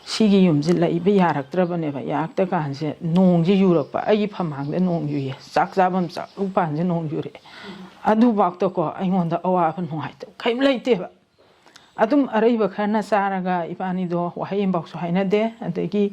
ꯁꯤꯒꯤ ꯌꯨꯝꯁꯦ ꯂꯩꯕ ꯌꯥꯔꯛꯇ꯭ꯔꯕꯅꯦꯕ꯫ ꯌꯥꯔꯛꯇ ꯀꯥꯟꯁꯦ ꯅꯣꯡꯁꯦ ꯌꯨꯔꯛꯄ, ꯑꯩꯒꯤ ꯐꯝꯍꯥꯡꯗ ꯅꯣꯡ ꯌꯨꯏꯌꯦ, ꯆꯥꯛ ꯆꯥꯐꯝ ꯆꯥꯛꯂꯨꯛ ꯄꯥꯟꯁꯦ ꯅꯣꯡ ꯌꯨꯔꯛꯑꯦ꯫ ꯑꯗꯨꯐꯥꯎꯗꯀꯣ ꯑꯩꯉꯣꯟꯗ ꯑꯋꯥꯕ ꯅꯨꯡꯉꯥꯏꯇꯕ ꯀꯔꯤꯝ ꯂꯩꯇꯦꯕ꯫ ꯑꯗꯨꯝ ꯑꯔꯩꯕ ꯈꯔꯅ ꯆꯥꯔꯒ ꯏꯕꯥꯅꯤꯗꯣ ꯋꯥꯍꯩ ꯑꯃꯐꯥꯎꯁꯨ ꯍꯥꯏꯅꯗꯦ꯫ ꯑꯗꯒꯤ,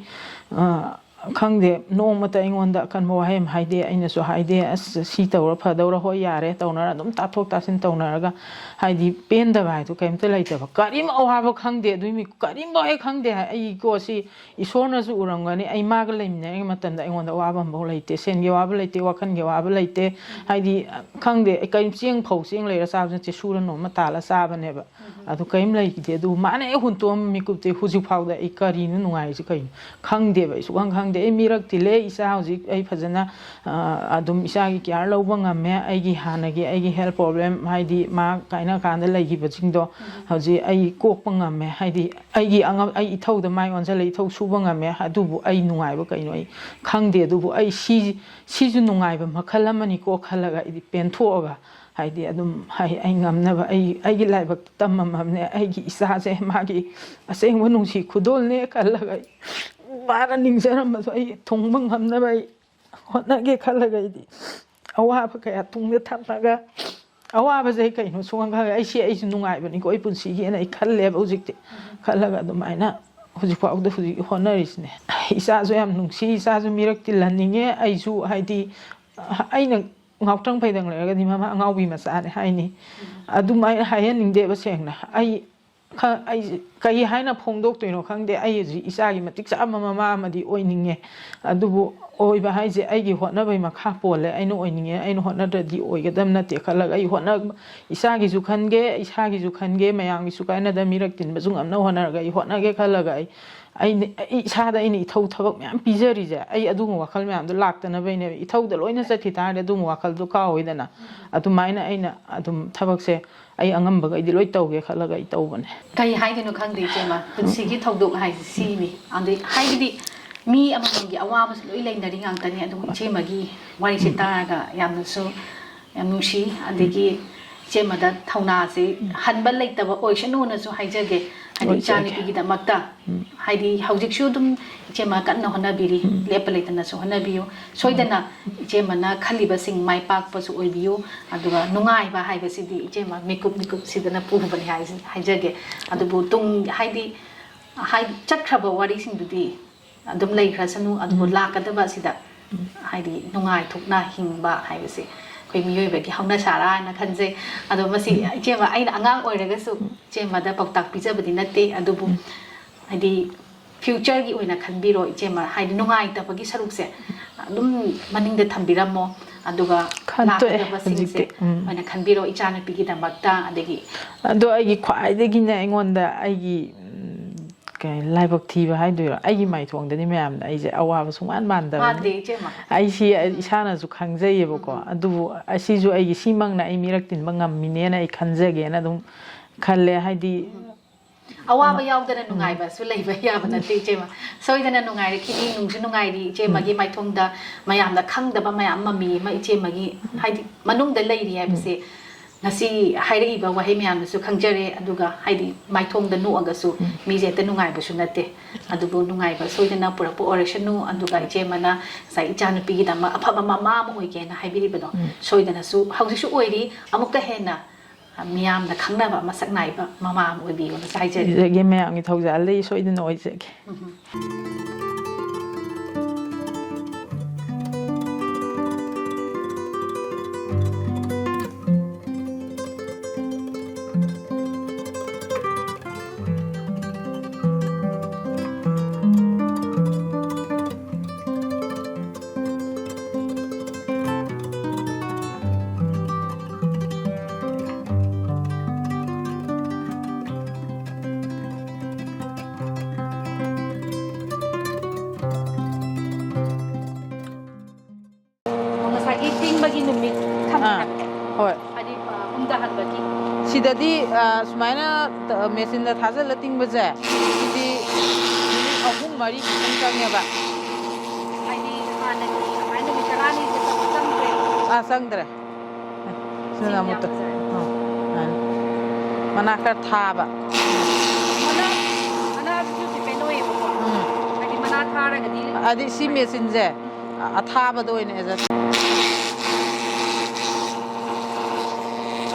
ꯑ, ꯈꯪꯗꯦ, ꯅꯣꯡꯃꯇ ꯑꯩꯉꯣꯟꯗ ꯑꯀꯟꯕ ꯋꯥꯍꯩ ꯑꯃ ꯍꯥꯏꯗꯦ, ꯑꯩꯅꯁꯨ ꯍꯥꯏꯗꯦ, "ꯑꯁ, ꯁꯤ ꯇꯧꯔ ꯐꯗꯧꯔ, ꯍꯣꯏ, ꯌꯥꯔꯦ" ꯇꯧꯅꯔ ꯑꯗꯨꯝ ꯇꯥꯊꯣꯛ ꯇꯥꯁꯤꯟ ꯇꯧꯅꯔꯒ, ꯍꯥꯏꯗꯤ, ꯄꯦꯟꯗꯕ ꯍꯥꯏꯗꯣ ꯀꯔꯤꯝꯇ ꯂꯩꯇꯕ꯫ ꯀꯔꯤꯝ ꯑꯋꯥꯕ ꯈꯪꯗꯦ ꯑꯗꯨꯏ ꯃꯤ, ꯀꯔꯤꯝꯐꯥꯎ ꯍꯦꯛ ꯈꯪꯗꯦ ꯍꯥꯏ꯫ ꯑꯩ ꯀꯣ ꯁꯤ ꯏꯁꯣꯔꯅꯁꯨ ꯎꯔꯝꯒꯅꯤ, ꯑꯩ ꯃꯥꯒ ꯂꯩꯃꯤꯟꯅꯔꯤꯉꯩ ꯃꯇꯝꯗ ꯑꯩꯉꯣꯟꯗ ꯑꯋꯥꯕ ꯑꯃꯐꯥꯎ ꯂꯩꯇꯦ, ꯁꯦꯟꯒꯤ ꯑꯋꯥꯕ ꯂꯩꯇꯦ, ꯋꯥꯈꯜꯒꯤ ꯑꯋꯥꯕ ꯂꯩꯇꯦ, ꯍꯥꯏꯗꯤ, ꯈꯪꯗꯦ, ꯑꯩ ꯀꯔꯤꯝ, ꯆꯦꯡ ꯐꯧ ꯆꯦꯡ ꯂꯩꯔ ꯆꯥꯕꯁꯨ ꯅꯠꯇꯦ, ꯁꯨꯔ ꯅꯣꯝꯃ ꯇꯥꯜꯂ ꯆꯥꯕꯅꯦꯕ꯫ ꯑꯗꯨ ꯀꯔꯤꯝ ꯂꯩꯈꯤꯗꯦ꯫ ꯑꯗꯨ ꯃꯥꯅ ꯍꯦꯛ ꯍꯨꯟꯇꯣꯛꯑꯝꯕ ꯃꯤꯀꯨꯞꯇꯩ ꯍꯧꯖꯤꯛ ꯐꯥꯎꯗ ꯑꯩ ꯀꯔꯤꯅꯣ ꯅꯨꯡꯉꯥꯏꯔꯤꯁꯦ ꯀꯩꯅꯣ ꯈꯪꯗꯦꯕ, ꯑꯩ ꯁꯨꯛꯈꯪ ꯈꯪꯗꯦ꯫ ꯑꯩ ꯃꯤꯔꯛ ꯇꯤꯜꯂꯦ, ꯏꯆꯥ ꯍꯧꯖꯤꯛ ꯑꯩ ꯐꯖꯅ, ꯑ, ꯑꯗꯨꯝ ꯏꯆꯥꯒꯤ care ꯂꯧꯕ ꯉꯝꯃꯦ꯫ ꯑꯩꯒꯤ ꯍꯥꯟꯅꯒꯤ ꯑꯩꯒꯤ health problem, ꯍꯥꯏꯗꯤ ꯃꯥ ꯀꯥꯏꯅ ꯀꯥꯟꯗ ꯂꯩꯈꯤꯕꯁꯤꯡꯗꯣ ꯍꯧꯖꯤꯛ ꯑꯩ ꯀꯣꯛꯄ ꯉꯝꯃꯦ꯫ ꯍꯥꯏꯗꯤ ꯑꯩꯒꯤ ꯑꯉꯝ-, ꯑꯩ ꯏꯊꯧꯗ ꯃꯥꯏ ꯑꯣꯟꯁꯤꯜꯂꯦ, ꯏꯊꯧ ꯁꯨꯕ ꯉꯝꯃꯦ꯫ ꯑꯗꯨꯕꯨ ꯑꯩ ꯅꯨꯡꯉꯥꯏꯕ ꯀꯩꯅꯣ ꯑꯩ ꯈꯪꯗꯦ꯫ ꯑꯗꯨꯕꯨ ꯑꯩ ꯁꯤ, ꯁꯤꯁꯨ ꯅꯨꯡꯉꯥꯏꯕ ꯃꯈꯜ ꯑꯃꯅꯤꯀꯣ ꯈꯜꯂꯒ ꯑꯩꯗꯤ ꯄꯦꯟꯊꯣꯛꯑꯒ, ꯍꯥꯏꯗꯤ ꯑꯗꯨꯝ, ꯍꯥꯏ-, ꯑꯩ ꯉꯝꯅꯕ, ꯑꯩ, ꯑꯩꯒꯤ ꯂꯥꯏꯕꯛꯇ ꯇꯝꯃꯝꯃꯕꯅꯦ꯫ ꯑꯩꯒꯤ ꯏꯆꯥꯁꯦ ꯃꯥꯒꯤ ꯑꯁꯦꯡꯕ ꯅꯨꯡꯁꯤ ꯈꯨꯗꯣꯜꯅꯦ ꯈꯜꯂꯒ ꯑꯩ, ꯃꯥꯅ ꯅꯤꯡꯖꯔꯝꯕꯗꯣ ꯑꯩ ꯊꯨꯡꯕ ꯉꯝꯅꯕ ꯑꯩ ꯍꯣꯠꯅꯒꯦ ꯈꯜꯂꯒ ꯑꯩꯗꯤ ꯑꯋꯥꯕ ꯀꯌꯥ ꯇꯨꯡꯗ ꯊꯝꯃꯒ, ꯑꯋꯥꯕꯁꯦ ꯑꯩ ꯀꯩꯅꯣ ꯁꯨꯡꯈꯪ ꯈꯪꯗꯦ꯫ ꯑꯩꯁꯦ ꯑꯩꯁꯨ ꯅꯨꯡꯉꯥꯏꯕꯅꯤꯀꯣ ꯑꯩ ꯄꯨꯟꯁꯤꯒꯤꯅ ꯑꯩ ꯈꯜꯂꯦꯕ ꯍꯧꯖꯤꯛꯇꯤ꯫ ꯈꯜꯂꯒ ꯑꯗꯨꯃꯥꯏꯅ ꯍꯧꯖꯤꯛꯐꯥꯎꯗ ꯍꯧꯖꯤꯛ ꯍꯣꯠꯅꯔꯤꯁꯤꯅꯦ꯫ ꯏꯆꯥꯁꯨ ꯌꯥꯝ ꯅꯨꯡꯁꯤ, ꯏꯆꯥꯁꯨ ꯃꯤꯔꯛ ꯇꯤꯜꯍꯟꯅꯤꯡꯉꯦ꯫ ꯑꯩꯁꯨ, ꯍꯥꯏꯗꯤ, ꯑꯩꯅ ꯉꯥꯎꯇ꯭ꯔꯪ ꯐꯩꯗꯪ ꯂꯩꯔꯒꯗꯤ ꯃꯃꯥ ꯑꯉꯥꯎꯕꯤ ꯃꯆꯥꯅꯦ ꯍꯥꯏꯅꯤ꯫ ꯑꯗꯨꯃꯥꯏꯅ ꯍꯥꯏꯍꯟꯅꯤꯡꯗꯦꯕ ꯁꯦꯡꯅ꯫ ꯑꯩ ꯈ-, ꯑꯩ ꯀꯔꯤ ꯍꯥꯏꯅ ꯐꯣꯡꯗꯣꯛꯇꯣꯏꯅꯣ ꯈꯪꯗꯦ꯫ ꯑꯩ ꯍꯧꯖꯤꯛ ꯏꯆꯥꯒꯤ ꯃꯇꯤꯛ ꯆꯥꯕ ꯃꯃꯥ ꯑꯃꯗꯤ ꯑꯣꯏꯅꯤꯡꯉꯦ꯫ ꯑꯗꯨꯕꯨ ꯑꯣꯏꯕ ꯍꯥꯏꯁꯦ ꯑꯩꯒꯤ ꯍꯣꯠꯅꯕꯒꯤ ꯃꯈꯥ ꯄꯣꯜꯂꯦ꯫ ꯑꯩꯅ ꯑꯣꯏꯅꯤꯡꯉꯦ, ꯑꯩꯅ ꯍꯣꯠꯅꯗ꯭ꯔꯗꯤ ꯑꯣꯏꯒꯗꯕ ꯅꯠꯇꯦ ꯈꯜꯂꯒ ꯑꯩ ꯍꯣꯠꯅ-, ꯏꯆꯥꯒꯤꯁꯨ ꯈꯟꯒꯦ, ꯏꯁꯥꯒꯤꯁꯨ ꯈꯟꯒꯦ, ꯃꯌꯥꯝꯒꯤꯁꯨ ꯀꯥꯏꯅꯗ ꯃꯤꯔꯛ ꯇꯤꯟꯕꯁꯨ ꯉꯝꯅꯕ ꯍꯣꯠꯅꯔꯒ ꯑꯩ ꯍꯣꯠꯅꯒꯦ ꯈꯜꯂꯒ ꯑꯩ, ꯑꯩꯅ, ꯑꯩ ꯏꯁꯥꯗ ꯑꯩꯅ ꯏꯊꯧ ꯊꯕꯛ ꯃꯌꯥꯝ ꯄꯤꯖꯔꯤꯁꯦ꯫ ꯑꯩ ꯑꯗꯨꯒꯨꯝꯕ ꯋꯥꯈꯜ ꯃꯌꯥꯝꯗꯣ ꯂꯥꯛꯇꯅꯕꯩꯅꯦꯕ꯫ ꯏꯊꯧꯗ ꯂꯣꯏꯅ ꯆꯠꯈꯤ ꯇꯥꯔꯗꯤ ꯑꯗꯨꯒꯨꯝꯕ ꯋꯥꯈꯜꯗꯣ ꯀꯥꯎꯋꯤꯗꯅ꯫ ꯑꯗꯨꯃꯥꯏꯅ ꯑꯩꯅ ꯑꯗꯨꯝ ꯊꯕꯛꯁꯦ ꯑꯩ ꯑꯉꯝꯕꯈꯩꯗꯤ ꯂꯣꯏ ꯇꯧꯒꯦ ꯈꯜꯂꯒ ꯑꯩ ꯇꯧꯕꯅꯦ꯫ ꯀꯩ ꯍꯥꯏꯗꯣꯏꯅꯣ ꯈꯪꯗꯦ ꯏꯆꯦꯃ, ꯄꯨꯟꯁꯤꯒꯤ ꯊꯧꯗꯣꯛ ꯍꯥꯏꯁꯦ ꯁꯤꯅꯤ꯫ ꯑꯗꯩ ꯍꯥꯏꯕꯗꯤ ꯃꯤ ꯑꯃꯃꯝꯒꯤ ꯑꯋꯥꯕꯁꯨ ꯂꯣꯏ ꯂꯩꯅꯔꯤ ꯉꯥꯛꯇꯅꯤ꯫ ꯑꯗꯨꯕꯨ ꯏꯆꯦꯃꯒꯤ ꯋꯥꯔꯤꯁꯦ ꯇꯥꯔꯒ ꯌꯥꯝꯅꯁꯨ ꯌꯥꯝ ꯅꯨꯡꯁꯤ꯫ ꯑꯗꯒꯤ ꯏꯆꯦꯃꯗ ꯊꯧꯅꯥꯁꯦ ꯍꯟꯕ ꯂꯩꯇꯕ ꯑꯣꯏꯁꯅꯨꯅꯁꯨ ꯍꯥꯏꯖꯒꯦ꯫ ꯍꯥꯏꯗꯤ ꯑꯣꯏꯖꯒꯦ꯫ ꯏꯆꯥꯅꯨꯄꯤꯒꯤꯗꯃꯛꯇ꯫ ꯍꯥꯏꯗꯤ ꯍꯧꯖꯤꯛꯁꯨ ꯑꯗꯨꯝ ꯏꯆꯦꯃ ꯀꯟꯅ ꯍꯣꯠꯅꯕꯤꯔꯤ, ꯂꯦꯞꯄ ꯂꯩꯇꯅꯁꯨ ꯍꯣꯠꯅꯕꯤꯌꯨ꯫ ꯁꯣꯏꯗꯅ ꯏꯆꯦꯃꯅ ꯈꯜꯂꯤꯕꯁꯤꯡ ꯃꯥꯏ ꯄꯥꯛꯄꯁꯨ ꯑꯣꯏꯕꯤꯌꯨ꯫ ꯑꯗꯨꯒ ꯅꯨꯡꯉꯥꯏꯕ ꯍꯥꯏꯕꯁꯤꯗꯤ ꯏꯆꯦꯃ ꯃꯤꯀꯨꯞ ꯃꯤꯀꯨꯞꯁꯤꯗꯅ ꯄꯨꯕꯅꯤ ꯍꯥꯏ-, ꯍꯥꯏꯖꯒꯦ꯫ ꯑꯗꯨꯕꯨ ꯇꯨꯡ ꯍꯥꯏꯗꯤ, ꯍꯥꯏ-, ꯆꯠꯈ꯭ꯔꯕ ꯋꯥꯔꯤꯁꯤꯡꯗꯨꯗꯤ ꯑꯗꯨꯝ ꯂꯩꯈ꯭ꯔꯁꯅꯨ, ꯑꯗꯨꯕꯨ ꯎꯝ꯫ ꯂꯥꯛꯀꯗꯕ ꯑꯁꯤꯗ ꯎꯝ꯫ ꯍꯥꯏꯗꯤ ꯅꯨꯡꯉꯥꯏꯊꯣꯛꯅ ꯍꯤꯡꯕ ꯍꯥꯏꯕꯁꯤ ꯑꯩꯈꯣꯏ ꯃꯤꯑꯣꯏꯕꯒꯤ ꯍꯧꯅꯁꯥꯔꯥꯅ ꯈꯟꯖꯩ꯫ ꯑꯗꯣ ꯃꯁꯤ ꯎꯝ꯫ ꯏꯆꯦꯃ, ꯑꯩꯅ ꯑꯉꯥꯡ ꯑꯣꯏꯔꯒꯁꯨ ꯎꯝ꯫ ꯏꯆꯦꯃꯗ ꯄꯥꯎꯇꯥꯛ ꯄꯤꯖꯕꯗꯤ ꯅꯠꯇꯦ, ꯑꯗꯨꯕꯨ ꯎꯝ꯫ ꯍꯥꯏꯗꯤ future ꯒꯤ ꯑꯣꯏꯅ ꯈꯟꯕꯤꯔꯣ ꯏꯆꯦꯃ, ꯍꯥꯏꯗꯤ ꯅꯨꯡꯉꯥꯏꯇꯕꯒꯤ ꯁꯔꯨꯛꯁꯦ ꯑꯗꯨꯝ ꯃꯅꯤꯡꯗ ꯊꯝꯕꯤꯔꯝꯃꯣ, ꯑꯗꯨꯒ ꯈꯟꯇꯣꯛꯑꯦ ꯂꯥꯛꯀꯗꯕꯁꯤꯡꯁꯦ ꯍꯧꯖꯤꯛꯇꯤ꯫ ꯎꯝ꯫ ꯑꯣꯏꯅ ꯈꯟꯕꯤꯔꯣ ꯏꯆꯥꯅꯨꯄꯤꯒꯤꯗꯃꯛꯇ꯫ ꯑꯗꯒꯤ ꯑꯗꯣ ꯑꯩꯒꯤ ꯈ꯭ꯋꯥꯏꯗꯒꯤꯅꯦ, ꯑꯩꯉꯣꯟꯗ ꯑꯩꯒꯤ, ꯎꯝ, ꯀꯩ, ꯂꯥꯏꯕꯛ ꯊꯤꯕ ꯍꯥꯏꯗꯣꯏꯔꯣ, ꯑꯩꯒꯤ ꯃꯥꯏꯊꯣꯡꯗꯗꯤ ꯃꯌꯥꯝꯅ ꯑꯩꯁꯦ ꯑꯋꯥꯕ ꯁꯨꯡꯃꯥꯟ ꯃꯥꯟꯗꯕꯅꯤ꯫ ꯃꯥꯟꯗꯦ ꯏꯆꯦꯃ꯫ ꯑꯩ ꯁꯤ ꯎꯝ꯫ ꯏꯁꯥꯅꯁꯨ ꯈꯪꯖꯩꯌꯦꯕꯀꯣ꯫ ꯎꯝ꯫ ꯑꯗꯨꯕꯨ ꯑꯁꯤꯁꯨ ꯑꯩꯒꯤ ꯁꯤꯃꯛꯅ ꯑꯩ ꯃꯤꯔꯛ ꯇꯤꯟꯕ ꯉꯝꯃꯤꯅꯦꯅ ꯑꯩ ꯈꯟꯖꯒꯦꯅ ꯑꯗꯨꯝ ꯈꯜꯂꯦ꯫ ꯍꯥꯏꯗꯤ ꯎꯝ꯫ ꯑꯋꯥꯕ ꯌꯥꯎꯗꯅ ꯎꯝ꯫ ꯅꯨꯡꯉꯥꯏꯕꯁꯨ ꯂꯩꯕ ꯌꯥꯕ ꯅꯠꯇꯦ ꯏꯆꯦꯃ꯫ ꯁꯣꯏꯗꯅ ꯅꯨꯡꯉꯥꯏꯔꯛꯈꯤꯅꯤ, ꯅꯨꯡꯁꯨ ꯅꯨꯡꯉꯥꯏꯔꯤ ꯏꯆꯦꯃꯒꯤ ꯎꯝ꯫ ꯃꯥꯏꯊꯣꯡꯗ꯫ ꯃꯌꯥꯝꯅ ꯈꯪꯗꯕ ꯃꯌꯥꯝ ꯃꯃꯤ ꯑꯃ ꯏꯆꯦꯃꯒꯤ, ꯍꯥꯏꯗꯤ ꯃꯅꯨꯡꯗ ꯂꯩꯔꯤ ꯍꯥꯏꯕꯁꯦ ꯎꯝ꯫ ꯉꯁꯤ ꯍꯥꯏꯔꯛꯏꯕ ꯋꯥꯍꯩ ꯃꯌꯥꯝꯗꯨꯁꯨ ꯈꯪꯖꯔꯦ꯫ ꯑꯗꯨꯒ ꯍꯥꯏꯗꯤ ꯃꯥꯏꯊꯣꯡꯗ ꯅꯣꯛꯑꯒꯁꯨ ꯎꯝ꯫ ꯃꯤꯁꯦ ꯍꯦꯛꯇ ꯅꯨꯡꯉꯥꯏꯕꯁꯨ ꯅꯠꯇꯦ꯫ ꯑꯗꯨꯕꯨ ꯅꯨꯡꯉꯥꯏꯕ ꯁꯣꯏꯗꯅ ꯄꯨꯔꯛꯄ ꯑꯣꯏꯔꯁꯅꯨ꯫ ꯑꯗꯨꯒ ꯏꯆꯦꯃꯅ ꯉꯁꯥꯏ ꯏꯆꯥꯅꯨꯄꯤꯒꯤꯗꯃꯛ ꯑꯐꯕ ꯃꯃꯥ ꯑꯃ ꯑꯣꯏꯒꯦꯅ ꯍꯥꯏꯕꯤꯔꯤꯕꯗꯣ ꯎꯝ꯫ ꯁꯣꯏꯗꯅꯁꯨ ꯍꯧꯖꯤꯛꯁꯨ ꯑꯣꯏꯔꯤ, ꯑꯃꯨꯛꯀ ꯍꯦꯟꯅ ꯃꯤꯌꯥꯝꯅ ꯈꯪꯅꯕ ꯃꯁꯛ ꯅꯥꯏꯕ ꯃꯃꯥ ꯑꯃ ꯑꯣꯏꯕꯤꯌꯨꯅꯁꯨ ꯍꯥꯏꯖꯔꯤ꯫ ꯑꯣꯏꯖꯒꯦ, ꯃꯌꯥꯝꯒꯤ ꯊꯧꯖꯥꯜꯗ ꯑꯩ ꯁꯣꯏꯗꯅ ꯑꯣꯏꯖꯒꯦ꯫ ꯎꯝ꯫ ꯉꯁꯥꯏꯒꯤ ꯇꯤꯡꯕꯒꯤ ꯅꯨꯃꯤꯠ ꯊꯝꯃꯦ ꯑꯥ, ꯍꯥꯏꯕꯅꯦ꯫ ꯍꯣꯏ꯫ ꯍꯥꯏꯗꯤ, ꯑ, ꯄꯨꯝꯊꯍꯟꯕꯒꯤ꯫ ꯁꯤꯗꯗꯤ, ꯑ, ꯁꯨꯃꯥꯏꯅ ꯇ-, ꯃꯦꯆꯤꯟꯗ ꯊꯥꯖꯤꯜꯂ ꯇꯤꯡꯕꯁꯦ, ꯁꯤꯗꯤ ꯅꯨꯃꯤꯠ ꯑꯍꯨꯝ ꯃꯔꯤ ꯈꯛꯇꯪ ꯆꯪꯉꯦꯕ꯫ ꯍꯥꯏꯗꯤ ꯍꯥꯟꯅꯒꯤ ꯑꯗꯨꯃꯥꯏꯅ ꯅꯨꯃꯤꯠ ꯇꯔꯥꯅꯤꯁꯦ ꯆꯪ-, ꯆꯪꯗ꯭ꯔꯦ꯫ ꯑꯥ, ꯆꯪꯗ꯭ꯔꯦ꯫ ꯁꯤꯅ ꯁꯤ ꯑꯃꯨꯛ ꯌꯥꯝ ꯇ-, ꯐꯖꯔꯦ꯫ ꯑꯥ, ꯑꯥ꯫ ꯃꯅꯥ ꯈꯔ ꯊꯥꯕ꯫ ꯃꯅꯥ, ꯃꯅꯥꯗꯨꯁꯨ depend ꯑꯣꯏꯌꯦꯕꯀꯣ꯫ ꯎꯝ꯫ ꯍꯥꯏꯗꯤ ꯃꯅꯥ ꯊꯥꯔꯒꯗꯤ ꯑꯗꯤ ꯁꯤ ꯃꯦꯆꯤꯟꯁꯦ ꯑꯊꯥꯕꯗ ꯑꯣꯏꯅ adjust꯫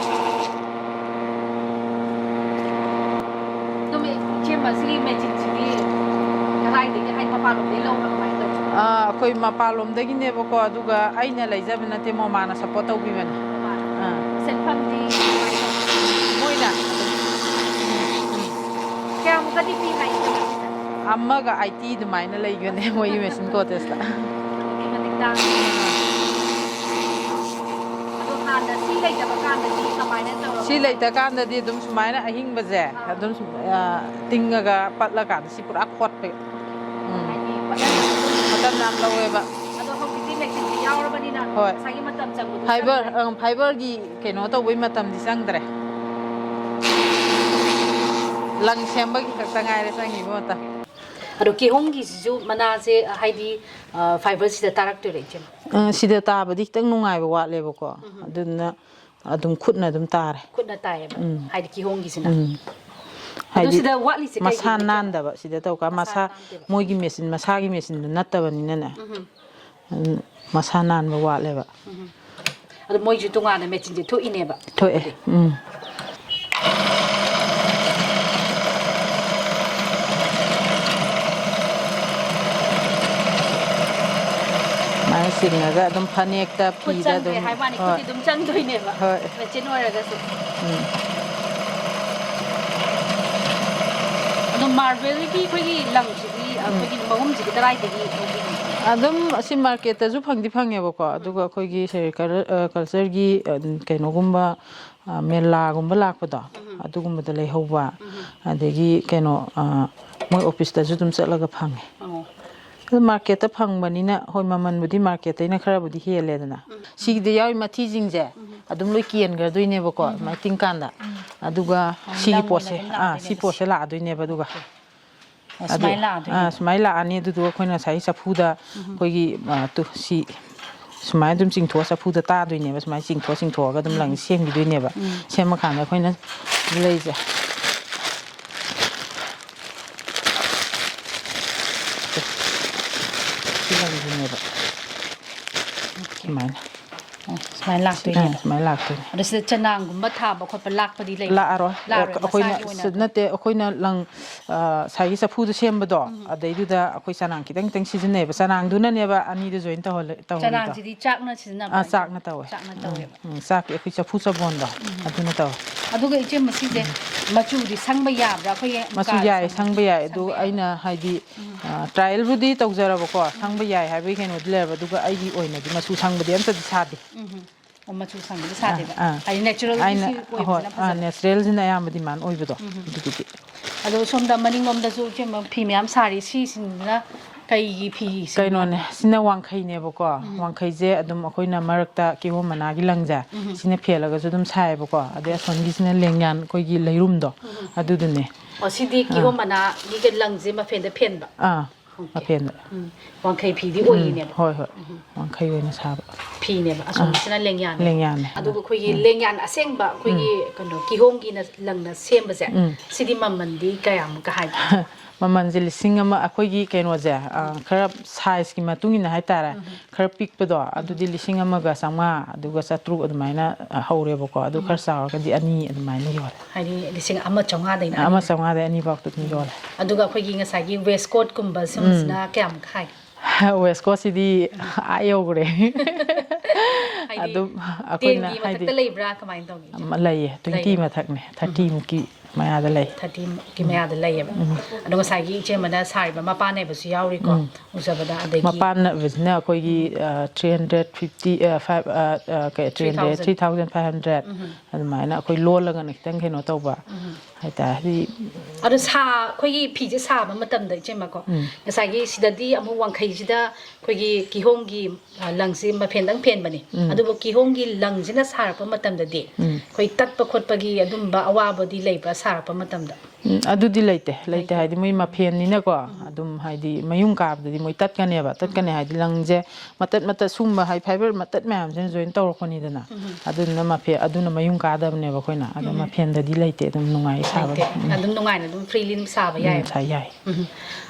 ꯑꯗꯨꯝ ꯏꯆꯦꯃ, ꯁꯤꯒꯤ ꯃꯦꯆꯤꯟꯁꯤꯗꯤ ꯀꯗꯥꯏ ꯑꯗꯒꯤ ꯍꯥꯏ ꯃꯄꯥꯟꯂꯣꯝꯗꯒꯤ ꯂꯧꯕ꯭ꯔꯥ ꯀꯃꯥꯏꯅ ꯇꯧꯒꯦ? ꯑꯥ, ꯑꯩꯈꯣꯏ ꯃꯄꯥꯟꯂꯣꯝꯗꯒꯤꯅꯦꯕꯀꯣ, ꯑꯗꯨꯒ ꯑꯩꯅ ꯂꯩꯖꯕ ꯅꯠꯇꯦ, ꯃꯃꯥꯅ ꯁꯞꯄꯣꯔꯠ ꯇꯧꯕꯤꯕꯅꯦ꯫ ꯑꯥ꯫ ꯁꯦꯟꯐꯝꯗꯤ ꯀꯃꯥꯏꯅ ꯇꯧꯒꯦ? ꯃꯣꯏꯅ ꯀꯌꯥꯃꯨꯛꯀꯗꯤ ꯄꯤ ꯍꯥꯏꯒꯦ? ꯑꯃꯒ ꯑꯥꯏꯇꯤ ꯑꯗꯨꯃꯥꯏꯅ ꯂꯩꯕꯅꯦ ꯃꯣꯏꯒꯤ ꯃꯦꯆꯤꯟ ꯀꯣꯇꯦꯖꯇ꯫ ꯑꯗꯨꯛꯀꯤ ꯃꯇꯤꯛ ꯇꯥꯡꯉꯦ꯫ ꯑꯗꯣ ꯍꯥꯟꯅ ꯁꯤ ꯂꯩꯇꯕ ꯀꯥꯟꯗꯗꯤ ꯀꯃꯥꯏꯅ ꯇꯧꯔꯒ? ꯁꯤ ꯂꯩꯇꯀꯥꯟꯗꯗꯤ ꯑꯗꯨꯝ ꯁꯨꯃꯥꯏꯅ ꯑꯍꯤꯡꯕꯁꯦ ꯑꯥ꯫ ꯑꯗꯨꯝ ꯁꯨꯝ, ꯑ, ꯇꯤꯡꯉꯒ ꯄꯠꯂꯀꯥꯟꯗ ꯁꯤ ꯄꯨꯔꯥ ꯈꯣꯠꯄ꯫ ꯎꯝ꯫ ꯍꯥꯏꯗꯤ ꯄꯠꯍꯟꯕꯗꯣ ꯑꯗꯨꯝ ꯃꯇꯝ ꯌꯥꯝ ꯂꯧꯋꯦꯕ꯫ ꯑꯗꯣ ꯍꯧꯖꯤꯛꯇꯤ ꯃꯦꯆꯤꯟꯁꯦ ꯌꯥꯎꯔꯕꯅꯤꯅ ꯍꯣꯏ꯫ ꯉꯁꯥꯏꯒꯤ ꯃꯇꯝ ꯆꯪꯕꯗꯣ ꯐꯥꯏꯕꯔ, ꯆꯪꯗ꯭ꯔꯦ꯫ ꯑꯪ, ꯐꯥꯏꯕꯔꯒꯤ ꯀꯩꯅꯣ ꯇꯧꯕꯩ ꯃꯇꯝꯗꯤ ꯆꯪꯗ꯭ꯔꯦ꯫ ꯂꯪ ꯁꯦꯝꯕꯒꯤ ꯈꯛꯇ ꯉꯥꯏꯔꯦ ꯆꯪꯉꯤꯕ ꯃꯇꯝ꯫ ꯑꯗꯣ ꯀꯤꯍꯣꯝꯒꯤꯁꯤꯁꯨ ꯃꯅꯥꯁꯦ, ꯍꯥꯏꯗꯤ, ꯑ, ꯐꯥꯏꯕꯔꯁꯤꯗ ꯇꯥꯔꯛꯇꯣꯏꯔꯥ, ꯏꯆꯦ? ꯑ, ꯁꯤꯗ ꯇꯥꯕꯗꯤ ꯈꯤꯇꯪ ꯅꯨꯡꯉꯥꯏꯕ ꯋꯥꯠꯂꯦꯕꯀꯣ꯫ ꯎꯝ꯫ ꯑꯗꯨꯅ ꯑꯗꯨꯝ ꯈꯨꯠꯅ ꯑꯗꯨꯝ ꯇꯥꯔꯦ꯫ ꯈꯨꯠꯅ ꯇꯥꯏꯌꯦꯕ꯫ ꯎꯝ꯫ ꯍꯥꯏꯗꯤ ꯀꯤꯍꯣꯝꯒꯤꯁꯤꯅ꯫ ꯎꯝ꯫ ꯑꯗꯨ ꯍꯥꯏꯗꯤ ꯁꯤꯗ ꯋꯥꯠꯂꯤꯁꯦ ꯃꯁꯥ ꯀꯩꯒꯤꯅꯣ? ꯅꯥꯟꯗꯕ ꯁꯤꯗ ꯇꯧꯀ-, ꯃꯁꯥ ꯃꯁꯥ ꯅꯥꯟꯗꯦꯕ꯫ ꯃꯣꯏꯒꯤ ꯃꯦꯆꯤꯟ, ꯃꯁꯥꯒꯤ ꯃꯦꯆꯤꯟꯗꯨ ꯅꯠꯇꯕꯅꯤꯅꯅꯦ꯫ ꯎꯝ꯫ ꯎꯝ, ꯃꯁꯥ ꯅꯥꯟꯕ ꯋꯥꯠꯂꯦꯕ꯫ ꯎꯝ꯫ ꯑꯗꯣ ꯃꯣꯏꯁꯨ ꯇꯣꯉꯥꯟꯅ ꯃꯦꯆꯤꯟꯁꯦ ꯊꯣꯛꯏꯅꯦꯕ꯫ ꯊꯣꯛꯑꯦ꯫ ꯎꯝ꯫ ꯁꯨꯃꯥꯏꯅ ꯆꯤꯡꯉꯒ ꯑꯗꯨꯝ ꯐꯅꯦꯛꯇ, ꯈꯨꯠ ꯐꯤꯗ ꯆꯪꯗ꯭ꯔꯦ ꯑꯗꯨꯝ, ꯍꯥꯏꯕ ꯋꯥꯅꯤ, ꯍꯣꯏ꯫ ꯈꯨꯠꯇꯤ ꯑꯗꯨꯝ ꯆꯪꯗꯣꯏꯅꯦꯕ꯫ ꯍꯣꯏ꯫ ꯃꯦꯆꯤꯟ ꯑꯣꯏꯔꯒꯁꯨ꯫ ꯎꯝ꯫ ꯑꯗꯣ ꯃꯥꯔꯕꯜꯒꯤ ꯑꯩꯈꯣꯏꯒꯤ ꯂꯪꯁꯤꯗꯤ, ꯎꯝ꯫ ꯑꯩꯈꯣꯏꯒꯤ ꯃꯍꯨꯝꯁꯤꯗꯤ ꯀꯗꯥꯏꯗꯒꯤ ꯂꯧꯕꯤꯒꯦ? ꯑꯗꯨꯝ ꯑꯁꯤ ꯃꯥꯔꯀꯦꯠꯇꯁꯨ ꯐꯪꯗꯤ ꯐꯪꯉꯦꯕꯀꯣ, ꯎꯝ꯫ ꯑꯗꯨꯒ ꯑꯩꯈꯣꯏꯒꯤ ꯁꯦꯔꯤꯀꯜꯆꯔ, ꯑ, ꯀꯜꯆꯔꯒꯤ, ꯑ, ꯀꯩꯅꯣꯒꯨꯝꯕ, ꯑ, ꯃꯦꯂꯥꯒꯨꯝꯕ ꯂꯥꯛꯄꯗꯣ, ꯎꯝ꯫ ꯑꯗꯨꯒꯨꯝꯕꯗ ꯂꯩꯍꯧꯕ, ꯎꯝ꯫ ꯑꯗꯒꯤ ꯀꯩꯅꯣ, ꯑ, ꯃꯣꯏ ꯑꯣꯐꯤꯁꯇꯁꯨ ꯑꯗꯨꯝ ꯆꯠꯂꯒ ꯐꯪꯉꯦ꯫ ꯑꯣ꯫ ꯑꯗꯨ ꯃꯥꯔꯀꯦꯠꯇ ꯐꯪꯕꯅꯤꯅ, ꯍꯣꯏ, ꯃꯃꯜꯕꯨꯗꯤ ꯃꯥꯔꯀꯦꯠꯇꯩꯅ ꯈꯔꯕꯨꯗꯤ ꯍꯦꯜꯂꯦꯗꯅ꯫ ꯎꯝ꯫ ꯁꯤꯒꯤꯗ ꯌꯥꯎꯔꯤ ꯃꯊꯤꯁꯤꯡꯁꯦ ꯎꯝ꯫ ꯑꯗꯨꯝ ꯂꯣꯏ ꯀꯦꯟꯈ꯭ꯔꯗꯣꯏꯅꯦꯕꯀꯣ, ꯎꯝ꯫ ꯑꯗꯨꯃꯥꯏꯅ ꯇꯤꯡꯀꯥꯟꯗ꯫ ꯎꯝ꯫ ꯑꯗꯨꯒ ꯑꯣ, ꯁꯤꯒꯤ ꯂꯪ ꯑꯣꯏꯅ ꯄꯣꯠꯁꯦ, ꯑꯗꯨꯝ ꯑꯥ, ꯂꯥꯛꯇꯣꯏꯅꯦꯕ ꯁꯤ ꯁꯤꯁꯦ꯫ ꯄꯣꯠꯁꯦ ꯂꯥꯛꯑꯗꯣꯏꯅꯦꯕ꯫ ꯑꯗꯨꯒ ꯑꯣ, ꯑꯗꯨ, ꯁꯨꯃꯥꯏꯅ ꯂꯥꯛꯑꯗꯣꯏꯅꯦꯕ꯫ ꯑꯥ, ꯁꯨꯃꯥꯏꯅ ꯂꯥꯛꯑꯅꯤ꯫ ꯑꯗꯨꯗꯨꯒ ꯑꯩꯈꯣꯏꯅ ꯉꯁꯥꯏꯒꯤ ꯆꯐꯨꯗ ꯎꯝ꯫ ꯑꯩꯈꯣꯏꯒꯤ, ꯑ, ꯇꯨ-, ꯁꯤ ꯁꯨꯃꯥꯏꯅ ꯑꯗꯨꯝ ꯆꯤꯡꯊꯣꯛꯑ ꯆꯐꯨꯗ ꯇꯥꯗꯣꯏꯅꯦꯕ꯫ ꯁꯨꯃꯥꯏꯅ ꯆꯤꯡꯊꯣꯛꯑ ꯆꯤꯡꯊꯣꯛꯑꯒ ꯑꯗꯨꯝ ꯂꯪ ꯎꯝ꯫ ꯁꯦꯝꯈꯤꯗꯣꯏꯅꯦꯕ꯫ ꯎꯝ꯫ ꯁꯦꯝꯃꯀꯥꯟꯗ ꯑꯩꯈꯣꯏꯅ ꯂꯩꯁꯦ ꯁꯤ ꯂꯪꯁꯤꯅꯦꯕ꯫ ꯁꯨꯃꯥꯏꯅ꯫ ꯑꯣ, ꯁꯨꯃꯥꯏꯅ ꯂꯥꯛꯇꯣꯏꯅꯦꯕ꯫ ꯁꯨꯃꯥꯏꯅ ꯂꯥꯛꯇꯣꯏꯅꯦ꯫ ꯑꯗꯣ ꯁꯤꯗ ꯆꯅꯥꯡꯒꯨꯝꯕ ꯊꯥꯕ ꯈꯣꯠꯄ ꯂꯥꯛꯄꯗꯤ ꯂꯩꯕ꯭ꯔꯥ? ꯂꯥꯛꯑꯔꯣꯏ꯫ ꯂꯥꯛꯑꯔꯣꯏ, ꯑꯩꯈꯣꯏꯅ ꯃꯁꯥꯒꯤ ꯑꯣꯏꯅ ꯁꯤ- ꯑꯗꯨꯝ꯫ ꯅꯠꯇꯦ, ꯑꯩꯈꯣꯏꯅ ꯂꯪ, ꯑ, ꯉꯁꯥꯏꯒꯤ ꯆꯐꯨꯗ ꯁꯦꯝꯕꯗꯣ, ꯑꯗꯩꯗꯨꯗ ꯑꯩꯈꯣꯏ ꯆꯅꯥꯡ ꯈꯤꯇꯪ ꯈꯤꯇꯪ ꯁꯤꯖꯤꯟꯅꯩꯌꯦꯕ꯫ ꯆꯅꯥꯡꯗꯨꯅꯅꯦꯕ ꯑꯅꯤꯗꯨ join ꯇꯧꯍꯜꯂꯦ, ꯇꯧꯍꯜꯂꯤꯗꯣ꯫ ꯆꯅꯥꯡꯁꯤꯗꯤ ꯆꯥꯛꯅ ꯁꯤꯖꯤꯟꯅꯕ꯭ꯔꯥ? ꯑꯥ, ꯆꯥꯛꯅ ꯇꯧꯋꯦ꯫ ꯆꯥꯛꯅ ꯎꯝ, ꯇꯧꯋꯦꯕ꯫ ꯎꯝ, ꯆꯥꯛꯀꯤ ꯑꯩꯈꯣꯏ ꯆꯐꯨ ꯆꯕꯣꯟꯗꯣ, ꯑꯗꯨꯅ ꯇꯧꯋꯦ꯫ ꯑꯗꯨꯒ ꯏꯆꯦ, ꯃꯁꯤꯁꯦ ꯃꯆꯨꯗꯤ ꯁꯪꯕ ꯌꯥꯕ꯭ꯔꯥ? ꯑꯩꯈꯣꯏꯒꯤ ꯃꯆꯨ ꯃꯨꯀꯥ ꯌꯥꯏ, ꯁꯪꯕ-, ꯁꯪꯕ ꯌꯥꯏ꯫ ꯑꯗꯨ ꯁꯪꯕ ꯌꯥꯏ꯫ ꯑꯩꯅ ꯍꯥꯏꯗꯤ, ꯑ, trial ꯕꯨꯗꯤ ꯇꯧꯖꯔꯕꯀꯣ, ꯁꯪꯕ ꯌꯥꯏ ꯍꯥꯏꯕꯒꯤ ꯀꯩꯅꯣꯗꯤ ꯂꯩꯔꯕ, ꯑꯗꯨꯒ ꯑꯩꯒꯤ ꯑꯣꯏꯅꯗꯤ ꯃꯆꯨ ꯁꯪꯕꯗꯤ ꯑꯝꯇꯗꯤ ꯁꯥꯗꯦ꯫ ꯎꯝ꯫ ꯑꯣ, ꯃꯆꯨ ꯁꯪꯕꯗꯤ ꯁꯥꯗꯦꯕ꯫ ꯑꯥ꯫ ꯍꯥꯏꯗꯤ natural ꯒꯤ ꯑꯩꯅ, ꯁꯤ ꯍꯣꯏ, ꯑꯣꯏꯕꯁꯤꯅ ꯑꯥ, ꯐꯖꯕ꯫ natural ꯁꯤꯅ ꯑꯌꯥꯝꯕ demand ꯑꯣꯏꯕꯗꯣ, ꯑꯗꯨꯗꯨꯒꯤ꯫ ꯑꯗꯣ ꯁꯣꯝꯗ ꯃꯅꯤꯡꯂꯣꯝꯗꯁꯨ ꯏꯆꯦ, ꯐꯤ ꯃꯌꯥꯝ ꯁꯥꯔꯤ, ꯁꯤꯁꯤꯡꯁꯤꯅ ꯀꯩꯒꯤ ꯐꯤ ꯁꯤꯡꯅꯣ? ꯀꯩꯅꯣꯅꯦ, ꯁꯤꯅ ꯋꯥꯡꯈꯩꯅꯦꯕꯀꯣ꯫ ꯋꯥꯡꯈꯩꯁꯦ ꯑꯗꯨꯝ ꯑꯩꯈꯣꯏꯅ ꯃꯔꯛꯇ ꯀꯤꯍꯣꯝ ꯃꯅꯥꯒꯤ ꯂꯪꯁꯦ, ꯁꯤꯅ ꯐꯦꯜꯂꯒꯁꯨ ꯑꯗꯨꯝ ꯁꯥꯏꯌꯦꯕꯀꯣ꯫ ꯑꯗꯩ ꯑꯁꯣꯝꯒꯤꯁꯤꯅ ꯂꯦꯡꯌꯥꯟ, ꯑꯩꯈꯣꯏꯒꯤ ꯂꯩꯔꯨꯝꯗꯣ, ꯑꯗꯨꯗꯨꯅꯦ꯫ ꯑꯣ, ꯁꯤꯗꯤ ꯀꯤꯍꯣꯝ ꯃꯅꯥꯒꯤ ꯂꯪꯁꯦ ꯃꯐꯦꯟꯗ ꯐꯦꯟꯕ? ꯑꯥ, Okay꯫ ꯃꯐꯦꯟꯗ꯫ ꯎꯝ, ꯋꯥꯡꯈꯩ ꯐꯤꯗꯤ ꯑꯣꯏꯔꯤꯅꯦꯕ꯫ ꯍꯣꯏ, ꯍꯣꯏ꯫ ꯋꯥꯡꯈꯩ ꯑꯣꯏꯅ ꯁꯥꯕ꯫ ꯐꯤꯅꯦꯕ꯫ ꯑꯁꯣꯝꯒꯤꯁꯤꯅ ꯂꯦꯡꯌꯥꯟꯅꯦꯕ꯫ ꯂꯦꯡꯌꯥꯟꯅꯦ꯫ ꯑꯗꯨꯒ ꯑꯩꯈꯣꯏꯒꯤ ꯂꯦꯡꯌꯥꯟ ꯑꯁꯦꯡꯕ, ꯑꯩꯈꯣꯏꯒꯤ ꯀꯩꯅꯣ, ꯀꯤꯍꯣꯝꯒꯤꯅ ꯂꯪꯅ ꯁꯦꯝꯕꯁꯦ, ꯁꯤꯗꯤ ꯃꯃꯜꯗꯤ ꯀꯌꯥꯃꯨꯛꯀ ꯍꯥꯏꯒꯦ? ꯃꯃꯜꯁꯦ ꯂꯤꯁꯤꯡ ꯑꯃ, ꯑꯩꯈꯣꯏꯒꯤ ꯀꯩꯅꯣꯁꯦ, ꯑ, ꯈꯔ size ꯀꯤ ꯃꯇꯨꯡ ꯏꯟꯅ ꯍꯥꯏꯇꯥꯔꯦ, ꯈꯔ ꯄꯤꯛꯄꯗꯣ ꯑꯗꯨꯗꯤ ꯂꯤꯁꯤꯡ ꯑꯃꯒ ꯆꯥꯝꯃꯉꯥ, ꯑꯗꯨꯒ ꯆꯥꯇ꯭ꯔꯨꯛ ꯑꯗꯨꯃꯥꯏꯅ, ꯑ, ꯍꯧꯔꯦꯕꯀꯣ꯫ ꯑꯗꯨ ꯈꯔ ꯆꯥꯎꯔꯒꯗꯤ ꯑꯅꯤ ꯑꯗꯨꯃꯥꯏꯅ ꯌꯣꯜꯂꯦ꯫ ꯍꯥꯏꯗꯤ ꯂꯤꯁꯤꯡ ꯑꯃ ꯆꯥꯝꯃꯉꯥꯗꯩꯅ ꯑꯃ ꯑꯅꯤ꯫ ꯆꯥꯝꯃꯉꯥꯗꯩ ꯑꯅꯤꯐꯥꯎ ꯑꯗꯨꯝ ꯌꯣꯜꯂꯦ꯫ ꯑꯗꯨꯒ ꯑꯩꯈꯣꯏꯒꯤ ꯉꯁꯥꯏꯒꯤ waistcoat ꯀꯨꯝꯕ ꯁꯨꯝꯕꯁꯤꯅ ꯀꯌꯥꯃꯨꯛ ꯍꯥꯏꯒꯦ? Waistcoat ꯁꯤꯗꯤ ꯑꯥ ꯌꯧꯈ꯭ꯔꯦ꯫ ꯍꯥꯏꯗꯤ ꯑꯗꯨꯝ ꯑꯩꯈꯣꯏꯅ ten ꯒꯤ ꯍꯥꯏꯗꯤ ꯃꯊꯛꯇ ꯂꯩꯕ꯭ꯔꯥ, ꯀꯃꯥꯏꯅ ꯇꯧꯒꯦ? ꯑꯃ ꯂꯩꯌꯦ, twenty ꯂꯩꯌꯦ꯫ ꯃꯊꯛꯅꯦ, thirty ꯃꯨꯛꯀꯤ ꯃꯌꯥꯗ ꯂꯩ꯫ Thirty ꯃꯨꯛꯀꯤ ꯃꯌꯥꯗ ꯂꯩꯌꯦꯕ꯫ ꯑꯗꯣ ꯉꯁꯥꯏꯒꯤ ꯏꯆꯦ ꯑꯃꯅ ꯁꯥꯔꯤꯕ ꯃꯄꯥꯟ ꯅꯥꯏꯕꯁꯨ ꯌꯥꯎꯔꯤꯀꯣ, ꯎꯖꯕꯗ, ꯑꯗꯒꯤ ꯃꯄꯥꯟ ꯅꯥꯏꯕꯁꯤꯅ ꯑꯩꯈꯣꯏꯒꯤ, ꯑ, three hundred fifty, ꯑ, five, ꯑ, ꯑ, ꯀꯩ, three hundred, three thousand five hundred, ꯑꯗꯨꯃꯥꯏꯅ ꯑꯩꯈꯣꯏ ꯂꯣꯜꯂꯒꯅ ꯈꯤꯇꯪ ꯀꯩꯅꯣ ꯇꯧꯕ ꯍꯥꯏꯇꯥꯔꯦ꯫ ꯍꯥꯏꯗꯤ ꯑꯗꯣ ꯁꯥ-, ꯑꯩꯈꯣꯏꯒꯤ ꯐꯤꯁꯦ ꯁꯥꯕ ꯃꯇꯝꯗ, ꯏꯆꯦꯃꯀꯣ, ꯉꯁꯥꯏꯒꯤ ꯁꯤꯗꯗꯤ ꯑꯃꯨꯛ ꯋꯥꯡꯈꯩꯁꯤꯗ ꯑꯩꯈꯣꯏꯒꯤ ꯀꯤꯍꯣꯝꯒꯤ, ꯑ, ꯂꯪꯁꯤ ꯃꯐꯦꯟꯗꯪ ꯐꯦꯟꯕꯅꯤ꯫ ꯑꯗꯨꯕꯨ ꯀꯤꯍꯣꯝꯒꯤ ꯂꯪꯁꯤꯅ ꯁꯥꯔꯛꯄ ꯃꯇꯝꯗꯗꯤ ꯑꯩꯈꯣꯏ ꯇꯠꯄ ꯈꯣꯠꯄꯒꯤ ꯑꯗꯨꯝꯕ ꯑꯋꯥꯕꯗꯤ ꯂꯩꯕ꯭ꯔꯥ? ꯁꯥꯔꯛꯄ ꯃꯇꯝꯗ? ꯎꯝ, ꯑꯗꯨꯗꯤ ꯂꯩꯇꯦ, ꯂꯩꯇꯦ꯫ ꯂꯩꯇꯦ꯫ ꯍꯥꯏꯗꯤ ꯃꯣꯏ ꯃꯐꯦꯟꯅꯤꯅꯀꯣ, ꯑꯗꯨꯝ ꯍꯥꯏꯗꯤ ꯃꯌꯨꯡ ꯀꯥꯕꯗꯗꯤ ꯃꯣꯏ ꯇꯠꯀꯅꯦꯕ, ꯇꯠꯀꯅꯤ ꯍꯥꯏꯗꯤ ꯂꯪꯁꯦ ꯃꯇꯠ ꯃꯇꯠ ꯁꯨꯝꯕ ꯍꯥꯏ ꯐꯥꯏꯕꯔ ꯃꯇꯠ ꯃꯌꯥꯝꯁꯤꯅ ꯖꯣꯏꯟ ꯇꯧꯔꯛꯄꯅꯤꯗꯅ꯫ ꯎꯝ꯫ ꯑꯗꯨꯗꯨꯅ ꯃꯐꯦ-, ꯑꯗꯨꯅ ꯃꯌꯨꯡ ꯀꯥꯗꯕꯅꯦꯕ ꯑꯩꯈꯣꯏꯅ꯫ ꯑꯗꯣ ꯎꯝ꯫ ꯃꯐꯦꯟꯗꯗꯤ ꯂꯩꯇꯦ, ꯑꯗꯨꯝ ꯅꯨꯡꯉꯥꯏ ꯁꯥꯕꯗ꯫ ꯂꯩꯇꯦ꯫ ꯎꯝ꯫ ꯑꯗꯨꯝ ꯅꯨꯡꯉꯥꯏꯅ ꯑꯗꯨꯝ ꯐ꯭ꯔꯤꯂꯤ ꯑꯗꯨꯝ ꯁꯥꯕ ꯎꯝ, ꯌꯥꯏꯌꯦꯕ꯫ ꯁꯥ ꯌꯥꯏ꯫ ꯎꯝ꯫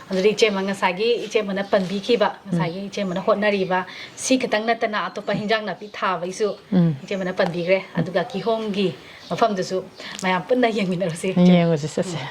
ꯑꯗꯨꯗꯤ ꯏꯆꯦꯃ, ꯉꯁꯥꯏꯒꯤ ꯏꯆꯦꯃꯅ ꯄꯟꯕꯤꯈꯤꯕ, ꯎꯝ꯫ ꯉꯁꯥꯏꯒꯤ ꯏꯆꯦꯃꯅ ꯍꯣꯠꯅꯔꯤꯕ ꯁꯤ ꯈꯛꯇꯪ ꯅꯠꯇꯅ ꯑꯇꯣꯞꯄ ꯍꯤꯟꯖꯥꯡ ꯅꯥꯄꯤ ꯊꯥꯕꯒꯤꯁꯨ ꯎꯝ꯫ ꯏꯆꯦꯃꯅ ꯄꯟꯕꯤꯈ꯭ꯔꯦ꯫ ꯑꯗꯨꯒ ꯀꯤꯍꯣꯝꯒꯤ ꯃꯐꯝꯗꯨꯁꯨ ꯃꯌꯥꯝ ꯄꯨꯟꯅ ꯌꯦꯡꯃꯤꯟꯅꯔꯨꯁꯤ, ꯏꯆꯦ꯫ ꯌꯦꯡꯉꯨꯁꯤ, ꯆꯠꯁꯦ꯫ ꯎꯝ꯫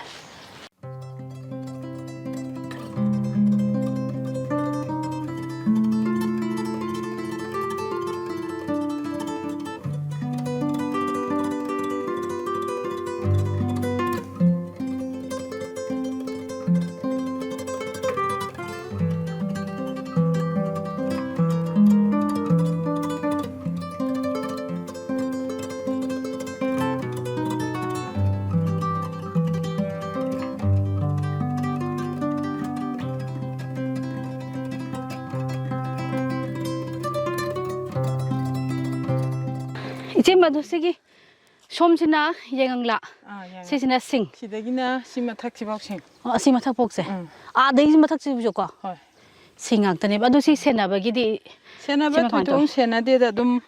ꯏꯆꯦ, ꯃꯗꯨ ꯁꯤꯒꯤ ꯁꯣꯝꯁꯤꯅ ꯌꯥꯏꯉꯪꯂꯥ, ꯑꯥ, ꯌꯥꯏꯉꯪ꯫ ꯁꯤꯁꯤꯅ ꯁꯤꯡ꯫ ꯁꯤꯗꯒꯤꯅ ꯁꯤ ꯃꯊꯛꯁꯤꯐꯥꯎ ꯁꯤꯡ꯫ ꯑꯣ, ꯑꯁꯤ ꯃꯊꯛ ꯄꯣꯛꯁꯦ? ꯎꯝ꯫ ꯑꯥꯗꯒꯤ ꯃꯊꯛꯁꯤꯕꯨꯁꯨꯀꯣ? ꯍꯣꯏ꯫ ꯁꯤꯡ ꯉꯥꯛꯇꯅꯦꯕ꯫ ꯑꯗꯨ ꯁꯤ ꯁꯦꯟꯅꯕꯒꯤꯗꯤ ꯁꯦꯟꯅꯕ ꯁꯤ ꯀꯃꯥꯏꯅ ꯊꯣꯏꯗꯣꯛ ꯇꯧꯏ? ꯁꯦꯟꯅꯗꯦꯗ, ꯑꯗꯨꯝ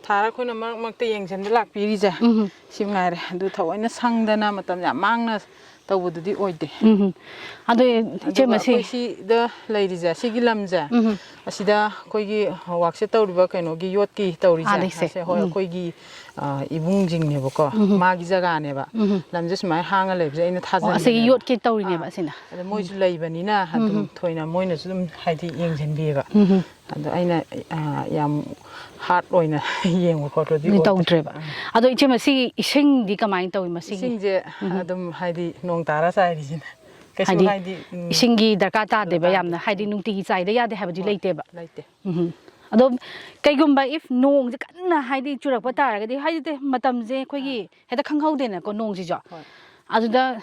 ꯊꯥꯔ ꯑꯩꯈꯣꯏꯅ ꯃꯔꯛ ꯃꯔꯛꯇ ꯌꯦꯡꯁꯤꯟꯕ ꯂꯥꯛꯄꯤꯔꯤꯁꯦ꯫ ꯎꯝ꯫ ꯁꯤ ꯃꯉꯥꯏꯔꯦ꯫ ꯑꯗꯨ ꯊꯑꯣꯏꯅ ꯁꯪꯗꯅ ꯃꯇꯝ ꯌꯥꯝ ꯃꯥꯡꯅ ꯇꯧꯕꯗꯨꯗꯤ ꯑꯣꯏꯗꯦ꯫ ꯎꯝ꯫ ꯑꯗꯨ ꯑꯗꯨꯒ ꯏꯆꯦꯃ, ꯁꯤ ꯑꯩꯈꯣꯏ ꯁꯤꯗ ꯂꯩꯔꯤꯁꯦ, ꯁꯤꯒꯤ ꯂꯝꯁꯦ, ꯎꯝ꯫ ꯑꯁꯤꯗ ꯑꯩꯈꯣꯏꯒꯤ ꯋꯥꯛꯁꯦ ꯇꯧꯔꯤꯕ ꯀꯩꯅꯣꯒꯤ ꯌꯣꯠꯀꯤ ꯇꯧꯔꯤꯁꯦ, ꯑꯥꯗꯒꯤꯁꯦ꯫ ꯑꯁꯦ ꯍꯣꯏ, ꯎꯝ꯫ ꯑꯩꯈꯣꯏꯒꯤ, ꯑ, ꯏꯕꯨꯡꯁꯤꯡꯅꯦꯕꯀꯣ, ꯎꯝ꯫ ꯃꯥꯒꯤ ꯖꯒꯥꯅꯦꯕ꯫ ꯎꯝ꯫ ꯂꯝꯁꯦ ꯁꯨꯃꯥꯏꯅ ꯍꯥꯡꯉ ꯂꯩꯕꯁꯦ ꯑꯩꯅ ꯑꯣ, ꯑꯁꯤꯒꯤ ꯊꯥꯖꯟꯕꯅꯦꯕ꯫ ꯌꯣꯠꯀꯤ ꯇꯧꯔꯤꯅꯦꯕ ꯑꯥ꯫ ꯑꯁꯤꯅ꯫ ꯑꯗ ꯃꯣꯏꯁꯨ ꯎꯝ꯫ ꯂꯩꯕꯅꯤꯅ ꯑꯗꯨꯝ ꯎꯝ꯫ ꯊꯣꯏꯅ ꯃꯣꯏꯅꯁꯨ ꯑꯗꯨꯝ ꯍꯥꯏꯗꯤ ꯌꯦꯡꯁꯤꯟꯕꯤꯌꯦꯕ꯫ ꯎꯝ꯫ ꯑꯗꯣ ꯑꯩꯅ, ꯑ, ꯌꯥꯝ ꯍꯥꯔꯠ ꯑꯣꯏꯅ ꯌꯦꯡꯕ ꯈꯣꯠꯄꯗꯤ ꯅꯣꯏ ꯑꯣꯏꯗ꯭ꯔꯦ꯫ ꯇꯧꯗ꯭ꯔꯦꯕ꯫ ꯎꯝ꯫ ꯑꯗꯣ ꯏꯆꯦꯃ, ꯁꯤ ꯏꯁꯤꯡꯗꯤ ꯀꯃꯥꯏꯅ ꯇꯧꯏ ꯃꯁꯤꯒꯤ? ꯏꯁꯤꯡꯁꯦ ꯎꯝ꯫ ꯑꯗꯨꯝ ꯍꯥꯏꯗꯤ ꯅꯣꯡ ꯇꯥꯔ ꯆꯥꯏꯔꯤꯁꯤꯅ꯫ ꯀꯩꯁꯨ ꯍꯥꯏꯗꯤ ꯍꯥꯏꯗꯤ, ꯎꯝ, ꯏꯁꯤꯡꯒꯤ ꯗꯔꯀꯥꯔ ꯇꯥꯗꯦꯕ ꯗꯔꯀꯥꯔ ꯌꯥꯝꯅ, ꯇꯥꯗꯦ꯫ ꯍꯥꯏꯗꯤ ꯎꯝ꯫ ꯅꯨꯡꯇꯤꯒꯤ ꯆꯥꯏꯗ ꯌꯥꯗꯦ ꯍꯥꯏꯕꯗꯤ ꯍꯣꯏ, ꯂꯩꯇꯦꯕ? ꯂꯩꯇꯦ꯫ ꯎꯝ꯫ ꯑꯗꯣ ꯀꯩꯒꯨꯝꯕ if ꯅꯣꯡꯁꯦ ꯀꯟꯅ ꯍꯥꯏꯗꯤ ꯆꯨꯔꯛꯄ ꯇꯥꯔꯒꯗꯤ, ꯍꯥꯏꯗꯤ ꯃꯇꯝꯁꯦ ꯑꯩꯈꯣꯏꯒꯤ ꯑꯥ꯫ ꯍꯦꯛꯇ ꯈꯪꯍꯧꯗꯦꯅꯀꯣ ꯅꯣꯡꯁꯤꯁꯨ꯫ ꯍꯣꯏ꯫ ꯑꯗꯨꯗ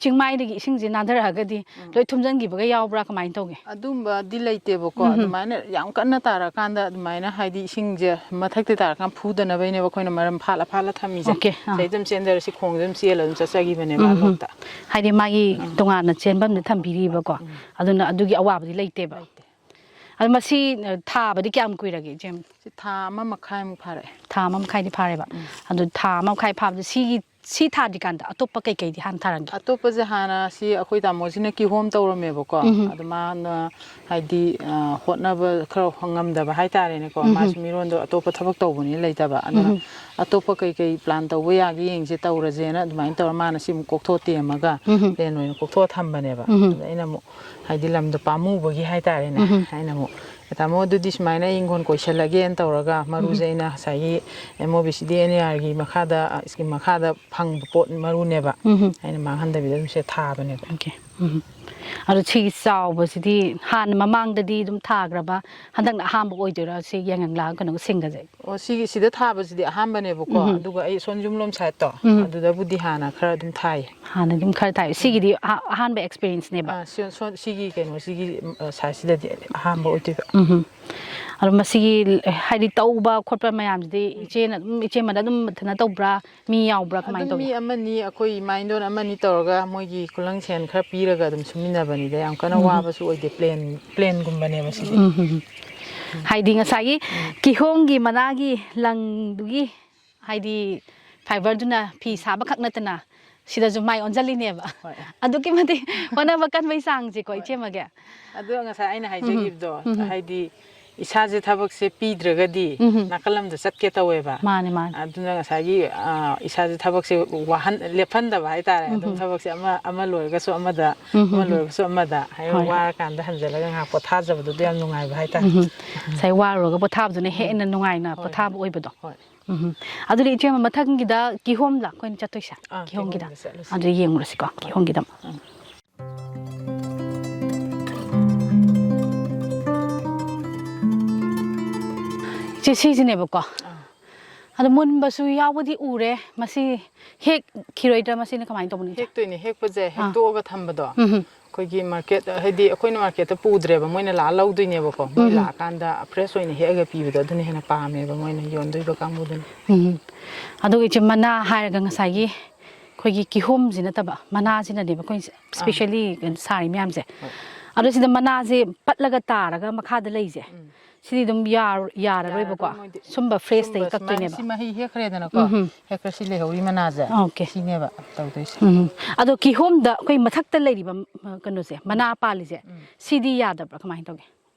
ꯆꯤꯡꯃꯥꯏꯗꯒꯤ ꯏꯁꯤꯡꯁꯦ ꯅꯥꯟꯊꯔꯛꯑꯒꯗꯤ ꯂꯣꯏ ꯊꯨꯝꯖꯤꯟꯈꯤꯕꯒ ꯌꯥꯎꯕ꯭ꯔꯥ, ꯀꯃꯥꯏꯅ ꯇꯧꯒꯦ? ꯑꯗꯨꯝꯕꯗꯤ ꯂꯩꯇꯦꯕꯀꯣ꯫ ꯑꯗꯨꯃꯥꯏꯅ ꯌꯥꯝ ꯀꯟꯅ ꯇꯥꯔꯀꯥꯟꯗ ꯑꯗꯨꯃꯥꯏꯅ, ꯍꯥꯏꯗꯤ, ꯏꯁꯤꯡꯁꯦ ꯃꯊꯛꯇ ꯇꯥꯔꯀꯥꯟꯗ ꯐꯨꯗꯅꯕꯩꯅꯦꯕ ꯑꯩꯈꯣꯏꯅ ꯃꯔꯝ ꯐꯥꯜꯂ ꯐꯥꯜꯂ ꯊꯝꯃꯤꯁꯦ꯫ Okay, ꯑꯥ꯫ ꯁꯤꯗꯩ ꯑꯗꯨꯝ ꯆꯦꯟꯗꯔ ꯁꯤ ꯈꯣꯡꯁꯦ ꯑꯗꯨꯝ ꯆꯦꯜꯂ ꯑꯗꯨꯝ ꯆꯠꯆꯈꯤꯕꯅꯦꯕ ꯑꯥ ꯂꯣꯛꯇ꯫ ꯍꯥꯏꯗꯤ ꯃꯥꯒꯤ ꯇꯣꯉꯥꯟꯅ ꯆꯦꯟꯐꯝꯗ ꯊꯝꯕꯤꯔꯤꯕꯀꯣ꯫ ꯑꯗꯨꯅ ꯑꯗꯨꯒꯤ ꯑꯋꯥꯕꯗꯤ ꯂꯩꯇꯦꯕ꯫ ꯑꯗꯣ ꯃꯁꯤ, ꯑ, ꯊꯥꯕꯗꯤ ꯀꯌꯥꯝ ꯀꯨꯏꯔꯒꯦ, ꯏꯆꯦ? ꯁꯤ ꯊꯥ ꯑꯃ ꯃꯈꯥꯏꯃꯨꯛ ꯐꯥꯔꯛꯑꯦ꯫ ꯊꯥ ꯑꯃ ꯃꯈꯥꯏꯗꯤ ꯐꯥꯔꯦꯕ꯫ ꯑꯗꯣ ꯊꯥ ꯑꯃ ꯃꯈꯥꯏ ꯐꯥꯕꯗ ꯁꯤꯒꯤ, ꯁꯤ ꯊꯥꯗ꯭ꯔꯤꯀꯥꯟꯗ ꯑꯇꯣꯞꯄ ꯀꯩꯀꯩꯗꯤ ꯍꯥꯟꯅ ꯊꯥꯔꯝꯒꯦ? ꯑꯇꯣꯞꯄꯁꯦ ꯍꯥꯟꯅ ꯁꯤ ꯑꯩꯈꯣꯏ ꯇꯥꯃꯣꯁꯤꯅ ꯀꯤꯍꯣꯝ ꯇꯧꯔꯝꯃꯦꯕꯀꯣ꯫ ꯑꯗꯣ ꯃꯥꯅ, ꯍꯥꯏꯗꯤ, ꯑ, ꯍꯣꯠꯅꯕ ꯈꯔ ꯉꯝꯗꯕ ꯍꯥꯏꯇꯥꯔꯦꯅꯦꯀꯣ꯫ ꯃꯥꯁꯨ ꯃꯤꯔꯣꯟꯗꯣ ꯑꯇꯣꯞꯄ ꯊꯕꯛ ꯇꯧꯕꯅꯤꯅ ꯂꯩꯇꯕ꯫ ꯑꯗꯨꯅ ꯑꯇꯣꯞꯄ ꯀꯩꯀꯩ plan ꯇꯧꯕ ꯌꯥꯒꯦ ꯌꯦꯡꯁꯦ, ꯇꯧꯔꯁꯦꯅ ꯑꯗꯨꯃꯥꯏꯅ ꯇꯧꯔ ꯃꯥꯅ ꯁꯤꯃꯨꯛ ꯀꯣꯛꯊꯣꯛꯑ ꯇꯦꯝꯃꯒ plan ꯑꯣꯏꯅ ꯀꯣꯛꯊꯣꯛꯑ ꯊꯝꯕꯅꯦꯕ꯫ ꯑꯗ ꯑꯩꯅ ꯑꯃꯨꯛ, ꯍꯥꯏꯗꯤ, ꯂꯝꯗꯣ ꯄꯥꯝꯃꯨꯕꯒꯤ ꯍꯥꯏꯇꯥꯔꯦꯅꯦ꯫ ꯑꯩꯅ ꯑꯃꯨꯛ, "ꯇꯥꯃꯣ, ꯑꯗꯨꯗꯤ ꯁꯨꯃꯥꯏꯅ ꯑꯩ ꯏꯪꯈꯣꯜ ꯀꯣꯏꯁꯜꯂꯒꯦꯅ" ꯇꯧꯔꯒ ꯃꯔꯨꯁꯦ ꯑꯩꯅ ꯉꯁꯥꯏꯒꯤ M O B C D N A R ꯒꯤ ꯃꯈꯥꯗ, ꯑ, scheme ꯃꯈꯥꯗ ꯐꯪꯕ ꯄꯣꯠ ꯃꯔꯨꯅꯦꯕ꯫ ꯑꯩꯅ ꯃꯥꯡꯍꯟꯗꯕꯤꯗ ꯑꯗꯨꯝ ꯁꯤꯗ ꯊꯥꯕꯅꯦꯕ꯫ Okay. ꯎꯝ꯫ ꯑꯗꯣ ꯁꯤꯒꯤ ꯆꯥꯎꯕꯁꯤꯗꯤ ꯍꯥꯟꯅ ꯃꯃꯥꯡꯗꯗꯤ ꯑꯗꯨꯝ ꯊꯥꯈ꯭ꯔꯕ, ꯍꯟꯗꯛꯅ ꯑꯍꯥꯟꯕ ꯑꯣꯏꯗꯣꯏꯔꯥ ꯁꯤ ꯌꯥꯏꯉꯪꯂꯥ ꯀꯩꯅꯣ ꯁꯤꯡꯒꯁꯦ? ꯑꯣ, ꯁꯤꯒꯤ, ꯁꯤꯗ ꯊꯥꯕꯁꯤꯗꯤ ꯑꯍꯥꯟꯕꯅꯦꯕꯀꯣ꯫ ꯑꯗꯨꯒ ꯑꯩ ꯁꯣꯝ ꯌꯨꯝꯂꯣꯝ side ꯇꯣ, ꯑꯗꯨꯗꯕꯨꯗꯤ ꯍꯥꯟꯅ ꯈꯔ ꯑꯗꯨꯝ ꯊꯥꯏꯌꯦ꯫ ꯍꯥꯟꯅ ꯑꯗꯨꯝ ꯈꯔ ꯊꯥꯏ꯫ ꯁꯤꯒꯤꯗꯤ ꯑꯍ-, ꯑꯍꯥꯟꯕ experience ꯅꯦꯕ? ꯑꯥ, ꯁꯤ-, ꯁꯣ-, ꯁꯤꯒꯤ ꯀꯩꯅꯣꯁꯤꯒꯤ, ꯎꯝ, ꯑ, side ꯁꯤꯗꯗꯤ ꯑꯍꯥꯟꯕ ꯑꯣꯏꯗꯣꯏꯕ꯫ ꯑꯗꯣ ꯃꯁꯤꯒꯤ, ꯍꯥꯏꯗꯤ, ꯇꯧꯕ ꯈꯣꯠꯄ ꯃꯌꯥꯝꯁꯤꯗꯤ ꯏꯆꯦꯅ ꯑꯗꯨꯝ, ꯏꯆꯦꯃꯅ ꯑꯗꯨꯝ ꯃꯊꯟꯇ ꯇꯧꯕ꯭ꯔꯥ? ꯃꯤ ꯌꯥꯎꯕ꯭ꯔꯥ? ꯀꯃꯥꯏꯅ ꯑꯗꯨꯝ ꯃꯤ ꯇꯧꯒꯦ? ꯑꯃꯅꯤ, ꯑꯩꯈꯣꯏ ꯏꯃꯥ ꯏꯟꯗꯣꯟ ꯑꯃꯅꯤ ꯇꯧꯔꯒ ꯃꯣꯏꯒꯤ ꯈꯨꯂꯪ ꯁꯦꯟ ꯈꯔ ꯄꯤꯔꯒ ꯑꯗꯨꯝ ꯁꯨꯃꯤꯟꯅꯕꯅꯤꯗ꯫ ꯌꯥꯝ ꯀꯟꯅ ꯋꯥꯕꯁꯨ ꯑꯣꯏꯗꯦ, plan, plan ꯒꯨꯝꯕꯅꯦꯕ ꯁꯤꯗꯤ꯫ ꯎꯝ, ꯎꯝ, ꯎꯝ꯫ ꯍꯥꯏꯗꯤ ꯉꯁꯥꯏꯒꯤ ꯀꯤꯍꯣꯝꯒꯤ ꯃꯅꯥꯒꯤ ꯂꯪꯗꯨꯒꯤ, ꯍꯥꯏꯗꯤ fibre ꯗꯨꯅ ꯐꯤ ꯁꯥꯕ ꯈꯛ ꯅꯠꯇꯅ ꯁꯤꯗꯁꯨ ꯃꯥꯏ ꯑꯣꯟꯁꯤꯜꯂꯤꯅꯦꯕ꯫ ꯍꯣꯏ꯫ ꯑꯗꯨꯛꯀꯤ ꯃꯇꯤꯛ ꯍꯣꯠꯅꯕ ꯀꯟꯕꯩ ꯆꯥꯡꯁꯦꯀꯣ, ꯏꯆꯦꯃꯒꯤ꯫ ꯑꯗꯣ ꯉꯁꯥꯏ ꯑꯩꯅ ꯍꯥꯏꯖꯈꯤꯕꯗꯣ, ꯍꯥꯏꯗꯤ ꯏꯁꯥꯁꯦ ꯊꯕꯛꯁꯦ ꯄꯤꯗ꯭ꯔꯒꯗꯤ ꯅꯥꯀꯜ ꯑꯃꯗ ꯆꯠꯀꯦ ꯇꯧꯋꯦꯕ꯫ ꯃꯥꯅꯦ, ꯃꯥꯅꯦ꯫ ꯑꯗꯨꯅ ꯉꯁꯥꯏꯒꯤ, ꯑ, ꯏꯁꯥꯁꯦ ꯊꯕꯛꯁꯦ ꯋꯥꯍꯟ-, ꯂꯦꯞꯍꯟꯗꯕ ꯍꯥꯏꯇꯥꯔꯦ꯫ ꯑꯗꯨꯝ ꯊꯕꯛꯁꯦ ꯑꯃ, ꯑꯃ ꯂꯣꯏꯔꯒꯁꯨ ꯑꯃꯗ, ꯑꯃ ꯂꯣꯏꯔꯒꯁꯨ ꯑꯃꯗ, ꯍꯥꯏꯗꯤ ꯍꯣꯏ, ꯍꯣꯏ꯫ ꯋꯥꯔꯀꯥꯟꯗ ꯍꯟꯖꯜꯂꯒ ꯉꯥꯏꯍꯥꯛ ꯄꯣꯊꯥꯖꯕꯗꯨꯗꯤ ꯌꯥꯝ ꯅꯨꯡꯉꯥꯏꯕ ꯍꯥꯏꯇꯥꯔꯦ꯫ ꯉꯁꯥꯏ ꯋꯥꯔꯨꯔꯒ ꯄꯣꯊꯥꯕꯗꯨꯅ ꯍꯦꯟꯅ ꯅꯨꯡꯉꯥꯏꯅ ꯄꯣꯊꯥꯕ ꯑꯣꯏꯕꯗꯣ꯫ ꯍꯣꯏ꯫ ꯎꯝ꯫ ꯑꯗꯨꯗꯤ ꯏꯆꯦꯃ, ꯃꯊꯪꯒꯤꯗ ꯀꯤꯍꯣꯝꯂ ꯑꯩꯈꯣꯏꯅ ꯆꯠꯇꯣꯏꯁꯦ? ꯑꯥ, ꯀꯤꯍꯣꯝꯒꯤꯗ꯫ ꯀꯤꯍꯣꯝꯗ ꯆꯠꯂꯨꯁꯤ꯫ ꯑꯗꯨ ꯌꯦꯡꯉꯨꯔꯁꯤꯀꯣ, ꯀꯤꯍꯣꯝꯒꯤꯗ꯫ ꯏꯆꯦ, ꯁꯤꯁꯤꯅꯦꯕꯀꯣ꯫ ꯑꯗꯣ ꯃꯨꯟꯕꯁꯨ ꯌꯥꯎꯕꯗꯤ ꯎꯔꯦ꯫ ꯃꯁꯤ ꯍꯦꯛꯈꯤꯔꯣꯏꯗ꯭ꯔꯥ? ꯃꯁꯤꯅ ꯀꯃꯥꯏꯅ ꯇꯧꯕꯅꯣ, ꯏꯆꯦ? ꯍꯦꯛꯇꯣꯏꯅꯦ꯫ ꯍꯦꯛꯄꯁꯦ ꯍꯦꯛꯇꯣꯛꯑꯒ ꯊꯝꯕꯗꯣ ꯎꯝ ꯑꯩꯈꯣꯏꯒꯤ ꯃꯥꯔꯀꯦꯠ, ꯍꯥꯏꯗꯤ ꯑꯩꯈꯣꯏꯅ ꯃꯥꯔꯀꯦꯠꯇ ꯄꯨꯗ꯭ꯔꯦꯕ, ꯃꯣꯏꯅ ꯂꯥꯛꯑ ꯂꯧꯗꯣꯏꯅꯦꯕꯀꯣ꯫ ꯃꯣꯏ ꯂꯥꯛꯑꯀꯥꯟꯗ ꯐ꯭ꯔꯦꯁ ꯑꯣꯏꯅ ꯍꯦꯛꯑꯒ ꯄꯤꯕꯗꯣ ꯑꯗꯨꯅ ꯍꯦꯟꯅ ꯄꯥꯝꯃꯦꯕ ꯃꯣꯏꯅ ꯌꯣꯟꯗꯣꯏꯕ ꯀꯥꯡꯕꯨꯗꯨꯅ꯫ ꯎꯝ꯫ ꯑꯗꯨꯒ ꯏꯆꯦ, ꯃꯅꯥ ꯍꯥꯏꯔꯒ ꯉꯁꯥꯏꯒꯤ ꯑꯩꯈꯣꯏꯒꯤ ꯀꯤꯍꯣꯝꯁꯤ ꯅꯠꯇꯕ, ꯃꯅꯥꯁꯤꯅꯅꯦꯕ ꯑꯩꯈꯣꯏ ꯏꯁꯄꯤꯁꯦꯜꯂꯤ ꯁꯥꯔꯤ ꯃꯌꯥꯝꯁꯦ꯫ ꯑꯗꯣ ꯁꯤꯗ ꯃꯅꯥꯁꯦ ꯄꯠꯂꯒ ꯇꯥꯔꯒ ꯃꯈꯥꯗ ꯂꯩꯁꯦ, ꯁꯤꯗꯤ ꯑꯗꯨꯝ ꯌꯥꯔ-, ꯌꯥꯔꯔꯣꯏꯕꯀꯣ? ꯌꯥꯔꯔꯣꯏ ꯃꯣꯏꯗꯤ꯫ ꯁꯨꯝꯕ ꯐ꯭ꯔꯦꯁꯇꯒꯤ ꯁꯨꯝꯕ ꯁꯨꯃꯥꯏꯅ ꯀꯛꯇꯣꯏꯅꯦꯕ? ꯁꯤ ꯃꯍꯩ ꯍꯦꯛꯈ꯭ꯔꯦꯗꯅꯀꯣ꯫ ꯍꯦꯛꯈ꯭ꯔ ꯁꯤ ꯂꯩꯍꯧꯔꯤ ꯃꯅꯥꯁꯦ꯫ ꯑꯣꯀꯦ꯫ ꯁꯤꯅꯦꯕ ꯇꯧꯗꯣꯏꯁꯦ꯫ ꯎꯝ꯫ ꯑꯗꯣ ꯀꯤꯍꯣꯝꯗ ꯑꯩꯈꯣꯏ ꯃꯊꯛꯇ ꯂꯩꯔꯤꯕ, ꯑ, ꯀꯩꯅꯣꯁꯦ, ꯃꯅꯥ ꯄꯥꯜꯂꯤꯁꯦ, ꯁꯤꯗꯤ ꯌꯥꯗꯕ꯭ꯔꯥ? ꯀꯃꯥꯏꯅ ꯇꯧꯒꯦ?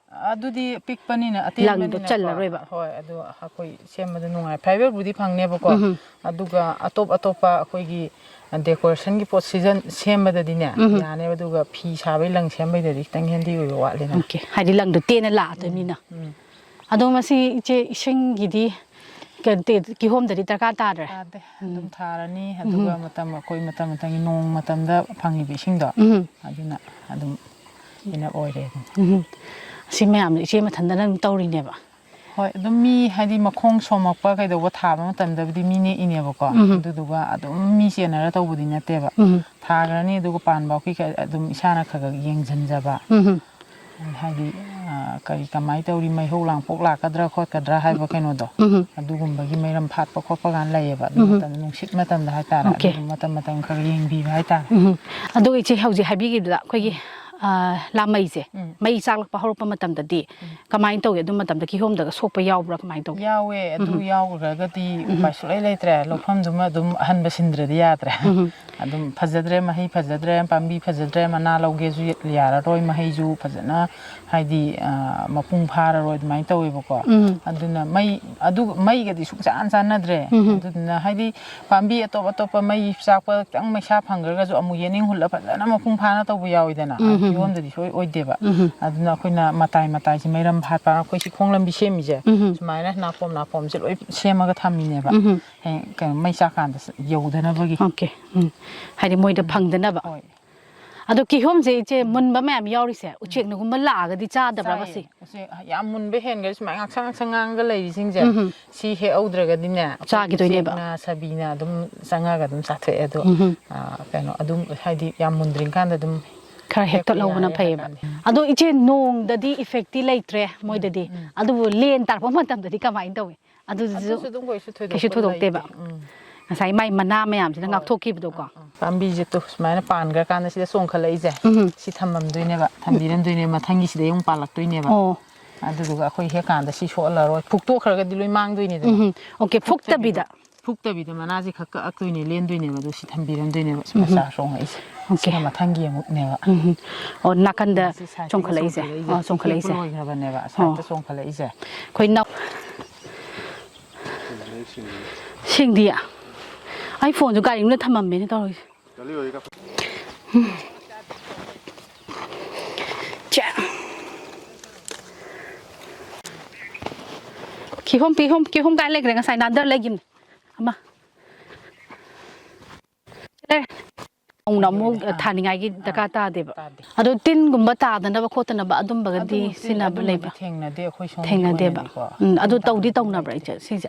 ꯑꯗꯨꯗꯤ ꯄꯤꯛꯄꯅꯤꯅ, ꯂꯪꯗꯣ ꯑꯇꯦꯟꯕꯅꯤꯅꯀꯣ꯫ ꯆꯜꯂꯔꯣꯏꯕ꯫ ꯍꯣꯏ, ꯑꯗꯨ ꯑꯩꯈꯣꯏ ꯁꯦꯝꯕꯗ ꯅꯨꯡꯉꯥꯏ꯫ ꯐꯥꯏꯕꯔꯕꯨꯗꯤ ꯐꯪꯅꯦꯕꯀꯣ꯫ ꯑꯗꯨꯒ ꯑꯇꯣꯞ ꯑꯇꯣꯞꯄ ꯑꯩꯈꯣꯏꯒꯤ ꯗꯦꯀꯣꯔꯦꯁꯟꯒꯤ ꯄꯣꯠ ꯁꯤꯖꯟ ꯁꯦꯝꯕꯗꯗꯤꯅꯦ ꯌꯥꯅꯦꯕ, ꯑꯗꯨꯒ ꯐꯤ ꯁꯥꯕꯩ ꯂꯪ ꯁꯦꯝꯕꯩꯗꯗꯤ ꯈꯤꯇꯪ ꯍꯦꯟꯗꯤ ꯑꯣꯏꯕ ꯋꯥꯠꯂꯤꯗꯅ꯫ ꯑꯣꯀꯦ꯫ ꯍꯥꯏꯗꯤ ꯂꯪꯗꯣ ꯇꯦꯟꯅ ꯂꯥꯛꯑꯗꯣꯏꯅꯤꯅ꯫ ꯑꯗꯣ ꯃꯁꯤ ꯏꯆꯦ, ꯏꯁꯤꯡꯒꯤꯗꯤ ꯀ-, ꯇꯦ-, ꯀꯤꯍꯣꯝꯗꯗꯤ ꯗꯔꯀꯥꯔ ꯇꯥꯗ꯭ꯔꯦ? ꯇꯥꯗꯦ꯫ ꯑꯗꯨꯝ ꯊꯥꯔꯅꯤ, ꯑꯗꯨꯒ ꯃꯇꯝ, ꯑꯩꯈꯣꯏ ꯃꯇꯝ ꯃꯇꯝꯒꯤ ꯅꯣꯡ ꯃꯇꯝꯗ ꯐꯪꯉꯤꯕ ꯏꯁꯤꯡꯗꯣ, ꯎꯝ꯫ ꯑꯗꯨꯅ ꯑꯗꯨꯝ ꯏꯅꯞ ꯑꯣꯏꯔꯦ ꯑꯗꯨꯝ꯫ ꯎꯝ꯫ ꯁꯤ ꯃꯌꯥꯝꯁꯦ ꯏꯆꯦ ꯃꯊꯟꯗꯅ ꯑꯗꯨꯝ ꯇꯧꯔꯤꯅꯦꯕ? ꯍꯣꯏ, ꯑꯗꯨꯝ ꯃꯤ ꯍꯥꯏꯗꯤ ꯃꯈꯣꯡ ꯁꯣꯝꯃꯛꯄ ꯀꯩꯗꯧꯕ ꯊꯥꯕ ꯃꯇꯝꯗꯕꯨꯗꯤ ꯃꯤ ꯅꯦꯛꯏꯅꯦꯕꯀꯣ꯫ ꯑꯗꯨꯗꯨꯒ ꯑꯗꯨꯝ ꯃꯤ ꯆꯦꯟꯅꯔ ꯇꯧꯕꯗꯤ ꯅꯠꯇꯦꯕ꯫ ꯎꯝ꯫ ꯊꯥꯈ꯭ꯔꯅꯤ, ꯑꯗꯨꯒ ꯄꯥꯟꯕ ꯑꯩꯈꯣꯏ ꯑꯗꯨꯝ ꯏꯁꯥꯅ ꯈꯔ ꯈꯔ ꯌꯦꯡꯁꯤꯟꯖꯕ꯫ ꯎꯝ꯫ ꯍꯥꯏꯗꯤ, ꯑ, ꯀꯔꯤ ꯀꯃꯥꯏꯅ ꯇꯧꯔꯤ, ꯃꯩꯍꯧ ꯂꯥꯡꯄꯣꯛ ꯂꯥꯛꯀꯗ꯭ꯔꯥ ꯈꯣꯠꯀꯗ꯭ꯔꯥ ꯍꯥꯏꯕ ꯀꯩꯅꯣꯗꯣ, ꯎꯝ꯫ ꯑꯗꯨꯒꯨꯝꯕꯒꯤ ꯃꯩꯔꯝ ꯐꯥꯠꯄ ꯈꯣꯠꯄ ꯀꯥꯟꯗ ꯂꯩꯌꯦꯕ꯫ ꯑꯗꯨ ꯃꯇꯝꯗ, ꯅꯨꯡꯁꯤꯠ ꯃꯇꯝꯗ ꯍꯥꯏꯇꯥꯔꯦ, ꯑꯣꯀꯦ꯫ ꯑꯗꯨꯒꯨꯝꯕ ꯃꯇꯝ ꯃꯇꯝ ꯈꯔ ꯌꯦꯡꯕꯤꯕ ꯍꯥꯏꯇꯥꯔꯦ꯫ ꯎꯝ꯫ ꯑꯗꯨꯒ ꯏꯆꯦ, ꯍꯧꯖꯤꯛ ꯍꯥꯏꯕꯤꯈꯤꯕꯗ ꯑꯩꯈꯣꯏꯒꯤ, ꯑ, ꯂꯥꯃꯩꯁꯦ, ꯃꯩ ꯆꯥꯛꯂꯛꯄ ꯍꯧꯔꯛꯄ ꯃꯇꯝꯗꯗꯤ ꯀꯃꯥꯏꯅ ꯇꯧꯒꯦ? ꯑꯗꯨ ꯃꯇꯝꯗ ꯀꯤꯍꯣꯝꯗꯒ ꯁꯣꯛꯄ ꯌꯥꯎꯕ꯭ꯔꯥ, ꯀꯃꯥꯏꯅ ꯇꯧꯒꯦ? ꯌꯥꯎꯋꯦ꯫ ꯑꯗꯨ ꯌꯥꯎꯈ꯭ꯔꯒꯗꯤ ꯎꯄꯥꯏ ꯁꯨꯡꯂꯩ ꯂꯩꯇ꯭ꯔꯦ꯫ ꯂꯧꯐꯝꯗꯨꯃ ꯑꯗꯨꯝ ꯑꯍꯟꯕ ꯁꯤꯟꯗ꯭ꯔꯗꯤ ꯌꯥꯗ꯭ꯔꯦ꯫ ꯑꯗꯨꯝ ꯐꯖꯗ꯭ꯔꯦ, ꯃꯍꯩ ꯐꯖꯗ꯭ꯔꯦ, ꯄꯥꯝꯕꯤ ꯐꯖꯗ꯭ꯔꯦ, ꯃꯅꯥ ꯂꯧꯒꯦꯁꯨ ꯌꯥꯔꯔꯣꯏ, ꯃꯍꯩꯁꯨ ꯐꯖꯅ ꯍꯥꯏꯗꯤ, ꯑ, ꯃꯄꯨꯡ ꯐꯥꯔꯔꯣꯏ ꯑꯗꯨꯃꯥꯏꯅ ꯇꯧꯋꯦꯕꯀꯣ꯫ ꯎꯝ꯫ ꯑꯗꯨꯅ ꯃꯩ, ꯑꯗꯨ ꯃꯩꯒꯗꯤ ꯁꯨꯡꯆꯥꯟ ꯆꯥꯟꯅꯗ꯭ꯔꯦ꯫ ꯑꯗꯨꯗꯨꯅ ꯍꯥꯏꯗꯤ ꯄꯥꯝꯕꯤ ꯑꯇꯣꯞ ꯑꯇꯣꯞꯄ ꯃꯩ ꯆꯥꯛꯄ ꯈꯤꯇꯪ ꯃꯩꯁꯥ ꯐꯪꯈ꯭ꯔꯒꯁꯨ ꯑꯃꯨꯛ ꯌꯦꯅꯤꯡ ꯍꯨꯜꯂ ꯐꯖꯅ ꯃꯄꯨꯡ ꯐꯥꯅ ꯇꯧꯕ ꯌꯥꯎꯋꯤꯗꯅ꯫ ꯀꯤꯍꯣꯝꯗꯗꯤ ꯁꯣꯏ ꯑꯣꯏꯗꯦꯕ꯫ ꯑꯗꯨꯅ ꯑꯩꯈꯣꯏꯅ ꯃꯇꯥꯏ ꯃꯇꯥꯏꯁꯦ ꯃꯩꯔꯝ ꯐꯥꯠꯄ, ꯑꯩꯈꯣꯏ ꯁꯤ ꯈꯣꯡ ꯂꯝꯕꯤ ꯁꯦꯝꯃꯤꯁꯦ, ꯁꯨꯃꯥꯏꯅ ꯅꯥꯄꯣꯝ ꯅꯥꯄꯣꯝꯁꯦ ꯂꯣꯏ ꯁꯦꯝꯃꯒ ꯊꯝꯃꯤꯅꯦꯕ꯫ ꯍꯌꯦꯡ ꯀꯩꯅꯣ ꯃꯩ ꯆꯥꯛꯀꯥꯟꯗ ꯌꯧꯗꯅꯕꯒꯤ꯫ ꯑꯣꯀꯦ꯫ ꯎꯝ꯫ ꯍꯥꯏꯗꯤ ꯃꯣꯏꯗ ꯐꯪꯗꯅꯕ꯫ ꯍꯣꯏ꯫ ꯑꯗꯣ ꯀꯤꯍꯣꯝꯁꯦ ꯏꯆꯦ, ꯃꯨꯟꯕ ꯃꯌꯥꯝ ꯌꯥꯎꯔꯤꯁꯦ, ꯎꯆꯦꯛꯅꯒꯨꯝꯕ ꯂꯥꯛꯑꯒꯗꯤ ꯆꯥꯗꯕ꯭ꯔꯕ ꯁꯤ? ꯆꯥꯏꯌꯦ꯫ ꯎꯆꯦꯛ ꯌꯥꯝ ꯃꯨꯟꯕ ꯍꯦꯟꯈ꯭ꯔꯗꯤ ꯁꯨꯃꯥꯏꯅ ꯉꯥꯛꯁꯪ ꯉꯥꯛꯁꯪ ꯉꯥꯡꯉꯒ ꯂꯩꯔꯤꯁꯤꯡꯁꯦ, ꯎꯝ꯫ ꯁꯤ ꯍꯦꯛ ꯍꯧꯗ꯭ꯔꯒꯗꯤꯅꯦ, ꯑꯩꯈꯣꯏ ꯆꯥꯈꯤꯗꯣꯏꯅꯦꯕ꯫ ꯎꯆꯦꯛꯅ ꯁꯥꯕꯤꯅ ꯑꯗꯨꯝ ꯆꯪꯉꯒ ꯑꯗꯨꯝ ꯆꯥꯊꯣꯛꯑꯦ꯫ ꯑꯗꯣ ꯎꯝ꯫ ꯑꯥ, ꯀꯩꯅꯣ ꯑꯗꯨꯝ, ꯍꯥꯏꯗꯤ ꯌꯥꯝ ꯃꯨꯟꯗ꯭ꯔꯤꯀꯥꯟꯗ ꯑꯗꯨꯝ ꯈꯔ ꯍꯦꯛꯄ ꯍꯦꯛꯇꯠꯍꯧꯕꯅ ꯌꯥꯔꯦ ꯐꯩꯌꯦꯕ꯫ ꯍꯥꯏꯇꯥꯔꯦ꯫ ꯑꯗꯣ ꯏꯆꯦ, ꯅꯣꯡꯗꯗꯤ ꯏꯐꯦꯛꯇꯤ ꯂꯩꯇ꯭ꯔꯦ ꯃꯣꯏꯗꯗꯤ, ꯎꯝ꯫ ꯑꯗꯨꯕꯨ ꯂꯦꯟ ꯇꯥꯔꯛꯄ ꯃꯇꯝꯗꯗꯤ ꯀꯃꯥꯏꯅ ꯇꯧꯏ? ꯑꯗꯨꯗꯨꯁꯨ ꯑꯗꯨꯁꯨ ꯑꯗꯨꯝ ꯀꯩꯁꯨ ꯊꯣꯏꯗꯣꯛꯄ ꯀꯩꯁꯨ ꯊꯣꯏꯗꯣꯛꯇꯦꯕ꯫ ꯂꯩꯇꯦ꯫ ꯎꯝ꯫ ꯉꯁꯥꯏ ꯃꯥꯏ ꯃꯅꯥ ꯃꯌꯥꯝꯁꯤꯅ ꯍꯣꯏ꯫ ꯉꯥꯛꯊꯣꯛꯈꯤꯕꯗꯣꯀꯣ꯫ ꯑꯥ, ꯑꯥ꯫ ꯄꯥꯝꯕꯤꯁꯦ ꯇꯨ ꯁꯨꯃꯥꯏꯅ ꯄꯥꯟꯈ꯭ꯔꯀꯥꯟꯗ ꯁꯤꯗ ꯆꯣꯡꯈꯠꯂꯛꯏꯁꯦ, ꯎꯝ꯫ ꯁꯤ ꯊꯝꯃꯝꯗꯣꯏꯅꯦꯕ, ꯊꯝꯕꯤꯔꯝꯗꯣꯏꯅꯦꯕ, ꯃꯊꯪꯒꯤꯁꯤꯗꯩ ꯑꯃꯨꯛ ꯄꯥꯜꯂꯛꯇꯣꯏꯅꯦꯕ꯫ ꯑꯣ꯫ ꯑꯗꯨꯗꯨꯒ ꯑꯩꯈꯣꯏ ꯍꯦꯛꯀꯥꯟꯗ ꯁꯤ ꯁꯣꯛꯍꯜꯂꯔꯣꯏ, ꯐꯨꯛꯇꯣꯛꯈ꯭ꯔꯒꯗꯤ ꯂꯣꯏ ꯃꯥꯡꯗꯣꯏꯅꯤꯗꯅ꯫ ꯎꯝ꯫ ꯑꯣꯀꯦ, ꯐꯨꯛꯇꯕꯤꯗ꯫ ꯐꯨꯛꯇꯕꯤꯗ ꯃꯅꯥꯁꯦ ꯈꯛ ꯀꯛꯂꯛꯇꯣꯏꯅꯦ, ꯂꯦꯟꯗꯣꯏꯅꯦꯕ, ꯑꯗꯨ ꯁꯤ ꯊꯝꯕꯤꯔꯝꯗꯣꯏꯅꯦꯕ, ꯁꯤ ꯃꯆꯥ ꯆꯣꯡꯉꯛꯏꯁꯦ꯫ ꯑꯣꯀꯦ꯫ ꯁꯤꯅ ꯃꯊꯪꯒꯤ ꯑꯃꯨꯛꯅꯦꯕ꯫ ꯎꯝ꯫ ꯑꯣ, ꯅꯥꯀꯟꯗ ꯁꯤ ꯁꯥꯏꯠꯇꯒ ꯆꯣꯡꯈꯠꯂꯛꯏꯁꯦ꯫ ꯆꯣꯡꯈꯠꯂꯛꯏꯁꯦ꯫ ꯑꯣ, ꯆꯣꯡꯈꯠꯂꯛꯏꯁꯦ꯫ ꯍꯦꯛꯄ ꯂꯣꯏꯈ꯭ꯔꯕꯅꯦꯕ, ꯑꯣ꯫ ꯁꯥꯏꯠꯇ ꯆꯣꯡꯈꯠꯂꯛꯏꯁꯦ꯫ ꯑꯩꯈꯣꯏ ꯅꯧ-, ꯁꯤꯡꯗꯤ꯫ ꯑꯩ ꯐꯣꯟꯁꯨ ꯒꯥꯔꯤ ꯃꯅꯨꯡꯗ ꯊꯝꯃꯝꯃꯦꯅꯦ ꯇꯧꯔꯤꯁꯦ꯫ ꯆꯦ꯫ ꯀꯤꯍꯣꯝ, ꯀꯤꯍꯣꯝ, ꯀꯤꯍꯣꯝ ꯀꯥꯏ ꯂꯩꯈ꯭ꯔꯦ? ꯉꯁꯥꯏ ꯅꯥꯟꯗꯔ ꯂꯩꯈꯤꯕꯅꯦ ꯑꯃ꯫ ꯂꯩꯔꯦ꯫ ꯅꯧꯅ ꯑꯃꯨꯛ ꯊꯥꯅꯤꯡꯉꯥꯏꯒꯤ ꯗꯔꯀꯥꯔ ꯇꯥꯗꯦꯕ꯫ ꯇꯥꯗꯦ꯫ ꯑꯗꯣ ꯇꯤꯟꯒꯨꯝꯕ ꯇꯥꯗꯅꯕ ꯈꯣꯠꯇꯅꯕ ꯑꯗꯨꯝꯕꯒꯗꯤ ꯑꯗꯨꯃꯛꯇꯤ, ꯁꯤꯖꯤꯟꯅꯕ ꯑꯗꯨꯃꯗꯤ ꯂꯩꯕ꯭ꯔꯥ? ꯊꯦꯡꯅꯗꯦ ꯑꯩꯈꯣꯏ ꯁꯣꯝꯒꯤ ꯊꯦꯡꯅꯗꯦꯕ꯫ ꯑꯣꯏꯅꯗꯤꯀꯣ꯫ ꯎꯝ, ꯑꯗꯨ ꯇꯤꯟ ꯇꯧꯗꯤ ꯇꯥꯕꯗꯤ ꯇꯧꯅꯕ꯭ꯔꯥ ꯂꯩꯇꯦ꯫ ꯏꯆꯦ ꯁꯤꯁꯦ?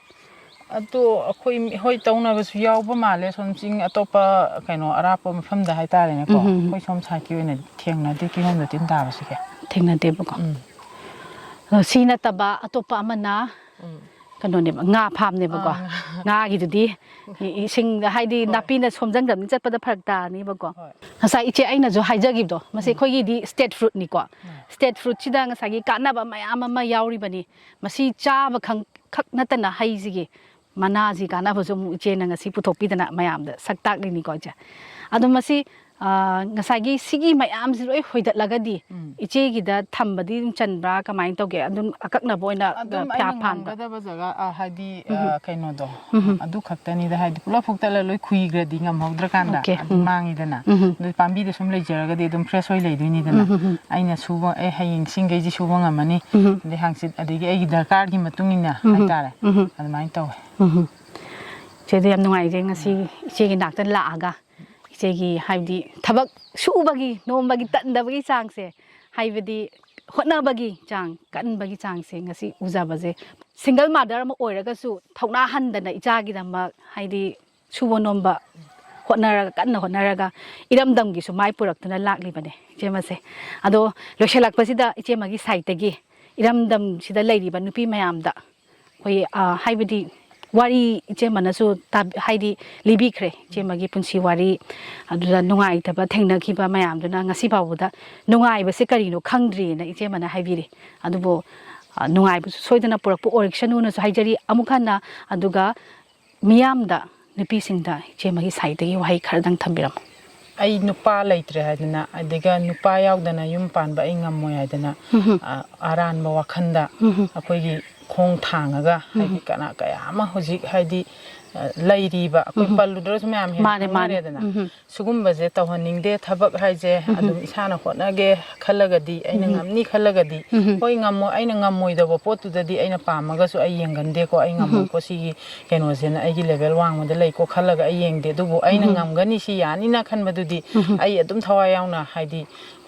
ꯑꯗꯣ ꯑꯩꯈꯣꯏ ꯃꯤ-, ꯍꯣꯏ, ꯇꯧꯅꯕꯁꯨ ꯌꯥꯎꯕ ꯃꯥꯜꯂꯦ, ꯁꯣꯝ ꯆꯤꯡ ꯑꯇꯣꯞꯄ ꯀꯩꯅꯣ ꯑꯔꯥꯞꯄ ꯃꯐꯝꯗ ꯍꯥꯏꯇꯥꯔꯦꯅꯦꯀꯣ꯫ ꯎꯝ, ꯎꯝ, ꯎꯝ꯫ ꯑꯩꯈꯣꯏ ꯁꯣꯝ ꯁꯥꯏꯠꯀꯤ ꯑꯣꯏꯅꯗꯤ ꯊꯦꯡꯅꯗꯦ ꯀꯤꯍꯣꯝꯗ ꯇꯤꯟ ꯇꯥꯕꯁꯤꯗꯤ꯫ ꯊꯦꯡꯅꯗꯦꯕꯀꯣ꯫ ꯎꯝ꯫ ꯑꯗꯣ ꯁꯤ ꯅꯠꯇꯕ ꯑꯇꯣꯞꯄ ꯑꯃꯅ ꯎꯝ꯫ ꯀꯩꯅꯣꯅꯦꯕ, ꯉꯥ ꯐꯥꯝꯅꯦꯕꯀꯣ꯫ ꯑꯥ, ꯉꯥ꯫ ꯉꯥꯒꯤꯗꯨꯗꯤ ꯏ-, ꯏꯁꯤꯡꯗ ꯍꯥꯏꯗꯤ ꯍꯣꯏ꯫ ꯅꯥꯄꯤꯅ ꯁꯣꯝꯖꯟꯈ꯭ꯔꯕꯅꯤꯅ ꯆꯠꯄꯗ ꯐꯔꯛ ꯇꯥꯔꯅꯤꯕꯀꯣ꯫ ꯍꯣꯏ꯫ ꯉꯁꯥꯏ ꯏꯆꯦ ꯑꯩꯅꯁꯨ ꯍꯥꯏꯖꯈꯤꯕꯗꯣ, ꯃꯁꯤ ꯎꯝ꯫ ꯑꯩꯈꯣꯏꯒꯤꯗꯤ state fruitꯅꯤꯀꯣ꯫ ꯎꯝ꯫ State fruitꯁꯤꯗ ꯉꯁꯥꯏꯒꯤ ꯀꯥꯟꯅꯕ ꯃꯌꯥꯝ ꯑꯃ ꯌꯥꯎꯔꯤꯕꯅꯤ꯫ ꯃꯁꯤ ꯆꯥꯕ ꯈꯪ-, ꯈꯛ ꯅꯠꯇꯅ ꯍꯩꯁꯤꯒꯤ ꯃꯅꯥꯁꯤ ꯀꯥꯟꯅꯕꯁꯨ ꯑꯃꯨꯛ ꯏꯆꯦꯅ ꯉꯁꯤ ꯄꯨꯊꯣꯛꯄꯤꯗꯅ ꯃꯌꯥꯝꯗ ꯁꯛ ꯇꯥꯛꯂꯤꯅꯤꯀꯣ ꯏꯆꯦ꯫ ꯑꯗꯣ ꯃꯁꯤ, ꯑ, ꯉꯁꯥꯏꯒꯤ ꯁꯤꯒꯤ ꯃꯌꯥꯝꯁꯤ ꯂꯣꯏ ꯍꯣꯏꯗꯠꯂꯒꯗꯤ ꯎꯝ꯫ ꯏꯆꯦꯒꯤꯗ ꯊꯝꯕꯗꯤ ꯑꯗꯨꯝ ꯆꯟꯕ꯭ꯔꯥ, ꯀꯃꯥꯏꯅ ꯇꯧꯒꯦ? ꯑꯗꯨꯝ ꯑꯀꯛꯅꯕ ꯑꯣꯏꯅ, ꯑ, ꯑꯗꯨꯝ ꯐ꯭ꯌꯥ ꯑꯩꯅ ꯐꯥꯟꯕ꯭ꯔꯥ? ꯉꯝꯒꯗꯕ ꯖꯒꯥ, ꯑ, ꯍꯥꯏꯗꯤ, ꯎꯝ꯫ ꯑ, ꯀꯩꯅꯣꯗꯣ, ꯎꯝ꯫ ꯑꯗꯨ ꯈꯛꯇꯅꯤꯗ, ꯍꯥꯏꯗꯤ ꯄꯨꯂꯞ ꯐꯨꯛꯇꯠꯂ ꯂꯣꯏ ꯈꯨꯏꯈ꯭ꯔꯗꯤ ꯉꯝꯍꯧꯗ꯭ꯔꯀꯥꯟꯗ ꯑꯣꯀꯦ, ꯑꯗꯨ ꯎꯝ꯫ ꯃꯥꯡꯉꯤꯗꯅ꯫ ꯎꯝ꯫ ꯑꯗꯨ ꯄꯥꯝꯕꯤꯗ ꯁꯨꯝ ꯂꯩꯖꯔꯒꯗꯤ ꯑꯗꯨꯝ fresh ꯑꯣꯏ ꯂꯩꯗꯣꯏꯅꯤꯗꯅ꯫ ꯎꯝ, ꯎꯝ, ꯎꯝ꯫ ꯑꯩꯅ ꯁꯨꯕ, ꯑꯦ, ꯍꯌꯦꯡ ꯁꯤꯡꯈꯩꯁꯤ ꯁꯨꯕ ꯉꯝꯃꯅꯤ, ꯎꯝ꯫ ꯑꯗꯩ ꯍꯪꯆꯤꯠ, ꯑꯗꯒꯤ ꯑꯩꯒꯤ ꯗꯔꯀꯥꯔꯒꯤ ꯃꯇꯨꯡ ꯏꯟꯅ ꯎꯝ꯫ ꯍꯥꯏꯇꯥꯔꯦ, ꯎꯝ꯫ ꯑꯗꯨꯃꯥꯏꯅ ꯇꯧꯋꯦ꯫ ꯎꯝ꯫ ꯏꯆꯦꯗ ꯌꯥꯝ ꯅꯨꯡꯉꯥꯏꯖꯩ ꯉꯁꯤ ꯏꯆꯦꯒꯤ ꯅꯥꯛꯇ ꯂꯥꯛꯑꯒ ꯏꯆꯦꯒꯤ ꯍꯥꯏꯕꯗꯤ ꯊꯕꯛ ꯁꯨꯕꯒꯤ, ꯅꯣꯝꯕꯒꯤ, ꯇꯟꯗꯕꯒꯤ ꯆꯥꯡꯁꯦ, ꯍꯥꯏꯕꯗꯤ ꯍꯣꯠꯅꯕꯒꯤ ꯆꯥꯡ, ꯀꯟꯕꯒꯤ ꯆꯥꯡꯁꯦ ꯉꯁꯤ ꯎꯖꯕꯁꯦ, ꯁꯤꯡꯒꯜ ꯃꯥꯗꯔ ꯑꯃ ꯑꯣꯏꯔꯒꯁꯨ ꯊꯧꯅꯥ ꯍꯟꯗꯅ ꯏꯆꯥꯒꯤꯗꯃꯛ, ꯍꯥꯏꯗꯤ ꯁꯨꯕ ꯅꯣꯝꯕ ꯍꯣꯠꯅꯔꯒ, ꯀꯟꯅ ꯍꯣꯠꯅꯔꯒ ꯏꯔꯝꯗꯝꯒꯤꯁꯨ ꯃꯥꯏ ꯄꯨꯔꯛꯇꯨꯅ ꯂꯥꯛꯂꯤꯕꯅꯦ ꯏꯆꯦꯃꯁꯦ꯫ ꯑꯗꯣ ꯂꯣꯏꯁꯤꯜꯂꯛꯄꯁꯤꯗ ꯏꯆꯦꯃꯒꯤ ꯁꯥꯏꯠꯇꯒꯤ ꯏꯔꯝꯗꯝꯁꯤꯗ ꯂꯩꯔꯤꯕ ꯅꯨꯄꯤ ꯃꯌꯥꯝꯗ ꯑꯩꯈꯣꯏ, ꯑ, ꯍꯥꯏꯕꯗꯤ ꯋꯥꯔꯤ ꯏꯆꯦꯃꯅꯁꯨ ꯇꯥꯕ-, ꯍꯥꯏꯗꯤ ꯂꯤꯕꯤꯈ꯭ꯔꯦ ꯏꯆꯦꯃꯒꯤ ꯄꯨꯟꯁꯤ ꯋꯥꯔꯤ, ꯑꯗꯨꯗ ꯅꯨꯡꯉꯥꯏꯇꯕ ꯊꯦꯡꯅꯈꯤꯕ ꯃꯌꯥꯝꯗꯨꯅ ꯉꯁꯤ ꯐꯥꯎꯕꯗ ꯅꯨꯡꯉꯥꯏꯕꯁꯦ ꯀꯔꯤꯅꯣ ꯈꯪꯗ꯭ꯔꯤꯑꯅ ꯏꯆꯦꯃꯅ ꯍꯥꯏꯕꯤꯔꯤ꯫ ꯑꯗꯨꯕꯨ, ꯑ, ꯅꯨꯡꯉꯥꯏꯕꯁꯨ ꯁꯣꯏꯗꯅ ꯄꯨꯔꯛꯄ ꯑꯣꯏꯔꯛꯁꯅꯨꯅꯁꯨ ꯍꯥꯏꯖꯔꯤ꯫ ꯑꯃꯨꯛ ꯍꯟꯅ ꯑꯗꯨꯒ ꯃꯤꯌꯥꯝꯗ, ꯅꯨꯄꯤꯁꯤꯡꯗ ꯏꯆꯦꯃꯒꯤ ꯁꯥꯏꯠꯇꯒꯤ ꯋꯥꯍꯩ ꯈꯔꯗꯪ ꯊꯝꯕꯤꯔꯝꯃꯨ꯫ ꯑꯩ ꯅꯨꯄꯥ ꯂꯩꯇ꯭ꯔꯦ ꯍꯥꯏꯗꯅ, ꯑꯗꯨꯒ ꯅꯨꯄꯥ ꯌꯥꯎꯗꯅ ꯌꯨꯝ ꯄꯥꯟꯕ ꯑꯩ ꯉꯝꯃꯣꯏ ꯍꯥꯏꯗꯅ, ꯎꯝꯍꯨꯝ꯫ ꯑ, ꯑꯔꯥꯟꯕ ꯋꯥꯈꯜꯗ ꯎꯝꯍꯨꯝ꯫ ꯑꯩꯈꯣꯏꯒꯤ ꯈꯣꯡ ꯊꯥꯡꯉꯒ, ꯍꯥꯏꯗꯤ ꯎꯝꯍꯨꯝ꯫ ꯀꯅꯥ ꯀꯌꯥ ꯑꯃ ꯍꯧꯖꯤꯛ, ꯍꯥꯏꯗꯤ, ꯑ, ꯂꯩꯔꯤꯕ, ꯑꯩꯈꯣꯏ ꯎꯝꯍꯨꯝ꯫ ꯄꯜꯂꯨꯗ꯭ꯔꯁꯨ ꯃꯌꯥꯝ ꯍꯦꯟꯅ ꯃꯥꯅꯦ, ꯃꯥꯅꯦ꯫ ꯈꯪꯅꯔꯦꯗꯅ꯫ ꯎꯝꯍꯨꯝ꯫ ꯁꯤꯒꯨꯝꯕꯁꯦ ꯇꯧꯍꯟꯅꯤꯡꯗꯦ꯫ ꯊꯕꯛ ꯍꯥꯏꯁꯦ ꯎꯝꯍꯨꯝ꯫ ꯑꯗꯨꯝ ꯏꯁꯥꯅ ꯍꯣꯠꯅꯒꯦ ꯈꯜꯂꯒꯗꯤ, ꯑꯩꯅ ꯎꯝꯍꯨꯝ꯫ ꯉꯝꯅꯤ ꯈꯜꯂꯒꯗꯤ, ꯎꯝꯍꯨꯝ꯫ ꯍꯣꯏ, ꯉꯝꯃꯣ-, ꯑꯩꯅ ꯉꯝꯃꯣꯏꯗꯕ ꯄꯣꯠꯇꯨꯗꯗꯤ ꯑꯩꯅ ꯄꯥꯝꯃꯒꯁꯨ ꯑꯩ ꯌꯦꯡꯒꯟꯗꯦꯀꯣ, ꯑꯩ ꯎꯝꯍꯨꯝ꯫ ꯉꯝꯃꯣꯏꯀꯣ, ꯁꯤꯒꯤ ꯀꯩꯅꯣꯁꯤꯅ ꯑꯩꯒꯤ ꯂꯦꯚꯦꯜ ꯋꯥꯡꯃꯗ ꯂꯩꯀꯣ ꯈꯜꯂꯒ ꯑꯩ ꯌꯦꯡꯗꯦ꯫ ꯑꯗꯨꯕꯨ ꯑꯩꯅ ꯎꯝꯍꯨꯝ꯫ ꯉꯝꯒꯅꯤ, ꯁꯤ ꯌꯥꯅꯤꯅ ꯈꯟꯕꯗꯨꯗꯤ ꯎꯝꯍꯨꯝ꯫ ꯑꯩ ꯑꯗꯨꯝ ꯊꯋꯥꯏ ꯌꯥꯎꯅ, ꯍꯥꯏꯗꯤ,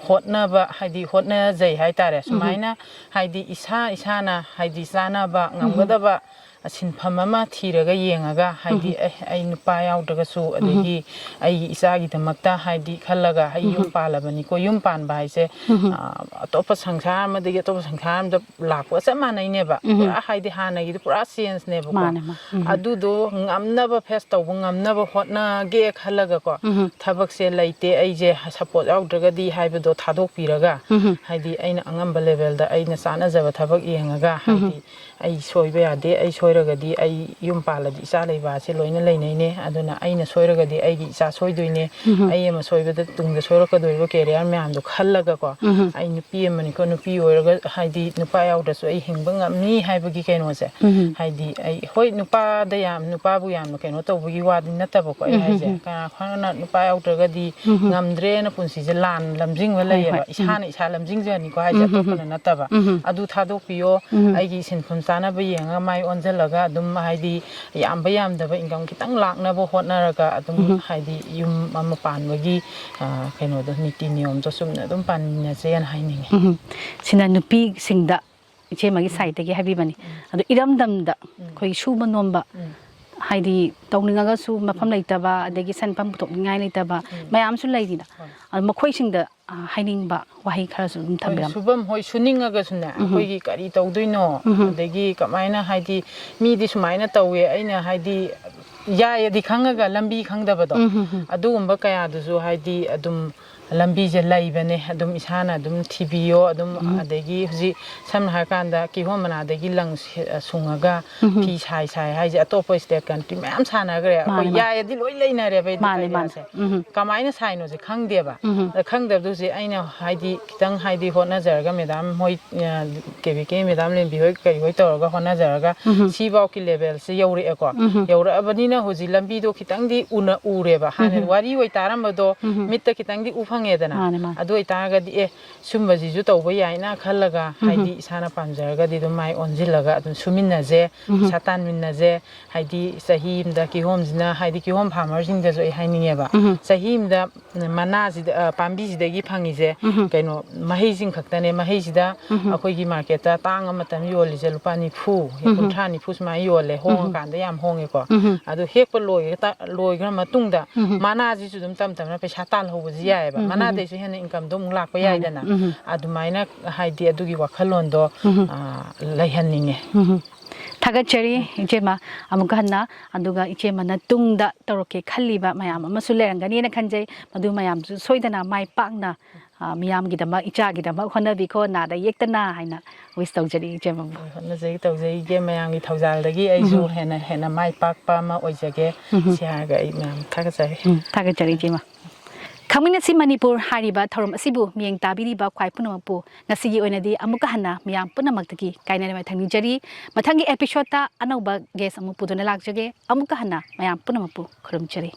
ꯍꯣꯠꯅꯕ, ꯍꯥꯏꯗꯤ ꯍꯣꯠꯅꯖꯩ ꯍꯥꯏꯇꯥꯔꯦ꯫ ꯎꯝꯍꯨꯝ꯫ ꯁꯨꯃꯥꯏꯅ, ꯍꯥꯏꯗꯤ, ꯏꯁꯥ ꯏꯁꯥꯅ, ꯍꯥꯏꯗꯤ, ꯆꯥꯅꯕ ꯎꯝꯍꯨꯝ꯫ ꯉꯝꯒꯗꯕ ꯁꯤꯟꯐꯝ ꯑꯃ ꯊꯤꯔꯒ ꯌꯦꯡꯉꯒ, ꯍꯥꯏꯗꯤ, ꯎꯝꯍꯨꯝ꯫ ꯑꯦ, ꯑꯩ ꯅꯨꯄꯥ ꯌꯥꯎꯗ꯭ꯔꯒꯁꯨ, ꯎꯝꯍꯨꯝ꯫ ꯑꯗꯒꯤ ꯑꯩꯒꯤ ꯏꯆꯥꯒꯤꯗꯃꯛꯇ, ꯍꯥꯏꯗꯤ, ꯈꯜꯂꯒ ꯑꯩ ꯌꯨꯝ ꯎꯝꯍꯨꯝ꯫ ꯄꯥꯜꯂꯕꯅꯤꯀꯣ꯫ ꯌꯨꯝ ꯄꯥꯟꯕ ꯍꯥꯏꯁꯦ, ꯎꯝꯍꯨꯝ꯫ ꯑ, ꯑꯇꯣꯞꯄ ꯁꯪꯁꯥꯔ ꯑꯃꯗꯒꯤ ꯑꯇꯣꯞꯄ ꯁꯪꯁꯥꯔ ꯑꯃꯗ ꯂꯥꯛꯄꯒ ꯆꯞ ꯃꯥꯟꯅꯩꯅꯦꯕ꯫ ꯎꯝꯍꯨꯝ꯫ ꯄꯨꯔꯥ, ꯍꯥꯏꯗꯤ, ꯍꯥꯟꯅꯒꯤꯗꯤ ꯄꯨꯔꯥ ꯆꯦꯟꯖꯅꯦꯕꯀꯣ꯫ ꯃꯥꯅꯦ, ꯃꯥ-, ꯎꯝꯍꯨꯝ꯫ ꯑꯗꯨꯗꯣ ꯉꯝꯅꯕ, ꯐꯦꯁ ꯇꯧꯕ ꯉꯝꯅꯕ ꯍꯣꯠꯅꯒꯦ ꯈꯜꯂꯒꯀꯣ, ꯎꯝꯍꯨꯝ꯫ ꯊꯕꯛꯁꯦ ꯂꯩꯇꯦ, ꯑꯩꯁꯦ ꯁꯞꯄꯣꯔꯠ ꯌꯥꯎꯗ꯭ꯔꯒꯗꯤ ꯍꯥꯏꯕꯗꯣ ꯊꯥꯗꯣꯛꯄꯤꯔꯒ, ꯎꯝꯍꯨꯝ꯫ ꯍꯥꯏꯗꯤ, ꯑꯩꯅ ꯑꯉꯝꯕ ꯂꯦꯚꯦꯜꯗ ꯑꯩꯅ ꯆꯥꯟꯅꯖꯕ ꯊꯕꯛ ꯌꯦꯡꯉꯒ, ꯎꯝꯍꯨꯝ꯫ ꯍꯥꯏꯗꯤ, ꯑꯩ ꯁꯣꯏꯕ ꯌꯥꯗꯦ, ꯑꯩ ꯁꯣꯏꯔꯒꯗꯤ ꯑꯩ ꯌꯨꯝ ꯄꯥꯜꯂꯗꯤ ꯏꯆꯥ ꯂꯩꯕ ꯑꯁꯦ ꯂꯣꯏꯅ ꯂꯩꯅꯩꯅꯦ, ꯑꯗꯨꯅ ꯑꯩꯅ ꯁꯣꯏꯔꯒꯗꯤ ꯑꯩꯒꯤ ꯏꯆꯥ ꯁꯣꯏꯗꯣꯏꯅꯦ, ꯎꯝꯍꯨꯝ꯫ ꯑꯩ ꯑꯃ ꯁꯣꯏꯕꯗ ꯇꯨꯡꯗ ꯁꯣꯏꯔꯛꯀꯗꯣꯔꯤꯕ ꯀꯦꯔꯤꯌꯔ ꯃꯌꯥꯝꯗꯣ ꯈꯜꯂꯒꯀꯣ, ꯎꯝꯍꯨꯝ꯫ ꯑꯩ ꯅꯨꯄꯤ ꯑꯃꯅꯤꯀꯣ, ꯅꯨꯄꯤ ꯑꯣꯏꯔꯒ, ꯍꯥꯏꯗꯤ, ꯅꯨꯄꯥ ꯌꯥꯎꯗ꯭ꯔꯁꯨ ꯑꯩ ꯍꯤꯡꯕ ꯉꯝꯅꯤ ꯍꯥꯏꯕꯒꯤ ꯀꯩꯅꯣꯁꯦ, ꯎꯝꯍꯨꯝ꯫ ꯍꯥꯏꯗꯤ, ꯑꯩ, ꯍꯣꯏ, ꯅꯨꯄꯥꯗ ꯌꯥꯝ, ꯅꯨꯄꯥꯕꯨ ꯌꯥꯝꯅ ꯀꯩꯅꯣ ꯇꯧꯕꯒꯤ ꯋꯥꯗꯤ ꯅꯠꯇꯕꯀꯣ ꯑꯩ ꯎꯝꯍꯨꯝ꯫ ꯍꯥꯏꯁꯦ, ꯀꯅꯥ ꯈꯪꯅ ꯅꯨꯄꯥ ꯌꯥꯎꯗ꯭ꯔꯒꯗꯤ ꯎꯝꯍꯨꯝ꯫ ꯉꯝꯗ꯭ꯔꯦꯅ ꯄꯨꯟꯁꯤꯁꯦ ꯂꯥꯟ ꯂꯝꯖꯤꯡꯕ ꯍꯣꯏ, ꯂꯩꯌꯦꯕ꯫ ꯍꯣꯏ꯫ ꯎꯝ꯫ ꯏꯁꯥꯅ ꯏꯁꯥ ꯂꯝꯖꯤꯡꯖꯅꯤꯀꯣ ꯍꯥꯏꯁꯦ, ꯎꯝꯍꯨꯝ꯫ ꯑꯇꯣꯞꯄꯅ ꯅꯠꯇꯕ꯫ ꯎꯝꯍꯨꯝ꯫ ꯑꯗꯨ ꯊꯥꯗꯣꯛꯄꯤꯌꯣ, ꯎꯝꯍꯨꯝ꯫ ꯑꯩꯒꯤ ꯁꯤꯟꯐꯝ ꯆꯥꯅꯕ ꯌꯦꯡꯉꯒ ꯃꯥꯏ ꯑꯣꯟꯁꯤꯜꯂꯒ ꯇꯧꯔꯒ ꯑꯗꯨꯝ ꯍꯥꯏꯗꯤ ꯌꯥꯝꯕ ꯌꯥꯝꯗꯕ income ꯈꯤꯇꯪ ꯂꯥꯛꯅꯕ ꯍꯣꯠꯅꯔꯒ ꯑꯗꯨꯝ ꯎꯝ꯫ ꯍꯥꯏꯗꯤ ꯌꯨꯝ ꯑꯃ ꯄꯥꯟꯕꯒꯤ, ꯑ, ꯀꯩꯅꯣꯗꯣ, ꯅꯤꯇꯤ ꯅꯤꯌꯣꯝꯗꯣ ꯆꯨꯝꯅ ꯑꯗꯨꯝ ꯄꯥꯟꯃꯤꯟꯅꯁꯦꯅ ꯍꯥꯏꯅꯤꯡꯉꯤ꯫ ꯎꯝ꯫ ꯁꯤꯅ ꯅꯨꯄꯤꯁꯤꯡꯗ ꯏꯆꯦꯃꯒꯤ ꯎꯝ꯫ Sideꯇꯒꯤ ꯍꯥꯏꯕꯤꯕꯅꯤ꯫ ꯎꯝ꯫ ꯑꯗꯣ ꯏꯔꯝꯗꯝꯗ ꯎꯝ꯫ ꯑꯩꯈꯣꯏ ꯁꯨꯕ ꯅꯣꯝꯕ, ꯎꯝ꯫ ꯍꯥꯏꯗꯤ ꯇꯧꯅꯤꯡꯉꯒꯁꯨ ꯃꯐꯝ ꯎꯝ꯫ ꯂꯩꯇꯕ, ꯎꯝ꯫ ꯑꯗꯒꯤ ꯁꯦꯟꯐꯝ ꯄꯨꯊꯣꯛꯅꯤꯡꯉꯥꯏ ꯂꯩꯇꯕ ꯎꯝ꯫ ꯃꯌꯥꯝꯁꯨ ꯂꯩꯔꯤꯅ꯫ ꯍꯣꯏ꯫ ꯑꯗꯣ ꯃꯈꯣꯏꯁꯤꯡꯗ, ꯑ, ꯍꯥꯏꯅꯤꯡꯕ ꯋꯥꯍꯩ ꯈꯔꯁꯨ ꯑꯗꯨꯝ ꯍꯣꯏ, ꯊꯝꯕꯤꯔꯝꯃꯨ꯫ ꯁꯨꯐꯝ, ꯍꯣꯏ, ꯁꯨꯅꯤꯡꯉꯒꯁꯨꯅꯦ, ꯎꯝ꯫ ꯑꯩꯈꯣꯏꯒꯤ ꯀꯔꯤ ꯇꯧꯗꯣꯏꯅꯣ, ꯎꯝ꯫ ꯑꯗꯒꯤ ꯀꯃꯥꯏꯅ, ꯍꯥꯏꯗꯤ ꯃꯤꯗꯤ ꯁꯨꯃꯥꯏꯅ ꯇꯧꯋꯦ, ꯑꯩꯅ ꯍꯥꯏꯗꯤ ꯌꯥꯏꯌꯦꯗꯤ ꯈꯪꯉꯒ ꯂꯝꯕꯤ ꯈꯪꯗꯕꯗꯣ, ꯎꯝ, ꯎꯝ, ꯎꯝ꯫ ꯑꯗꯨꯒꯨꯝꯕ ꯀꯌꯥꯗꯨꯁꯨ ꯍꯥꯏꯗꯤ ꯑꯗꯨꯝ ꯂꯝꯕꯤꯁꯦ ꯂꯩꯕꯅꯦ꯫ ꯑꯗꯨꯝ ꯏꯁꯥꯅ ꯑꯗꯨꯝ ꯊꯤꯕꯤꯌꯣ꯫ ꯑꯗꯨꯝ ꯎꯝ꯫ ꯑꯗꯒꯤ ꯍꯧꯖꯤꯛ ꯁꯝꯅ ꯍꯥꯏꯔꯀꯥꯟꯗ ꯀꯤꯍꯣꯝ ꯃꯅꯥꯗꯒꯤ ꯂꯪ ꯁꯦ-, ꯁꯨꯡꯉꯒ ꯎꯝ꯫ ꯐꯤ ꯁꯥꯏ ꯁꯥꯏ ꯍꯥꯏꯁꯦ ꯑꯇꯣꯞꯄ state country ꯃꯌꯥꯝ ꯁꯥꯟꯅꯈ꯭ꯔꯦ꯫ ꯑꯩꯈꯣꯏ ꯃꯥꯅꯦ, ꯃꯥꯅꯦ꯫ ꯌꯥꯏꯌꯦꯗꯤ ꯂꯣꯏ ꯂꯩꯅꯔꯦꯕ ꯑꯩꯗꯤ ꯃꯥꯅꯦ, ꯃꯥꯅꯦ꯫ Ideaꯁꯦ꯫ ꯎꯝ꯫ ꯀꯃꯥꯏꯅ ꯁꯥꯏꯅꯣꯁꯦ ꯈꯪꯗꯦꯕ꯫ ꯎꯝ꯫ ꯑꯗ ꯈꯪꯗꯕꯗꯨ ꯍꯧꯖꯤꯛ ꯑꯩꯅ ꯍꯥꯏꯗꯤ ꯈꯤꯇꯪ ꯍꯥꯏꯗꯤ ꯍꯣꯠꯅꯖꯔꯒ ꯃꯦꯗꯥꯝ ꯍꯣꯏ, ꯑ, ꯀꯦ ꯚꯤ ꯀꯦ ꯃꯦꯗꯥꯝ ꯂꯦꯝꯕꯤ ꯍꯣꯏ ꯀꯔꯤ ꯍꯣꯏ ꯇꯧꯔꯒ ꯍꯣꯠꯅꯖꯔꯒ ꯎꯝ꯫ ꯁꯤꯐꯥꯎꯒꯤ levelꯁꯦ ꯌꯧꯔꯛꯑꯦꯀꯣ꯫ ꯎꯝ꯫ ꯌꯧꯔꯛꯑꯕꯅꯤꯅ ꯍꯧꯖꯤꯛ ꯂꯝꯕꯤꯗꯣ ꯈꯤꯇꯪꯗꯤ ꯎꯅ ꯎꯔꯦꯕ꯫ ꯍꯥꯟꯅ ꯎꯝ꯫ ꯋꯥꯔꯤ ꯑꯣꯏꯇꯥꯔꯝꯕꯗꯣ ꯎꯝ꯫ ꯃꯤꯠꯇ ꯈꯤꯇꯪꯗꯤ ꯎ ꯐꯪꯉꯦꯗꯅ꯫ ꯃꯥꯅꯦ, ꯃꯥꯅꯦ꯫ ꯑꯗꯨ ꯑꯣꯏꯇꯥꯔꯒꯗꯤ ꯑꯦ ꯁꯨꯝꯕꯁꯤꯁꯨ ꯇꯧꯕ ꯌꯥꯏꯅ ꯈꯜꯂꯒ ꯎꯝ꯫ ꯍꯥꯏꯗꯤ ꯏꯁꯥꯅ ꯄꯥꯝꯖꯔꯒꯗꯤ ꯑꯗꯨꯝ ꯃꯥꯏ ꯑꯣꯟꯁꯤꯜꯂꯒ ꯑꯗꯨꯝ ꯁꯨꯃꯤꯟꯅꯁꯦ, ꯎꯝ꯫ ꯄꯩꯁꯥ ꯇꯥꯟꯃꯤꯟꯅꯁꯦ꯫ ꯍꯥꯏꯗꯤ ꯆꯍꯤ ꯑꯃꯗ ꯀꯤꯍꯣꯝꯁꯤꯅ ꯍꯥꯏꯗꯤ ꯀꯤꯍꯣꯝ farmerꯁꯤꯡꯗꯁꯨ ꯑꯩ ꯍꯥꯏꯅꯤꯡꯉꯦꯕ꯫ ꯎꯝ꯫ ꯆꯍꯤ ꯑꯃꯗ ꯃꯅꯥꯁꯤꯗ, ꯑ, ꯄꯥꯝꯕꯤꯁꯤꯗꯒꯤ ꯐꯪꯉꯤꯁꯦ ꯎꯝ꯫ ꯀꯩꯅꯣ ꯃꯍꯩꯁꯤꯡ ꯈꯛꯇꯅꯦ꯫ ꯃꯍꯩꯁꯤꯗ ꯎꯝ꯫ ꯑꯩꯈꯣꯏꯒꯤ marketꯇ ꯇꯥꯡꯉ ꯃꯇꯝ ꯌꯣꯜꯂꯤꯁꯦ ꯂꯨꯄꯥ ꯅꯤꯐꯨ, ꯎꯝ꯫ ꯀꯨꯟꯊ꯭ꯔꯥ ꯅꯤꯐꯨ ꯁꯨꯃꯥꯏꯅ ꯌꯣꯜꯂꯦ꯫ ꯎꯝ꯫ ꯍꯣꯡꯉꯀꯥꯟꯗ ꯌꯥꯝ ꯍꯣꯡꯉꯦꯀꯣ꯫ ꯎꯝ꯫ ꯑꯗꯨ ꯍꯦꯛꯄ ꯂꯣꯏꯔ-, ꯂꯣꯏꯈ꯭ꯔ ꯃꯇꯨꯡꯗ ꯎꯝ꯫ ꯃꯅꯥꯁꯤꯁꯨ ꯑꯗꯨꯝ ꯇꯞ ꯇꯞꯅ ꯄꯩꯁꯥ ꯇꯥꯜꯍꯧꯕꯁꯨ ꯌꯥꯏꯑꯕ꯫ ꯎꯝ꯫ ꯃꯅꯥꯗꯩꯁꯨ ꯍꯦꯟꯅ incomeꯗꯣ ꯑꯃꯨꯛ ꯂꯥꯛꯄ ꯃꯥꯅꯦ꯫ ꯌꯥꯏꯗꯅ꯫ ꯎꯝ꯫ ꯑꯗꯨꯃꯥꯏꯅ ꯍꯥꯏꯗꯤ ꯑꯗꯨꯒꯤ ꯋꯥꯈꯜꯂꯣꯟꯗꯣ, ꯎꯝ꯫ ꯑ, ꯂꯩꯍꯟꯅꯤꯡꯉꯦ꯫ ꯎꯝ꯫ ꯊꯥꯒꯠꯆꯔꯤ ꯏꯆꯦꯃ ꯑꯃꯨꯛꯀ ꯍꯟꯅ꯫ ꯑꯗꯨꯒ ꯏꯆꯦꯃꯅ ꯇꯨꯡꯗ ꯇꯧꯔꯛꯀꯦ ꯈꯜꯂꯤꯕ ꯃꯌꯥꯝ ꯑꯃꯁꯨ ꯂꯩꯔꯝꯒꯅꯤꯅ ꯈꯟꯖꯩ꯫ ꯃꯗꯨ ꯃꯌꯥꯝꯁꯨ ꯁꯣꯏꯗꯅ ꯃꯥꯏ ꯄꯥꯛꯅ, ꯑ, ꯃꯤꯌꯥꯝꯒꯤꯗꯃꯛ, ꯏꯆꯥꯒꯤꯗꯃꯛ ꯍꯣꯠꯅꯕꯤꯈꯣ, ꯅꯥꯗ ꯌꯦꯛꯇꯅ ꯍꯥꯏꯅ wish ꯇꯧꯖꯔꯤ ꯏꯆꯦꯃꯕꯨ꯫ ꯍꯣꯏ, ꯍꯣꯠꯅꯖꯒꯦ ꯇꯧꯖꯒꯦ꯫ ꯃꯌꯥꯝꯒꯤ ꯊꯧꯖꯥꯜꯗꯒꯤ ꯑꯩꯁꯨ ꯎꯝ꯫ ꯍꯦꯟꯅ, ꯍꯦꯟꯅ ꯃꯥꯏ ꯄꯥꯛꯄ ꯑꯃ ꯑꯣꯏꯖꯒꯦ꯫ ꯎꯝ꯫ ꯁꯤ ꯍꯥꯏꯔꯒ ꯑꯩ ꯃꯌꯥꯝ ꯊꯥꯒꯠꯆꯔꯤ꯫ ꯎꯝ, ꯊꯥꯒꯠꯆꯔꯤ ꯏꯆꯦꯃ꯫ ꯈꯪꯃꯤꯟꯅꯁꯤ ꯃꯅꯤꯄꯨꯔ ꯍꯥꯏꯔꯤꯕ ꯊꯧꯔꯝ ꯑꯁꯤꯕꯨ ꯃꯤꯠꯌꯦꯡ ꯇꯥꯕꯤꯔꯤꯕ ꯈ꯭ꯋꯥꯏ ꯄꯨꯝꯅꯃꯛꯄꯨ ꯉꯁꯤꯒꯤ ꯑꯣꯏꯅꯗꯤ ꯑꯃꯨꯛꯀ ꯍꯟꯅ ꯃꯌꯥꯝ ꯄꯨꯝꯅꯃꯛꯇꯒꯤ ꯀꯥꯏꯅꯅꯕ ꯊꯝꯅꯤꯖꯔꯤ꯫ ꯃꯊꯪꯒꯤ episodeꯇ ꯑꯅꯧꯕ guest ꯑꯃꯨꯛ ꯄꯨꯗꯨꯅ ꯂꯥꯛꯆꯒꯦ꯫ ꯑꯃꯨꯛꯀ ꯍꯟꯅ ꯃꯌꯥꯝ ꯄꯨꯝꯅꯃꯛꯄꯨ ꯈꯨꯔꯨꯝꯖꯔꯤ꯫